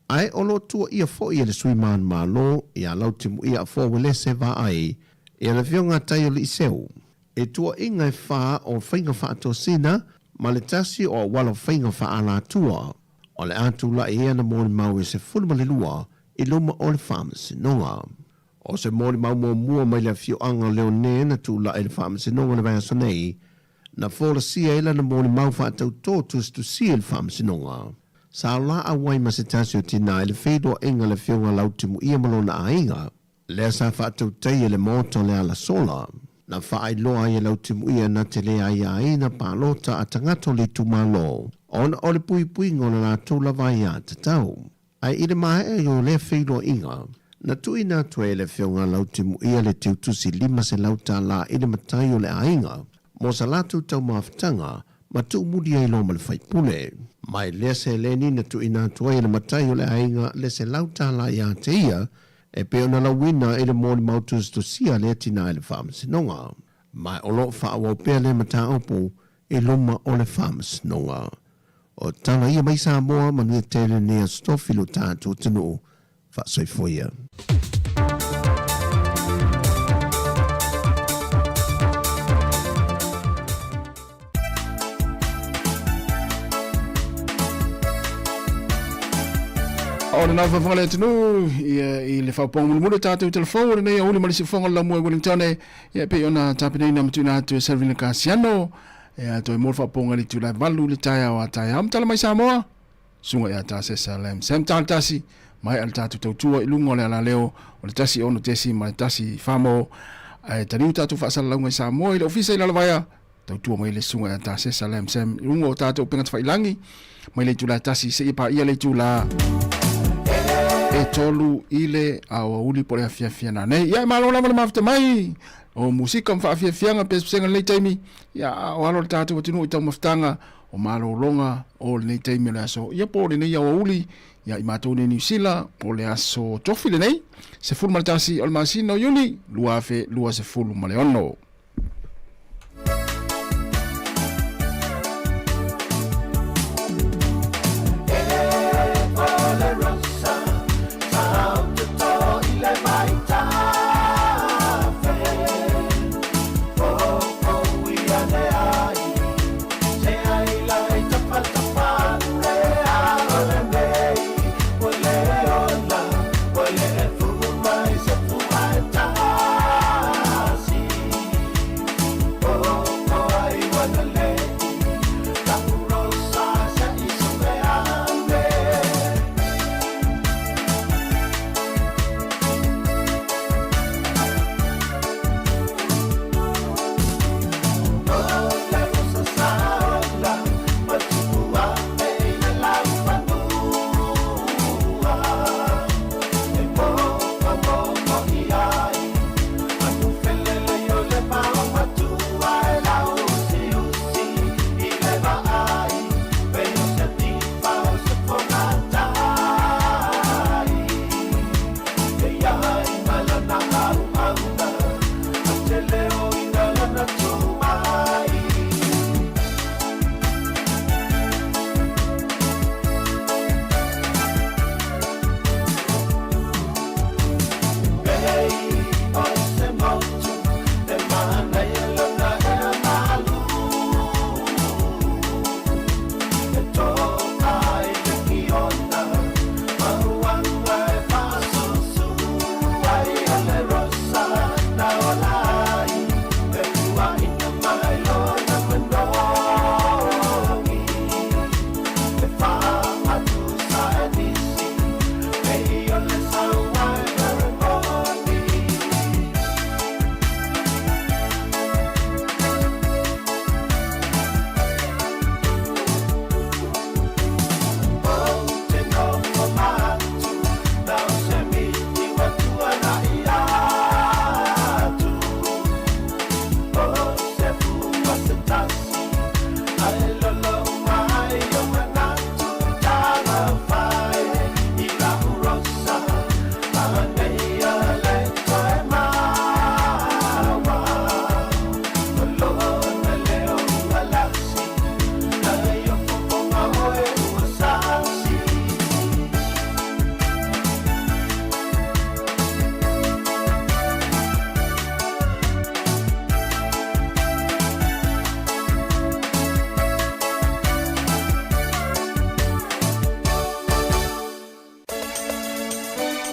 Ae o lo o tuuaia foi e le sui manumalo ia Lautimuia Afoa Uelese Vaai ia le Afioga a Taioliiseu i tuuaiga e fa o faiga faatosina ma le tasi o auala faiga faaalatua o le a tulai ai ana molimau e 12 i luma o le Faamasinoga. O se molimau muamua mai le afioaga o Leone na tulai i le Faamasinoga i le vaiaso nei, Na folasia ai lana molimau faatautō tusitusia i le Faamasinoga. Sa laau ai ma se tasi o tinā i le feiloaiga a le Afioga Lautimuia ma lona aiga, lea sa faatautaia i le Maota o le Alasola. Na faailoa ai e Lautimuia na te le aiaina palota a tagata o le itumalo ona o le puipuiga o le latou lava aiatatau. Ae i le maea o lea feiloaiga, na tuuina atu ai e le Afioga Lautimuia le tiutusi $500 i le matai o le aiga mo sa latou taumafataga ma tuumuli ai loa ma le faipule. Mai lea seleni na tuuina atu ai e le matai o le aiga le $100 ia te ia e pei ona lauina i le molimau tusitusia a lea tina i le Faamasinoga. Ma o lo o faaauau pea lea mataupu i luma o le Faamasinoga. O tala ia mai Samoa, manuia tele lenei aso tofi lo tatou atunuu. Faasoifua ia. O lena faafofoga le atunuu ia, i le faapopoga mulimuli o tatou telefou o lenei aoauli ma le siufofoga o le laumua i Wellington ia, pei ona tapenaina ma tuuina atu e Selvina Kasiano. Ia toe mo le faapopoga i le itula e 8 i le taeao a taeao. Matala mai Samoa, susuga ia Tasesa Lam Sam Talatasi, mai a le tatou tautua i luga o le alaleo o le 16.1 Famo. Ae taliu tatou faasalalauga i Samoa i le ofisa i Lalovaea, tautua mai le susuga ia Tasesa Lam Sam i luga o tatou upega tafailangi mai le itula e 1 seia paia le itula E 3 i le aoauli po o le afiafi a nanei. Ia, e malo lava le mafuta mai o musika ma faafiafiaga pesepesega i lenei taimi. Ia, a o alo le tatou atunuu i taumafataga o malologa o lenei taimi o le aso. Ia, po o lenei aoauli, ia i matou nei Niu Sila, o le aso tofi lenei, 11 o le masina o Iuni, 2026.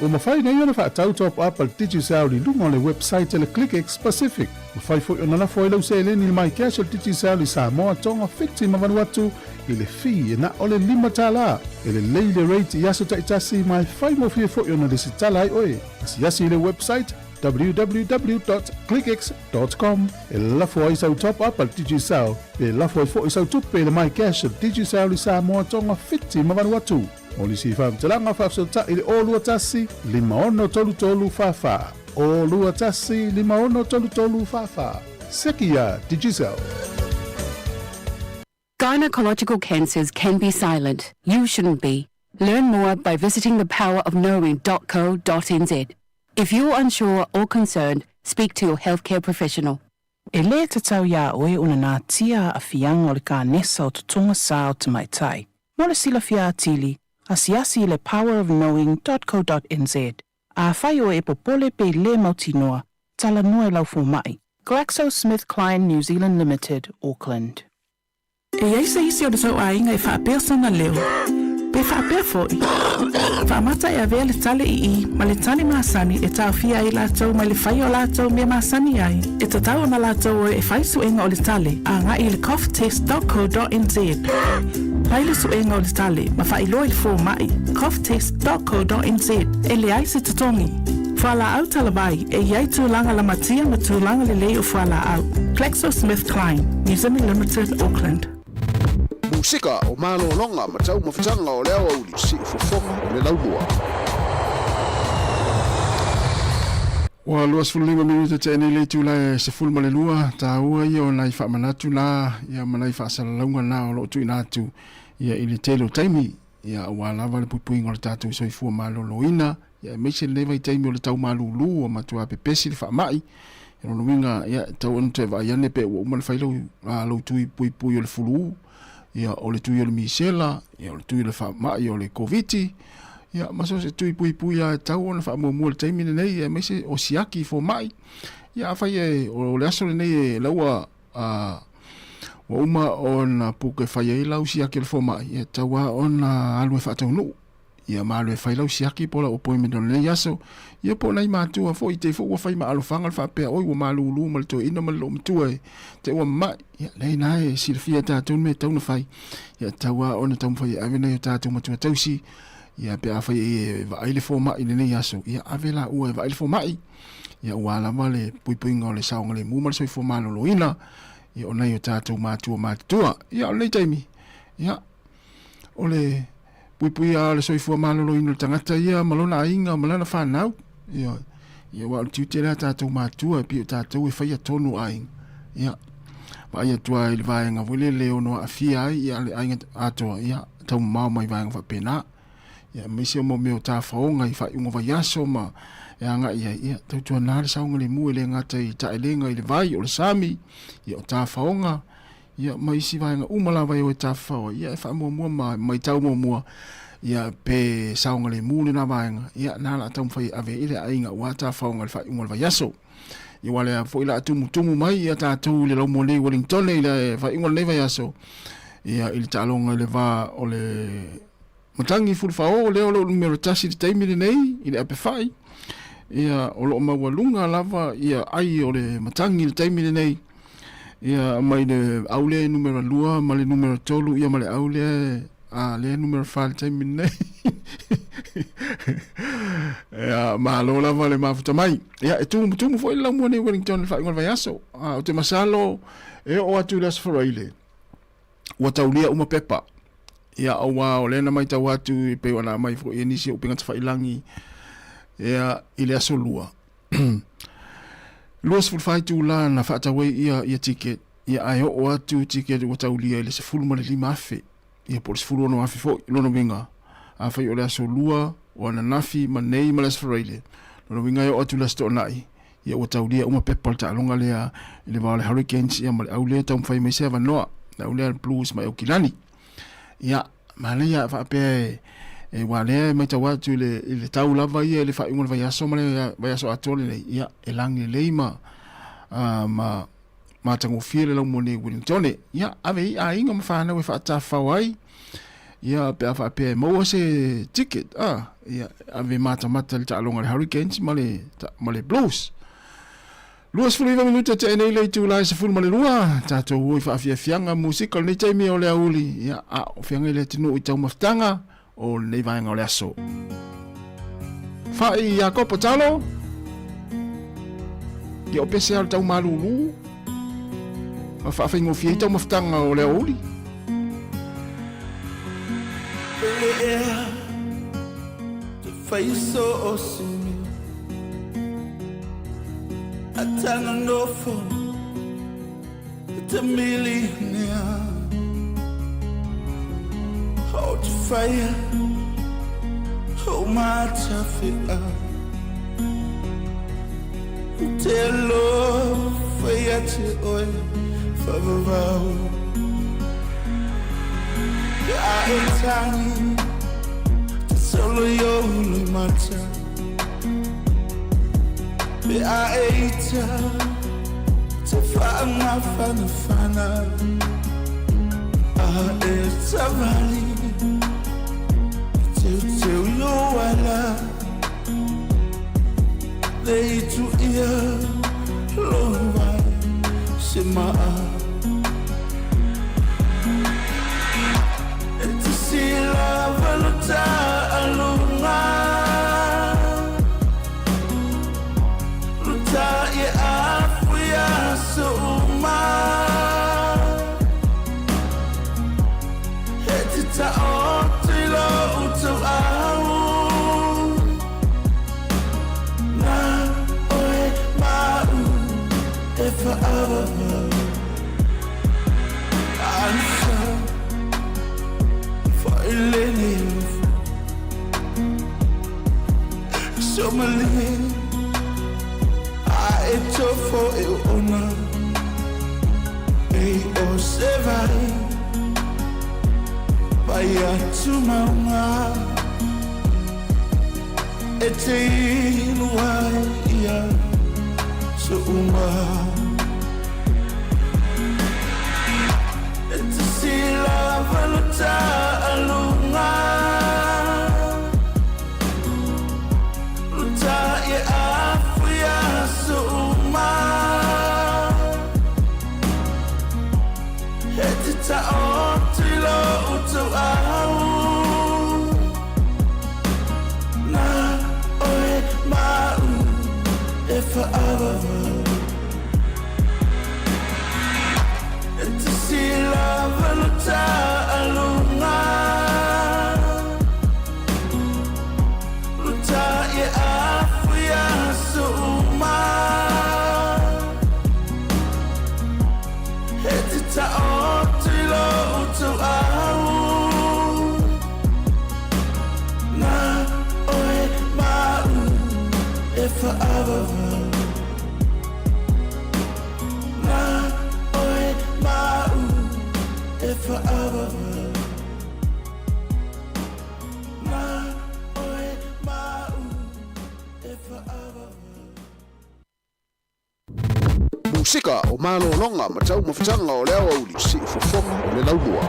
Ua mafai nei ona faatau top up a le Digicel i luga o le website a le ClickX Pacific. Mafai foi ona lafo ai lau seleni i le MyCash a le Digicel i Samoa, Tonga, Fiti ma Vanuatu i le fee e na o le $5. E lelei le rate i aso taitasi ma e faigofie foi ona lesitala ai oe. Asiasi i le website www.clickx.com e lafo ai sau top up a le Digicel pe lafo ai foi sau tupe i le MyCash a le Digicel i Samoa, Tonga, Fiti ma Vanuatu. Mo nisi faamatalaga faafesootai i le 021 5633 44. 021 5633 44. Seki iā Digicel. Gynecological cancers can be silent. You shouldn't be. Learn more by visiting thepowerofknowing.co.nz. If you're unsure or concerned, speak to your healthcare professional. E lē tatau iā oe ona natia aafiaga o le kanesa o totoga sa o tamaitai. Mo le silafia atili, asiasi i le powerofknowing.co.nz. Afai oe e popole pe lē mautinoa, talanoa i lau fomai. GlaxoSmithKline New Zealand Limited, Auckland. E i ai se isi o le tou aiga e faapea sona leo, pe faapea foi, faamata e avea le tale ii ma le tane masani e taofia ai latou mai le faia o latou mea masani ai, e tatau ona latou o e fai suega o le tale agai i le coughtest.co.nz. Fai le suega o le tale ma faailoa i le fomai, coughtest.co.nz, e leai se totogi. Fualaau talavai, e i ai tulaga lamatia ma tulaga lelei o fualaau. GlaxoSmithKline, New Zealand Limited, Auckland. Musika o malologa ma taumafataga o le aoauli, siufofoga o le laumua. Ua 25 minute tea nei le itula e 12, taua ia o nai faamanatu na ia ma nai faasalalauga na o lo o tuuina atu ia i le tele o taimi ia aua lava le puipuiga o le tatou soifua maloloina ia aemaise lenei vaitaimi o le tau malulu ua matua pepesi le faamai. O lona uiga ia e tatau ona toe vaai ane pe ua uma ona fai lau, lau tui puipui o le fulu, ia o le tui o le misela, ia o le tui o le faamai o le Koviti, ia ma so o se tui puipui lava e tatau ona faamuamua i le taimi lenei, aemaise o siaki i fomai. Ia afai e, o le aso lenei e la ua ua uma ona puke fai ai lau siaki o le fomai, ia e tatau lava ona alu e faataunuu. Ia ma alu e fai lau siaki po o lau appointment o lenei aso, ia po o nai matua foi, te i foi ua fai ma alofaga le faapea, oi ua malulu ma le toeaina ma le loomatua e te ua mamai. Ia, leai na e silafia e tatou le mea e tatau ona fai. Ia, e tatau lava ona taumafai e ave nai o tatou matua tausi, ia pe afai e vaai le fomai i lenei aso, ia ave laua e vaai le fomai. Ia aua lava le puipuiga o le saogalemu ma le soifua maloloina, ia o nai o tatou matua matutua. Ia o lenei taimi, ia, o le puipuia lava o le soifua maloloina o le tagata ia ma lona aiga ma lana fanau. Ioe. Ia aua o le tiute lea a tatou matua e pei o tatou e faia tonu o aiga. Ia, vaai atu lava i le vaega foi lele e ono aafia ai ia le aiga atoa, ia, taumamao mai vaega faapena. Ia, aemaise o mea o tafaoga i faaiuga o vaiaso ma e agai ai, ia, tautuana le saogalemu e le gata i taelega i le vai, o le sami, ia, o tafaoga, Ia, ma isi vaega uma lava e o e tafafao ai, ia, e faamuamua ma matau muamua, ia, pe saogalemu lena vaega, ia, na o le a taumafai e ave ai le aiga aua tafaoga i le faaiuga o le vaiaso. Ia, aua o lea foi o le a tumutumu mai ia tatou i le laumua nei i Wellingtone i le faaiuga o lenei vaiaso, ia, i le taaloga i le va o le Matagi Fulufao, lea o lo o numera tasi i le taimi lenei i le apefai, ia, o lo o maualuga lava ia ai o le matagi i le taimi lenei, ia, mai le au lea e numera 2 ma le numera 3, ia ma le au lea a lea numera 4 i le taimi lenei. Ia, malo lava le mafuta mai. Ia, e tumutumu foi le laumua nei i Wellington i le faaiuga o le vaiaso. A, ou te masalo e oo atu i le Aso Faraile, ua taulia uma pepa. Ia, aua o lea na matau atu e pei ona aumai foi e nisi o upega tafailagi ia, i le aso Lua. 24 itula na faatau ai ia, ia ticket, ia ae oo atu ticket ua taulia i le 15,000, ia po o le 16,000 foi. Lona uiga, afai o le aso Lua, o ananafi ma nei ma le aso Faraile, lona uiga e oo atu i le aso Toonai, Ia ua taulia uma pepa o le taaloga lea i le va o le Hurricanes ia ma le au lea taumafai mai se avanoa, le au lea le Blues mai Aukilani. Ia, manaia faapea e, e aua lea e matau atu i le, i le tau lava ia i le faaiuga o le vaiaso ma le vaiaso atoa lenei, ia, e lagi lelei ma, uh, ma matagofie le laumua nei i Wellingtone. Ia, ave i aiga ma fanau e faatafafao ai, ia, pe a faapea e maua se ticket, ah, ia, ave matamata i le taaloga a le Hurricanes ma le, ma le Blues. 29 minute tea nei le itula e 12, tatou o i faafiafiaga musika o lenei taimi o le aoauli, ia, a o feagai le atunuu i taumafataga o lenei vaega o le aso. Fa'i Iakopo Talo, ia o pese lava o le tau malūlū, ma faafaigofie ai taumafataga o le aoauli. Pele ea te whai so o sumi A tanga nofo te millionaire O te whaia o matawhea Te alofa ia te oe whavavau A e tangi te solo i o lui mata Pe a e ita te whaangafanafana A e tawali te teu i o ala Le itu ia loa se maa E te sila valuta alunga Luta ia afu ia suma E te taoto i lo utu au Na oe. Musika o malologa ma taumafataga o le aoauli, siufofoga o le laumua.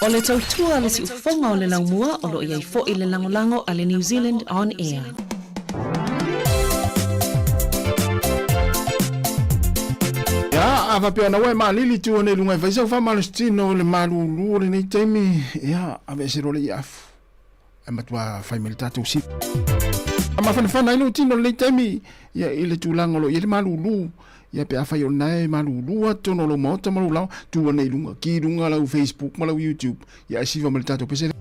O le tautua a le siufofoga o le laumua o lo o i ai foi le lagolago a le New Zealand On Air. Ia, a faapea ona ua e malili tu nei luga e fai sau faamalositino i le malulu o lenei taimi, ia, aveese loa le iafu. Ae matua fai mai le tatou sifa. A mafanafana ai lou tino i lenei taimi, ia, i le tulaga o lo o i ai le malulu, ia, pe afai o lena e malulu lava totonu o lou maota ma lou laoa, tu ane i luga, ki i luga lau Facebook ma lau YouTube, ia ae siva mai le tatou pese lea.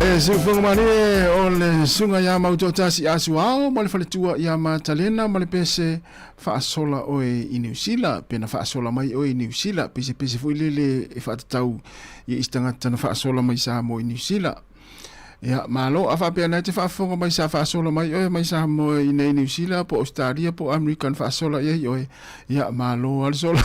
Le siufoga malie o le susuga ia Mautoatasi Asuao ma le faletua ia Matalena ma le pese faasola oe i Niu Sila, pe na faasola mai oe i Niu Sila, pe se pese foi lele e faatatau i isi tagata na faasola mai Samoa i Niu Sila. Ia, malo, a faapea na e te faafofoga mai sa faasola mai oe mai Samoa i nei Niu Sila po Australia po Amerika na faasola i ai oe, ia, malo lava le sola.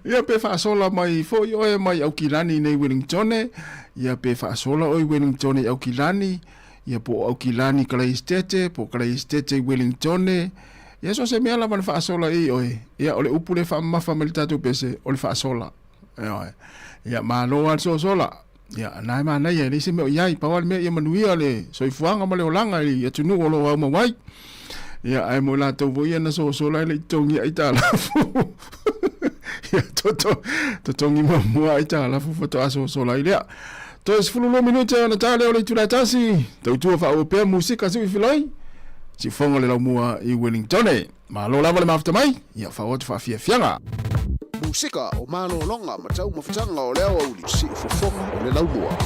Ia, pe faasola mai foi oe mai Aukilani i nei Wellingtone, ia, pe faasola oe i Wellingtone i Aukilani, ia po o Aukilani i Kalaisitete, po o Kalaisitete i Wellingtone, ia so o se mea lava na faasola i ai oe, ia, o le upu lea e faamamafa mai i le tatou pese, o le faasola. Ioe. Ia, malo lava le sosola. Ia, na e manaia, e leai se mea o i ai. Pau lava le mea ia manuia le soifuaga ma le olaga i atunuu o lo o aumau ai. Ia, ae mo i latou foi ia na sosola e le i totogia aitalafu. Ia, toto, totogi muamua aitalafu faatoa sosola ai lea. Toe 12 minute ona ta lea o le itula e tasi. Tautua faaauau pea musika siu i filai. Siufoga o le laumua i Wellingtone. Malo lava le mafuta mai, ia faaoo atu faafiafiaga. Musika o malologa ma taumafataga o le aoauli, siufofoga o le laumua.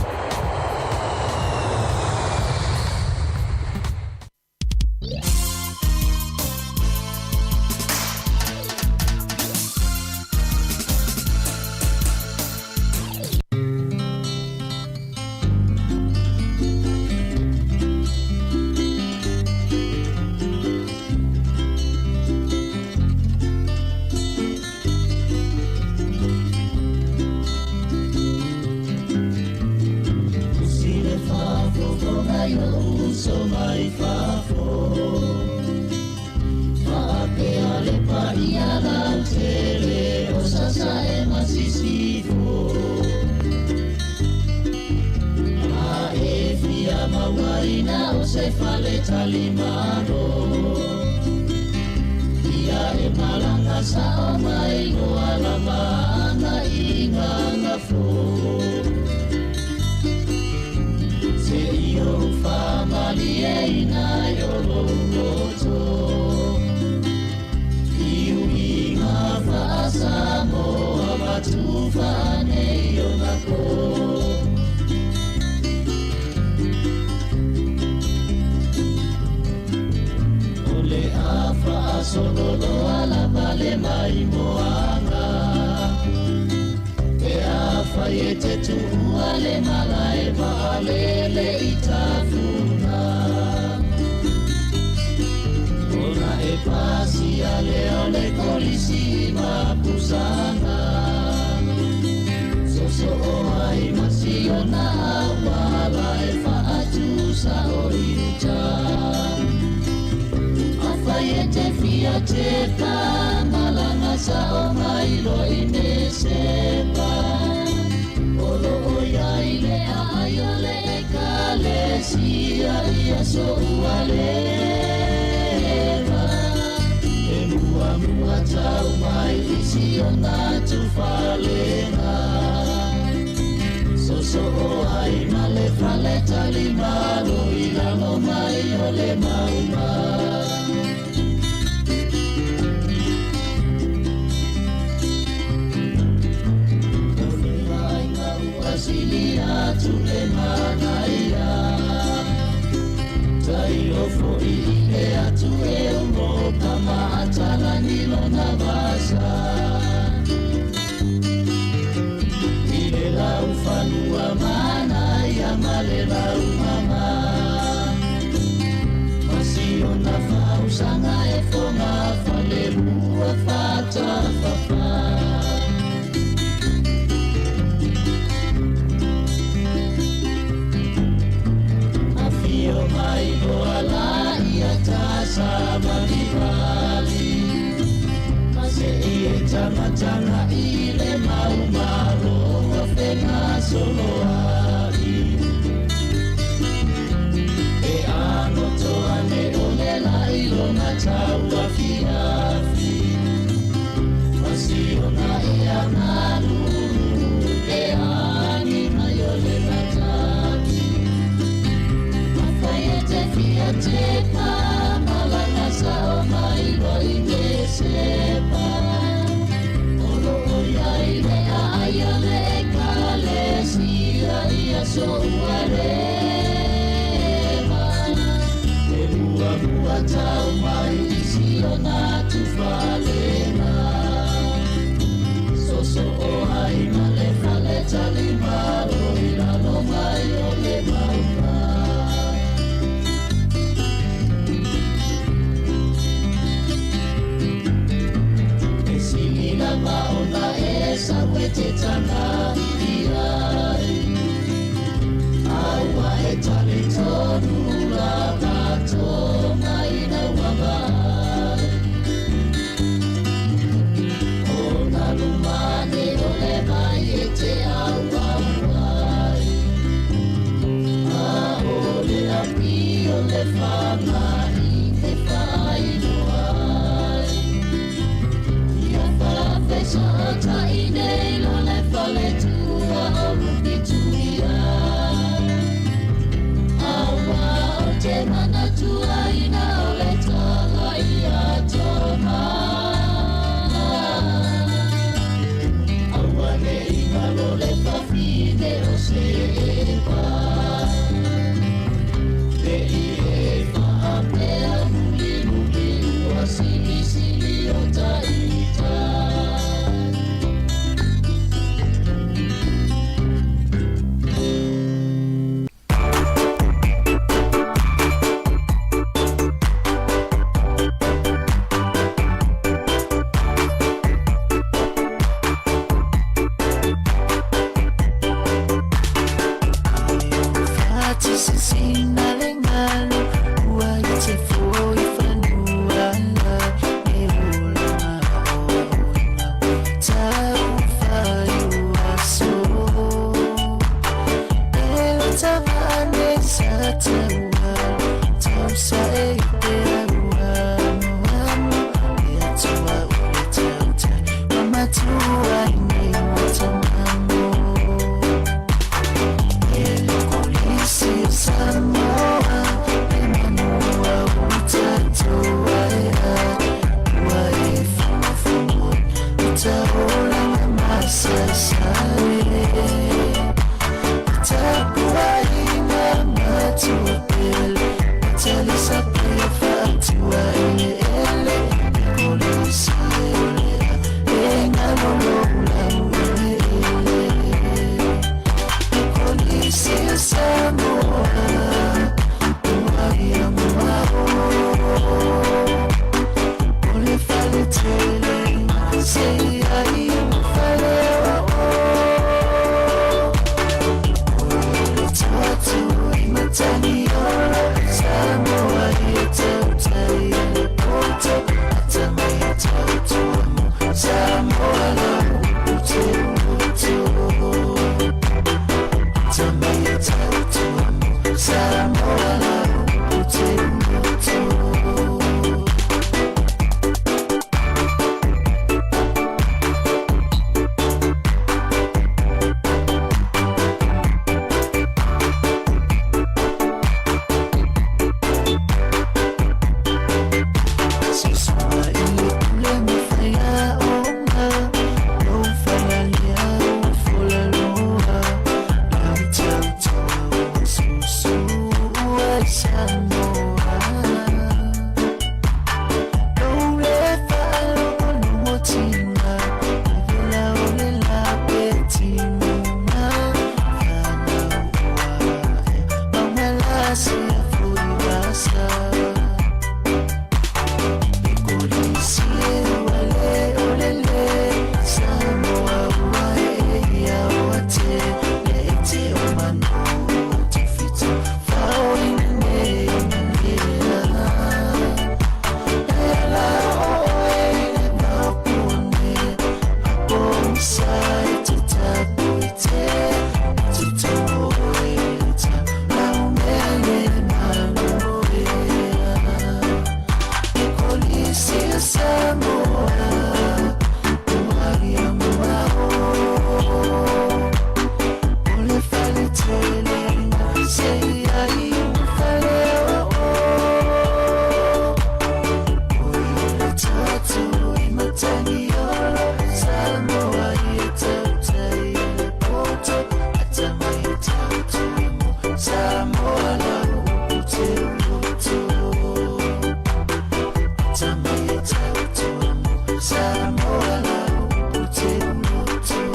aso ua leva. E muamua tau mai i si ona tufalega. Soso o ai ma le fale talimalo i lalo mai o le mauga. E sili lava ona e sau e te taga i ai. A ua e talitonu lava tonga ina ua vaai. O galu mane o le vai e te auau ai. A o le api o le faga i te faailoa ai. Ia faafesootai nei lo le faletua o Lupituia. Aua o te manatuaina o le tala ia Toma. Aua ne i galo le fafine o Seba. Ne i e faapea mulimuli ua silisili o ta ita.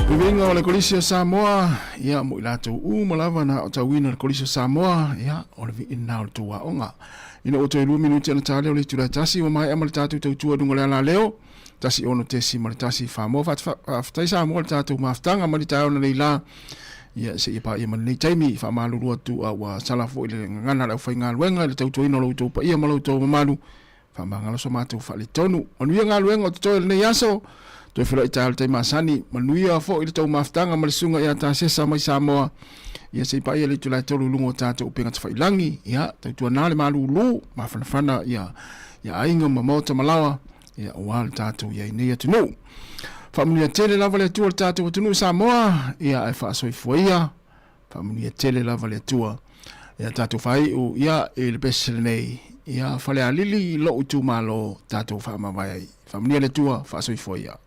Viviga o le Kolisi o Samoa, ia mo i latou uma lava na aotauina le Kolisi o Samoa, ia o le viiga lena o le tou aoga. Ina ua toe 2 minute ona ta lea o le itula e tasi, ua maea ma le tatou tautua i luga o le alaleo, 16.1 Samoa. Faafetai Samoa i le tatou mafutaga mai le taeao nei la. Ia seia paia ma lenei taimi, faamalulu atu a ua sala foi le gagana a le aufaigaluega i le tautuaina o lo outou paia ma lo outou mamalu. Faamagalo so matou faaletonu. Manuia galuega o totoe o lenei aso. Toe feiloai taeao i le tai masani. Manuia foi le tou mafutaga ma le susuga ia Tasesa mai Samoa. Ia se i paia le itula e 3 i luga o tatou upega tafailagi. Ia tautuana le malulu, mafanafana ia ia aiga ma maota ma laoa, ia aua le tatou i ai nei atunuu. Faamanuia tele lava le Atua i le tatou atunuu Samoa, ia ae faasoifua ia. Faamanuia tele lava le Atua. Ia tatou faaiu ia i le pese lenei, ia Falealili lou itumalo tatou faamavae ai. Faamanuia le Atua, faasoifua ia.